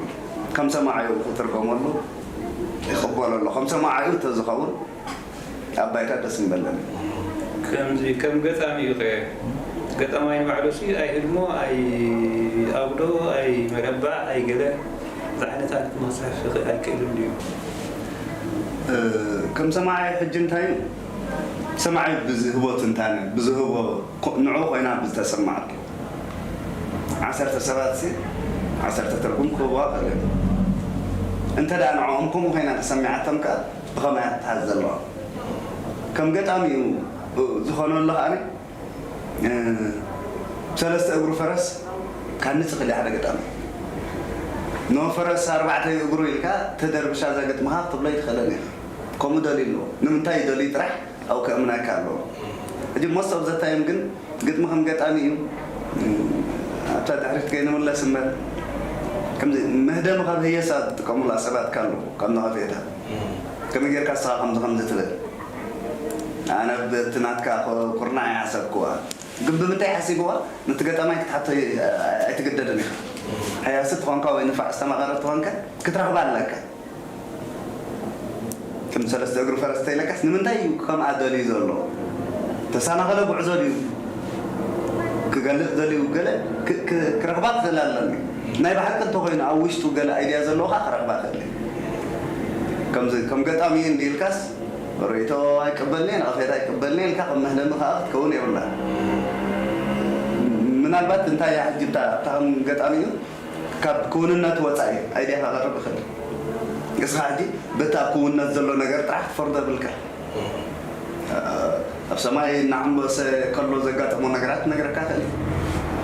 ከም ሰማዓዩ ክትርገመሉ ይቕበሎ ኣሎ ከም ሰማዓዩ ተዝኸውን ኣብ ባይታ ደስ ምበለኒ። ከምዚ ከም ገጣሚ እዩ ከ ገጣማይ ንባዕሉ ሲ ኣይ ህድሞ ኣይ ኣብዶ ኣይ መረባዕ ኣይ ገለ ዝዓይነታት ክመፅሐፍ ኣይክእልን ድዩ? ከም ሰማዓይ ሕጂ እንታይ እዩ ሰማዓይ ብዝህቦ ትንታነ ብዝህቦ ንዑ ኮይና ብዝተሰማዓቶ ዓሰርተ ሰባት ሲ ዓሰርተ ትርጉም ክህብዋ ክእል እንተ ደኣ ንዕኦም ከምኡ ኮይና ተሰሚዓቶም ከኣ ብኸመይ እያ ትትሓዝ ዘለዋ? ከም ገጣሚ እዩ ዝኾነሉ ከኣ ሰለስተ እግሩ ፈረስ ካንጽ ይኽእል ሓደ ገጣሚ ኖ ፈረስ ኣርባዕተ እግሩ ኢልካ ተደርብሻ እዛ ግጥምኻ ክትብሎ ኣይትኽእለን ኢኻ ከምኡ ደልዩ ኣለዎ ንምንታይ እዩ ደልዩ ጥራሕ ኣብኡ ከእምነካ ኣለዎ ሕጂ most of the time ግን ግጥሚ ከም ገጣሚ እዩ ኣብታ ድሕሪት ከይንምለስ እምበር ከምዚ መህደሚ ካብ ህየሳ ዝጥቀሙላ ሰባት ካሉ ካብ ነቐፌታ ከመይ ጌርካ ንስኻ ከምዚ ከምዚ ትብል ኣነ በቲ ናትካ ኩርናዕ ይሓሰብክዋ ግን ብምንታይ ሓሲብዋ ነቲ ገጣማይ ክትሓቶ ኣይትግደድን ኢኻ ሓያሲ ትኾንካ ወይ ንፋዕ ዝተማቐረ ትኾንካ ክትረኽባ ኣለካ ከም ሰለስተ እግሪ ፈረስ ተይለካስ ንምንታይ እዩ ከምኣ ደልዩ ዘሎ ተሳናኸለ ጉዕዞ ድዩ ክገልፅ ደልዩ ገለ ክረኽባ ክኽእል ኣለኒ ናይ ብሓቂ እንተኾይኑ ኣብ ውሽጡ ገለ ኣይድያ ዘለዎ ከዓ ክረኽባ ክእል እየ። ከምዚ ከም ገጣሚ እንዲ ኢልካስ ርእይቶ ኣይቀበልኒ፣ ነቐፌታ ኣይቀበልኒ ኢልካ ከም መህለሚ ከዓ ክትከውን የብላ። ምናልባት እንታይ እያ ሕጂ እታ እታ ከም ገጣሚ እዩ ካብ ክውንነት ወፃኢ ኣይድያ ከቕርብ ይኽእል። እስኻ ሕጂ በቲ ኣብ ክውንነት ዘሎ ነገር ጥራሕ ትፈርዶ የብልካ። ኣብ ሰማይ እናዓምበሰ ከሎ ዘጋጠሞ ነገራት ክነግረካ ይኽእል እዩ።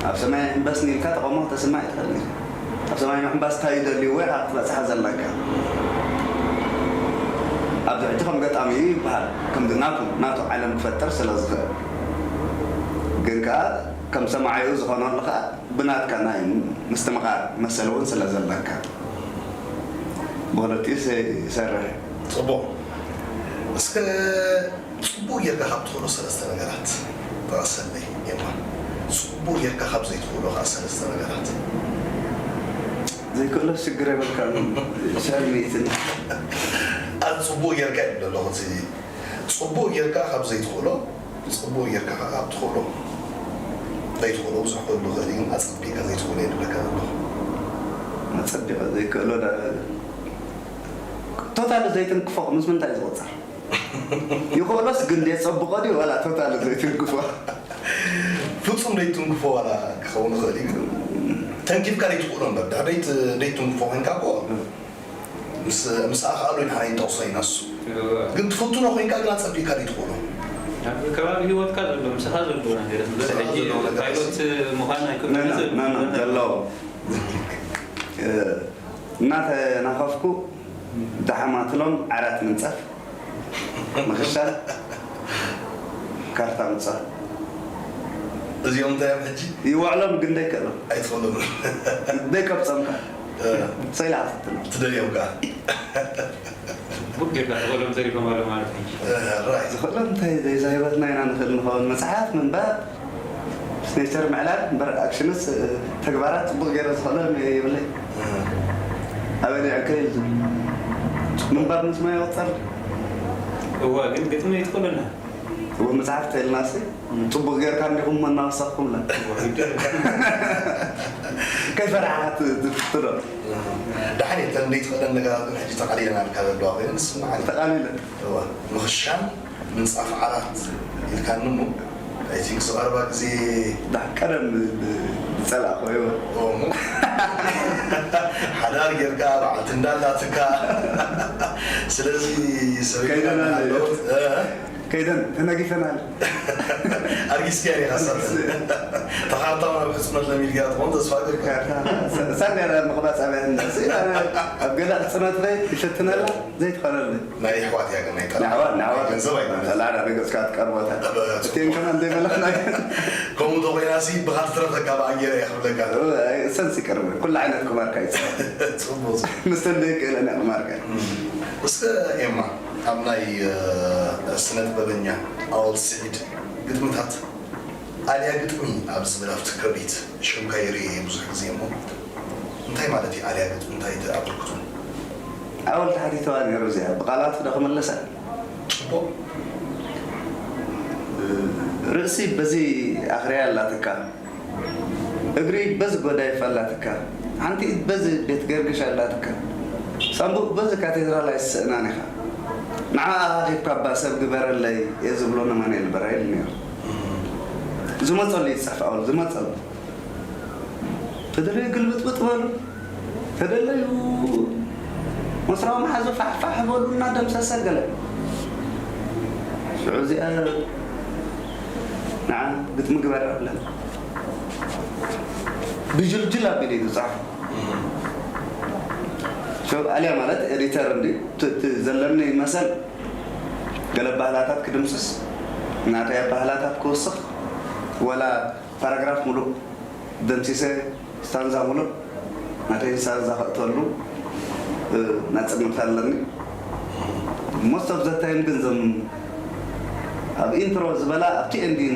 ኣብ ሰማይ ዕምበስኒ ኢልካ ተቓውሞ ክተስምዕ ኣይትኽእልን ኢኻ። ኣብ ሰማይ ምዕምባስ እንታይ እዩ ደልይዎ ኢኻ ክትበጽሓ ዘለካ። ኣብዚ ሕጂ ከም ገጣሚ እዩ ይበሃል። ከምዚ ናቱ ናቱ ዓለም ክፈጥር ስለ ዝኽእል። ግን ከኣ ከም ሰማዓዩ ዝኾነሉ ከኣ ብናትካ ናይ ምስትምቓር መሰል እውን ስለ ዘለካ። ብኽልቲኡ ይሰርሕ። ጽቡቕ። እስከ ጽቡቕ ጌርካ ካብ ትኽእሎ ሰለስተ ነገራት ጠቐሰለይ። የማ፣ ጽቡቕ ጌርካ ካብ ዘይትኽእሎ ከኣ ሰለስተ ነገራት። ዘይክእሎ ሽግር የብልካን። ሸሚትን። ኣነ ጽቡቕ ጌርካ ይብል ኣለኹ። እቲ ጽቡቕ ጌርካ ካብ ዘይትኽእሎ፣ ጽቡቕ ጌርካ ከኣ ካብ ትኽእሎ። ዘይትኽእሎ ብዙሕ ክህሉ ይኽእል እዩ፣ ግን ኣጸቢቕካ ዘይትኽእሎ እየ ዝብለካ ዘለኹ። ኣጸቢቐ ዘይክእሎ ዳ-፣ ቶታሊ ዘይትንክፎ ምስ ምንታይ ዝቑጸር? ይኽእሎስ ግን ደየጸብቖ ድዩ ዋላ ቶታሊ ዘይትንክፎ? ፍጹም ዘይትንክፎ ዋላ ክኸውን ይኽእል እዩ። ተንኪፍካ ዘይትኽእሎ እምበር፣ ድሕሪ ደይት-፣ ዘይትንክፎ ኮይንካ እኮ፣ ምስ፣ ምስ ኣኽኣሉ ኢና ንጠቕሶ ኢና እሱ። እወ። ግን ትፍትኖ ኮይንካ ግን ኣጸቢቕካ ዘይትኽእሎ። ኣብ ከባቢ ህይወትካ ዘሎ፣ ምሳኻ ዘሎ ነገር፣ በዚ ምስኻ ሕጂ ዘሎ ነገር ፓይሎት ምዃን ኣይኮነን ና፣ ና፣ ዘሎ ና፣ ና፣ ነገር። ዘለዎ። እ፣ እናተናኸፍኩ ደሓማትሎም ዓራት ምንጻፍ፣ ምኽሻል፣ ካርታ ምጻፍ። እዚኦም እንታይ እዮም ሕጂ? ይውዕሎም ግን ደይከሎም። ኣይትኽእሎም። ደይከብጾም ከ? እ። ሰይላ ክትትሎም። ትደልዮም ከ? ጽቡቕ ጌርካ ትኽእሎም ተሪፎም ኣሎ ማለት እዩ። እ፣ ራይ። ዝኽእሎም እንታይ ዘይዛ ህይወትና ኢና ንኽእል ንኸውን። መጽሓፍ ምንባብ፣ ስኔቸር ምዕላል፣ እምበር ኣክሽንስ፣ እ፣ ተግባራት ጽቡቕ ገይረ ዝኽእሎም የብለይ። እ። ኣበይ ዲዕከ ኢሉ ዝብል። ምንባብ ምስ ማይ ይቑጸር። እዋ፣ ግን ግጥሚ ይትኽእሉና። እዎ፣ መጽሓፍ ተይልናሲ፣ ጽቡቕ ጌርካ እንዲኹም እናወሰኽኩምላ። እዋ፣ ግጥሚ። ከይፈራሕኻ ት-፣ ትፍትኖ። እ። ደሓን እየን፣ እተን ዘይትኽእለን ነገራት ግን ሕጂ ተቓሊለናልካ ዘለዋ ኮይነን ዝስምዓኒ። ተቓሊለን። እዋ፣ ምኽሻን ምንጻፍ ዓራት ኢልካኒ እሞ፣ I think ዝቐረባ ግዜ ዳ ቀደም ብ-፣ ብ-፣ ዝጸላእኮ እዮ። እሞ፣ ሓዳር ጌርካ፣ በዓልቲ እንዳላትካ፣ ስለዚ ሰበይትካ ከይደና ኣለዎ። ኣለወት፣ እ? ከይደን ተነጊፈናል። ኣርጊስካ ኢኻ ሳተ። ተኻርታ ናብ ሕጽኖት ለሚድካ ትኾን ተስፋ ገብር። ካርታ፣ ሳ-፣ ሳንዴራ ምቕባጽ ኣብያ እንዳ፣ ሲ-፣ ኣብ ገዛ ሕጽኖት በይ ይፈትነላ፣ ዘይትኾነሉ። ናይ ኣሕዋት እያ ግን ናይ ጠላዕ። ናይ ኣሕዋት፣ ናይ ኣሕዋት። ገንዘብ ኣይኮነን። ጠላዕ ናብ ገጽካ ትቀርቦታ። ኣብ እቲኤም ከማን ዘይመለኽና። ከምኡ እንተኾይናሲ ብኻ ትትረፈካ ብኣየር እያ ክብለካ። እወ፣ ኣይ፣ ሰንስ ይቀርብ። ኩሉ ዓይነት ቁማርካ ይጽ-፣ ጽቡቕ። ምስተን ዘይክእለን እያ ቁማርካ። እም። እስከ ኤማ፣ ኣብ ናይ፣ እ፣ ስነ ጥበበኛ ኣወል ስዒድ ግጥምታት ኣልያ ግጥሚ ኣብ ዝብል ኣብቲ ክርቢት ሽምካ ይርኢ ብዙሕ ግዜ እሞ፣ እንታይ ማለት እዩ ኣልያ ግጥሚ? እንታይ እቲ ኣበርክቶ? ኣወል ተሓቲተዋ ነይሩ እዚኣ፣ ብቓላቱ ዶ ክምለሳ? ጽቡቕ። ርእሲ በዚ ኣኽርያ ኣላትካ፣ እግሪ በዚ ጎዳይፍ ኣላትካ፣ ሓንቲ ኢድ በዚ ቤት ገርግሽ ኣላትካ፣ ሳንቡእ በዚ ካቴድራል ኣይስእናን ኢኻ። ንዓ ኣኻኺብካ እባ ሰብ ግበረለይ እየ ዝብሎ ነማንኤል በራይ ኢሉ ነይሩ። ዝመጸሉ ይጻፍ ኣወል፣ ዝመጸሉ። ተደለዩ ግልብጥብጥ በሉ። ተደለዩ መስራዊ መሓዙ ፋሕፋሕ በሉ እና ደምሰሰ ገለ። ሽዑ እዚኣ ንዓ ግጥሚ ግበር ኣብለን። ብጅልጅል ኣቢሉ እዩ ዝጻፍ። ሽዑ ኣልያ ማለት ኤዲተር እንዲ፣ እቲ፣ እቲ ዘለኒ መሰል ገለ ባህላታት ክድምስስ፣ ናተይ ኣባህላታት ክውስኽ፣ ወላ ፓራግራፍ ሙሉእ ደምሲሰ ስታንዛ ሙሉእ ናተይ ስታንዛ ከእተሉ፣ እ፣ ናጽነት ኣለኒ። Most of the time ግን ዘም ኣብ ኢንትሮ ዝበላ ኣብቲ ኤንዲን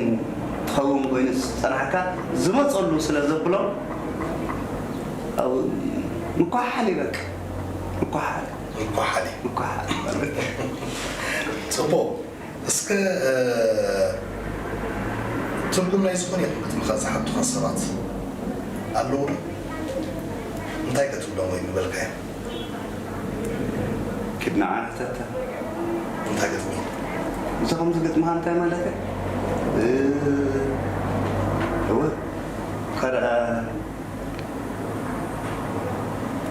ትኸውን ኮይኑ ዝጸናሕካ ዝመጸሉ ስለ ዘብሎም፣ ኣብ ምኳሓል ይበቅ። ምኳሓል። ምኳሓል። ምኳሓል። ጽቡቕ። እስከ፣ እ፣ ትርጉም ናይ ዝኾነ ይኹን ግጥምኻ ዝሓቱኻ ሰባት ኣለዉ ዶ? እንታይ ክትብሎም ወይ ምበልካዮም? ኪድ ንዓ ሕተታ። እንታይ ገጥሚ? እዚ ከምዚ ግጥምኻ እንታይ ማለት እዩ? እ፣ እወ፣ ከደኣ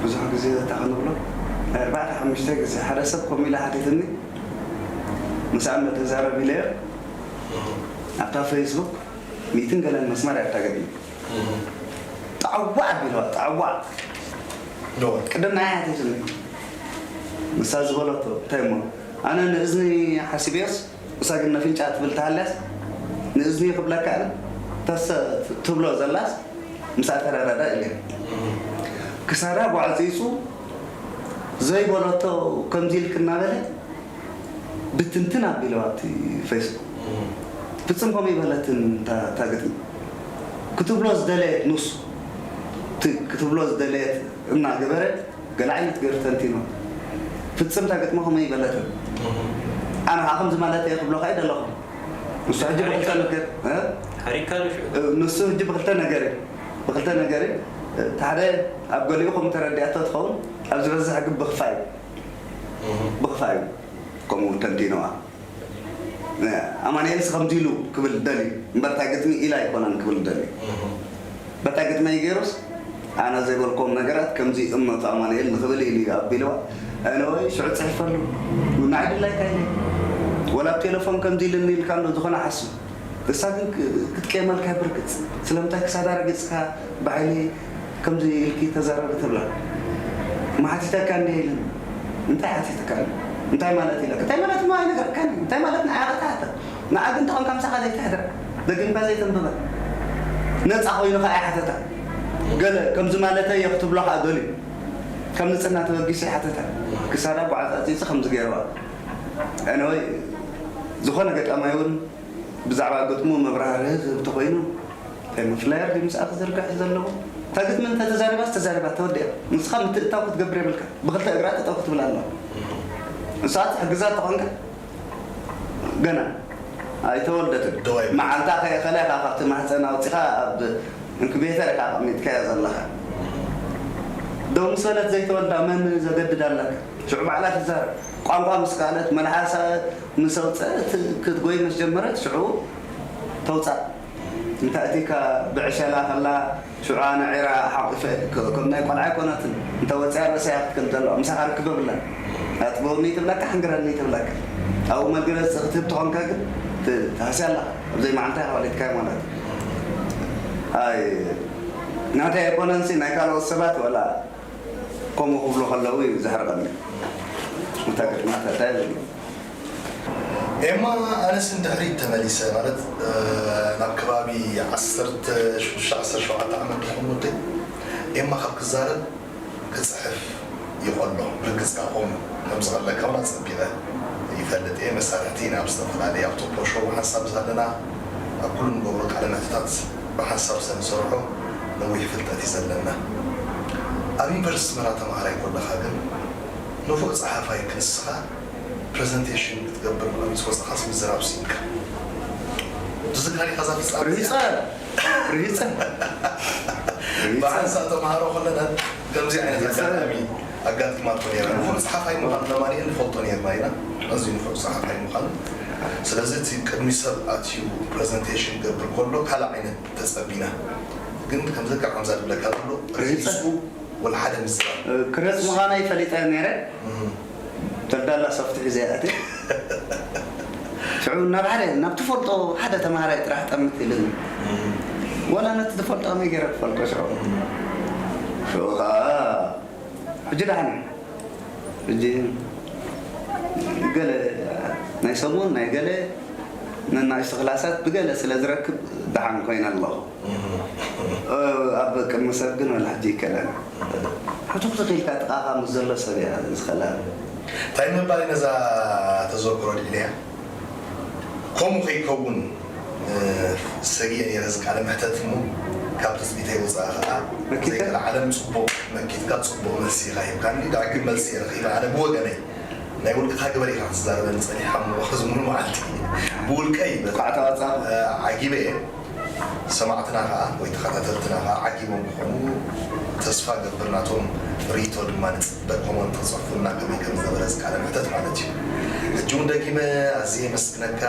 ብዙሕ ግዜ እንታይ ክንብሎ፣ ኣርባዕተ ሓሙሽተ ግዜ ሓደ ሰብ ከምኡ ኢለ ሓቲትኒ፣ ምስ ኣመ ተዛረብ ኢለዮ። ኣብታ ፌስቡክ ሚእትን ገለን መስመር እያ እታ ገጥሚ። ጣዕዋዕ ኣቢልዋ፣ ጣዕዋዕ። ዶ? ቅድም ንዓይ ሓቲትኒ። ንሳ ዝበለቶ፣ እንታይ እሞ፣ ኣነ ንእዝኒ ሓሲበዮስ፣ እሳ ግን ነፍንጫ ትብል ተሃልያስ፣ ንእዝኒ ክብለካ ኣነ፣ ተሰ-፣ ትብሎ ዘላስ፣ ምስኣ ተረዳዳ ኢለ። ክሳዳ ጓዕጺጹ፣ ዘይበለቶ ከምዚ ኢልክ እናበለ፣ ብትንትን ኣቢለዋ ኣብቲ ፌስቡክ። ፍጽም ከምኡ ይበለትን እታ እታ ግጥሚ። ክትብሎ ዝደለየት ንሱ፣ እቲ ክትብሎ ዝደለየት እናገበረ፣ ገለ ዓይነት ገይሩ ተንቲኖ። ፍጽም እታ ግጥሚ ከምኡ ይበለትን። ኣነ ከዓ ከምዚ ማለት እየ ክብሎኻ ኣይደለኹም። ንሱ ሕጂ ብክልተ ነገር፣ እ? ሓሪካ ዶ ሽዑ? ንሱ ሕጂ ብክልተ ነገር እዩ። ብክልተ ነገር እዩ። እቲ ሓደ ኣብ ገሊኡ ከምኡ ተረዲኣቶ ትኸውን፣ ኣብ ዝበዝሕ ግን ብኽፋይ እዩ። ብኽፋይ እዩ። ከምኡ ተንቲኖዋ። ኣማንኤልስ ከምዚ ኢሉ ክብል ደልዩ እምበር፣ እታ ግጥሚ ኢላ ኣይኮነን ክብል ደልዩ። በታ ግጥመይ ገይሩስ፣ ኣነ ዘይበልክዎም ነገራት ከምዚ እመቱ ኣማንኤል ንኽብል ኢሉ እዩ ኣቢልዋ። ኣነ ወይ ሽዑ ጽሕፈሉ፣ ንዓይ ድላይካ ኢለ። ወላ ኣብ ቴሌፎን ከምዚ ኢልኒ ኢልካ ኣሎ ዝኾነ ሓስብ። ንሳ ግን ክ-፣ ክትቅየመልካ ብርግጽ። ስለምንታይ ክሳዳ ረጊጽካ ብሓይሊ ከምዚ ኢልኪ ተዛረቢ ትብላ? መሓቲተካ እንድየ ኢልን። እንታይ ሓቲትካኒ? እንታይ ማለት ኢላ? እንታይ ማለት እሞ ኣይነገርካኒ? እንታይ ማለት ንዓኻ ትሓታ? ንዓ ግን ተኾንካ ምሳኻ ዘይትሕደር። ደጊምካ ዘይተንብባ። ነጻ ኮይኑ ኸኣ ይሓተታ። ገለ ከምዚ ማለተይ እየ ክትብሎ ኸኣ ደልዩ። ካብ ንጽህና ተበጊሱ ይሓተታ። ክሳዳ ጓዕጻጺጹ ከምዚ ገይርዋ። ኣነወይ ዝኾነ ገጣማይ እውን ብዛዕባ ግጥሙ መብራህርሂ ክህብ ተኾይኑ፣ እንታይ ፍላየር ድዩ ምስኣ ክዝርጋሕ ዘለዎ? እታ ግጥሚ እንተተዛሪባስ ተዛሪባ፣ ተወዲኣ። ንስኻ ምትእትታው ክትገብር የብልካ። ብኽልተ እግራ ጠጠው ክትብል ኣለዋ። ንስኻ ትሕግዛ ተኾንካ፣ ገና ኣይተወልደትን። ደው ኣይብል። መዓልታ ከይኣኸለ ኢኻ ካብቲ ማህፀን ኣውፂኻ ኣብ ኢንኩቤተር ኢኻ ኣቐሚጥካያ ዘለኻ። ደው ምስ በለት ዘይተወልዳ መን ዘገድድ ኣለካ? ሽዑ ባዕላ ትዛረብ። ቋንቋ ምስ ከኣለት፣ መልሓሳ ምስ ኣውፀአት፣ ክትጎይ ምስ ጀመረት፣ ሽዑ ተውፃእ። እንተ ኣቲካ ብዕሸላ ከላ፣ ሽዑ ኣነ ዒራ ሓቂፈ፣ ከ-፣ ከም ናይ ቆልዓ ኣይኮነትን። እንተ ወፂኣ ርእሳ እያ ክትክል ዘለዋ። ምሳኻ ርክብ የብላን። ኣጥበውኒ ትብለካ፣ ሓንግረኒ ትብለካ። ኣብኡ መግለፂ ክትህብ ተኾንካ ግን፣ ት-፣ ትሃስያ ኣለኻ። ኣብ ዘይመዓልታ ኢኻ ወሊድካያ ማለት እዩ። ኣይ፣ ናተይ ኣይኮነንሲ፣ ናይ ካልኦት ሰባት ዋላ ከምኡ ክብሉ ከለዉ እዩ ዘሕርቐኒ። እታ ግጥማታ እንታይ ይብሉ? ኤማ፣ ኣነስ ንድሕሪት ተመሊሰ፣ ማለት፣ እ፣ ናብ ከባቢ ዓሰርተ ሽዱሽተ ዓሰርተ ሸውዓተ ዓመት ድኾን ወደይ፣ ኤማ ካብ ክዛረብ ክጽሕፍ ይቐሎ። ብርግጽ ካብ ከምኡ ከም ዝቐለካ እውን ኣጸቢቐ ይፈልጥ እየ። መሳርሕቲ ኢና ኣብ ዝተፈላለየ፣ ኣብ ቶፖ ሾው ሓንሳብ ዝሃለና፣ ኣብ ኩሉ ንገብሮ ቃለ መሕትታት ብሓንሳብ ስለ ንሰርሖ ነዊሕ ፍልጠት እዩ ዘለና። ኣብ ዩኒቨርሲቲ ኣስመራ ተማሃራይ ከለኻ ግን ንፉዕ ጸሓፋይ ክንስኻ ፕረዘንቴሽን ክትገብር ብቐሚስ ወጻኻስ ምዝራብ ስኢንካ። ትዝካር ኢኻ እዛ ፍጻሜ እዚኣ? ርሂጸ። ርሂጸ። ርሂጸ። ብሓንሳብ ተምሃሮ ከለና ከምዚ ዓይነት ርሂጸ። ኣጋጣሚ ኣጋጢማቶ ነይራ። ንፉዕ ጸሓፋይ ምዃን ለማንኤል ንፈልጦ ነይርና ኢና። ኣዝዩ ንፉዕ ጸሓፋይ ምዃኑ። ስለዚ እቲ ቅድሚ ሰብ ኣትዩ ፕረዘንቴሽን ክገብር ከሎ ካልእ ዓይነት ተጸቢና። ግን ከምዚ ከምዛ ዝብለካ ዘሎ ርሂጸ። ርሂጹ ወላ ሓደ ምዝራብ። ክረጽ ምዃነይ ፈሊጠ ነይረ። ተልዳላ ሶፍት ሒዘ ኣትየ። ሽዑ ናብ ሓደ፣ ናብ ትፈልጦ ሓደ ተምሃራይ ጥራሕ ጠምት ኢሉኒ። ዋላ ነቲ ትፈልጦ ከመይ ገይረ ክፈልጦ ሽዑ? ሽዑ ኸዓ ሕጂ ደሓን እዩ። ሕጂ ገለ ናይ ሰሙን ናይ ገለ ነናእሽቱ ክላሳት ብገለ ስለ ዝረክብ ደሓን ኮይነ ኣለኹ። ኣብ ቅድሚ ሰብ ግን ወላ ሕጂ ይከላል። ሕቱኽቱኽ ኢልካ ጥቓኻ ምስ ዘሎ ሰብ እያ ዝኸላል። እንታይ ምባል ነዛ ተዘክሮ ልዕልያ ከምኡ ከይከውን፣ እ፣ ሰጊኤ ነይረ። እዚ ቃለ መሕተት እሞ ካብ ትጽቢተይ ወጻኢ ከኣ መኪትካ? ዘይከልዓለም ጽቡቕ መኪትካ፣ ጽቡቕ መልሲ ኢኻ ሂብካኒ። ዳግም መልሲ እየ ረኺበ። ኣነ ብወገነይ ናይ ውልቅኻ ግበር ኢኻ ክትዛረበኒ ጸኒሕካ እሞ፣ እዚ ሙሉ መዓልቲ ብውልቀይ በ-፣ ኳዕታ ወጻኻ? እ፣ ዓጊበ እየ። ሰማዕትና ከኣ ወይ ተኸታተልትና ከኣ ዓጊቦም ክኾኑ ተስፋ ገብር ናቶም ርእይቶ ድማ ንፅበ ኮመንት ክፅሕፉልና ከመይ ከም ዝነበረ ዝቃለ ምሕተት ማለት እዩ። ሕጂ እውን ደጊመ ኣዝየ የመስግነካ።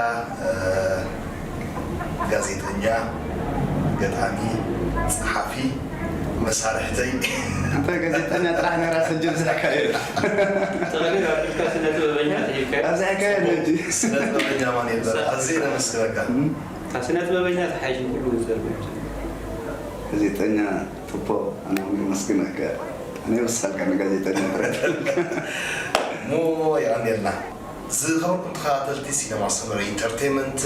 ጋዜጠኛ፣ ገጣሚ፣ ጸሓፊ፣ መሳርሕተይ። እንታይ ጋዜጠኛ ጥራሕ ነራ ሰጅል ዝለካ እዩ። ተቐሊል ኣቢልካ ስነ ጥበበኛ ተሂልካ ኣብዚሕካዮ ነጂ ስነ ጥበበኛ ማን የለ ኣዝየ ነመስግነካ። ካብ ስነ ጥበበኛ ተሓይሽ ኩሉ ዘርብ ጋዜጠኛ ቱፖ ኣነ እውን የመስግነካ። ኣነ ይወሳልካ ንጋዜጠኛ ጥረት ሞ የቐንየልና። ዝኸበርኩም ተኸታተልቲ ሲነማ ሰመረ ኢንተርቴንመንት፣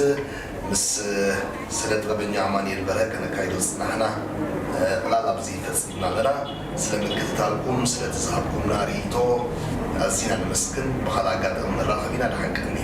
ምስ ስነ ጥበበኛ ኣማኑኤል በርሀ ከነካይዶ ዝፅናሕና ዕላል ኣብዚ ፈፂምና ኣለና። ስለ ምክትታልኩም፣ ስለቲ ዝሃብኩምና ርእይቶ ኣዚና ነመስግን። ብኻልእ ኣጋጣሚ ንራኸብ ኢና። ደሓን ቀንዩ።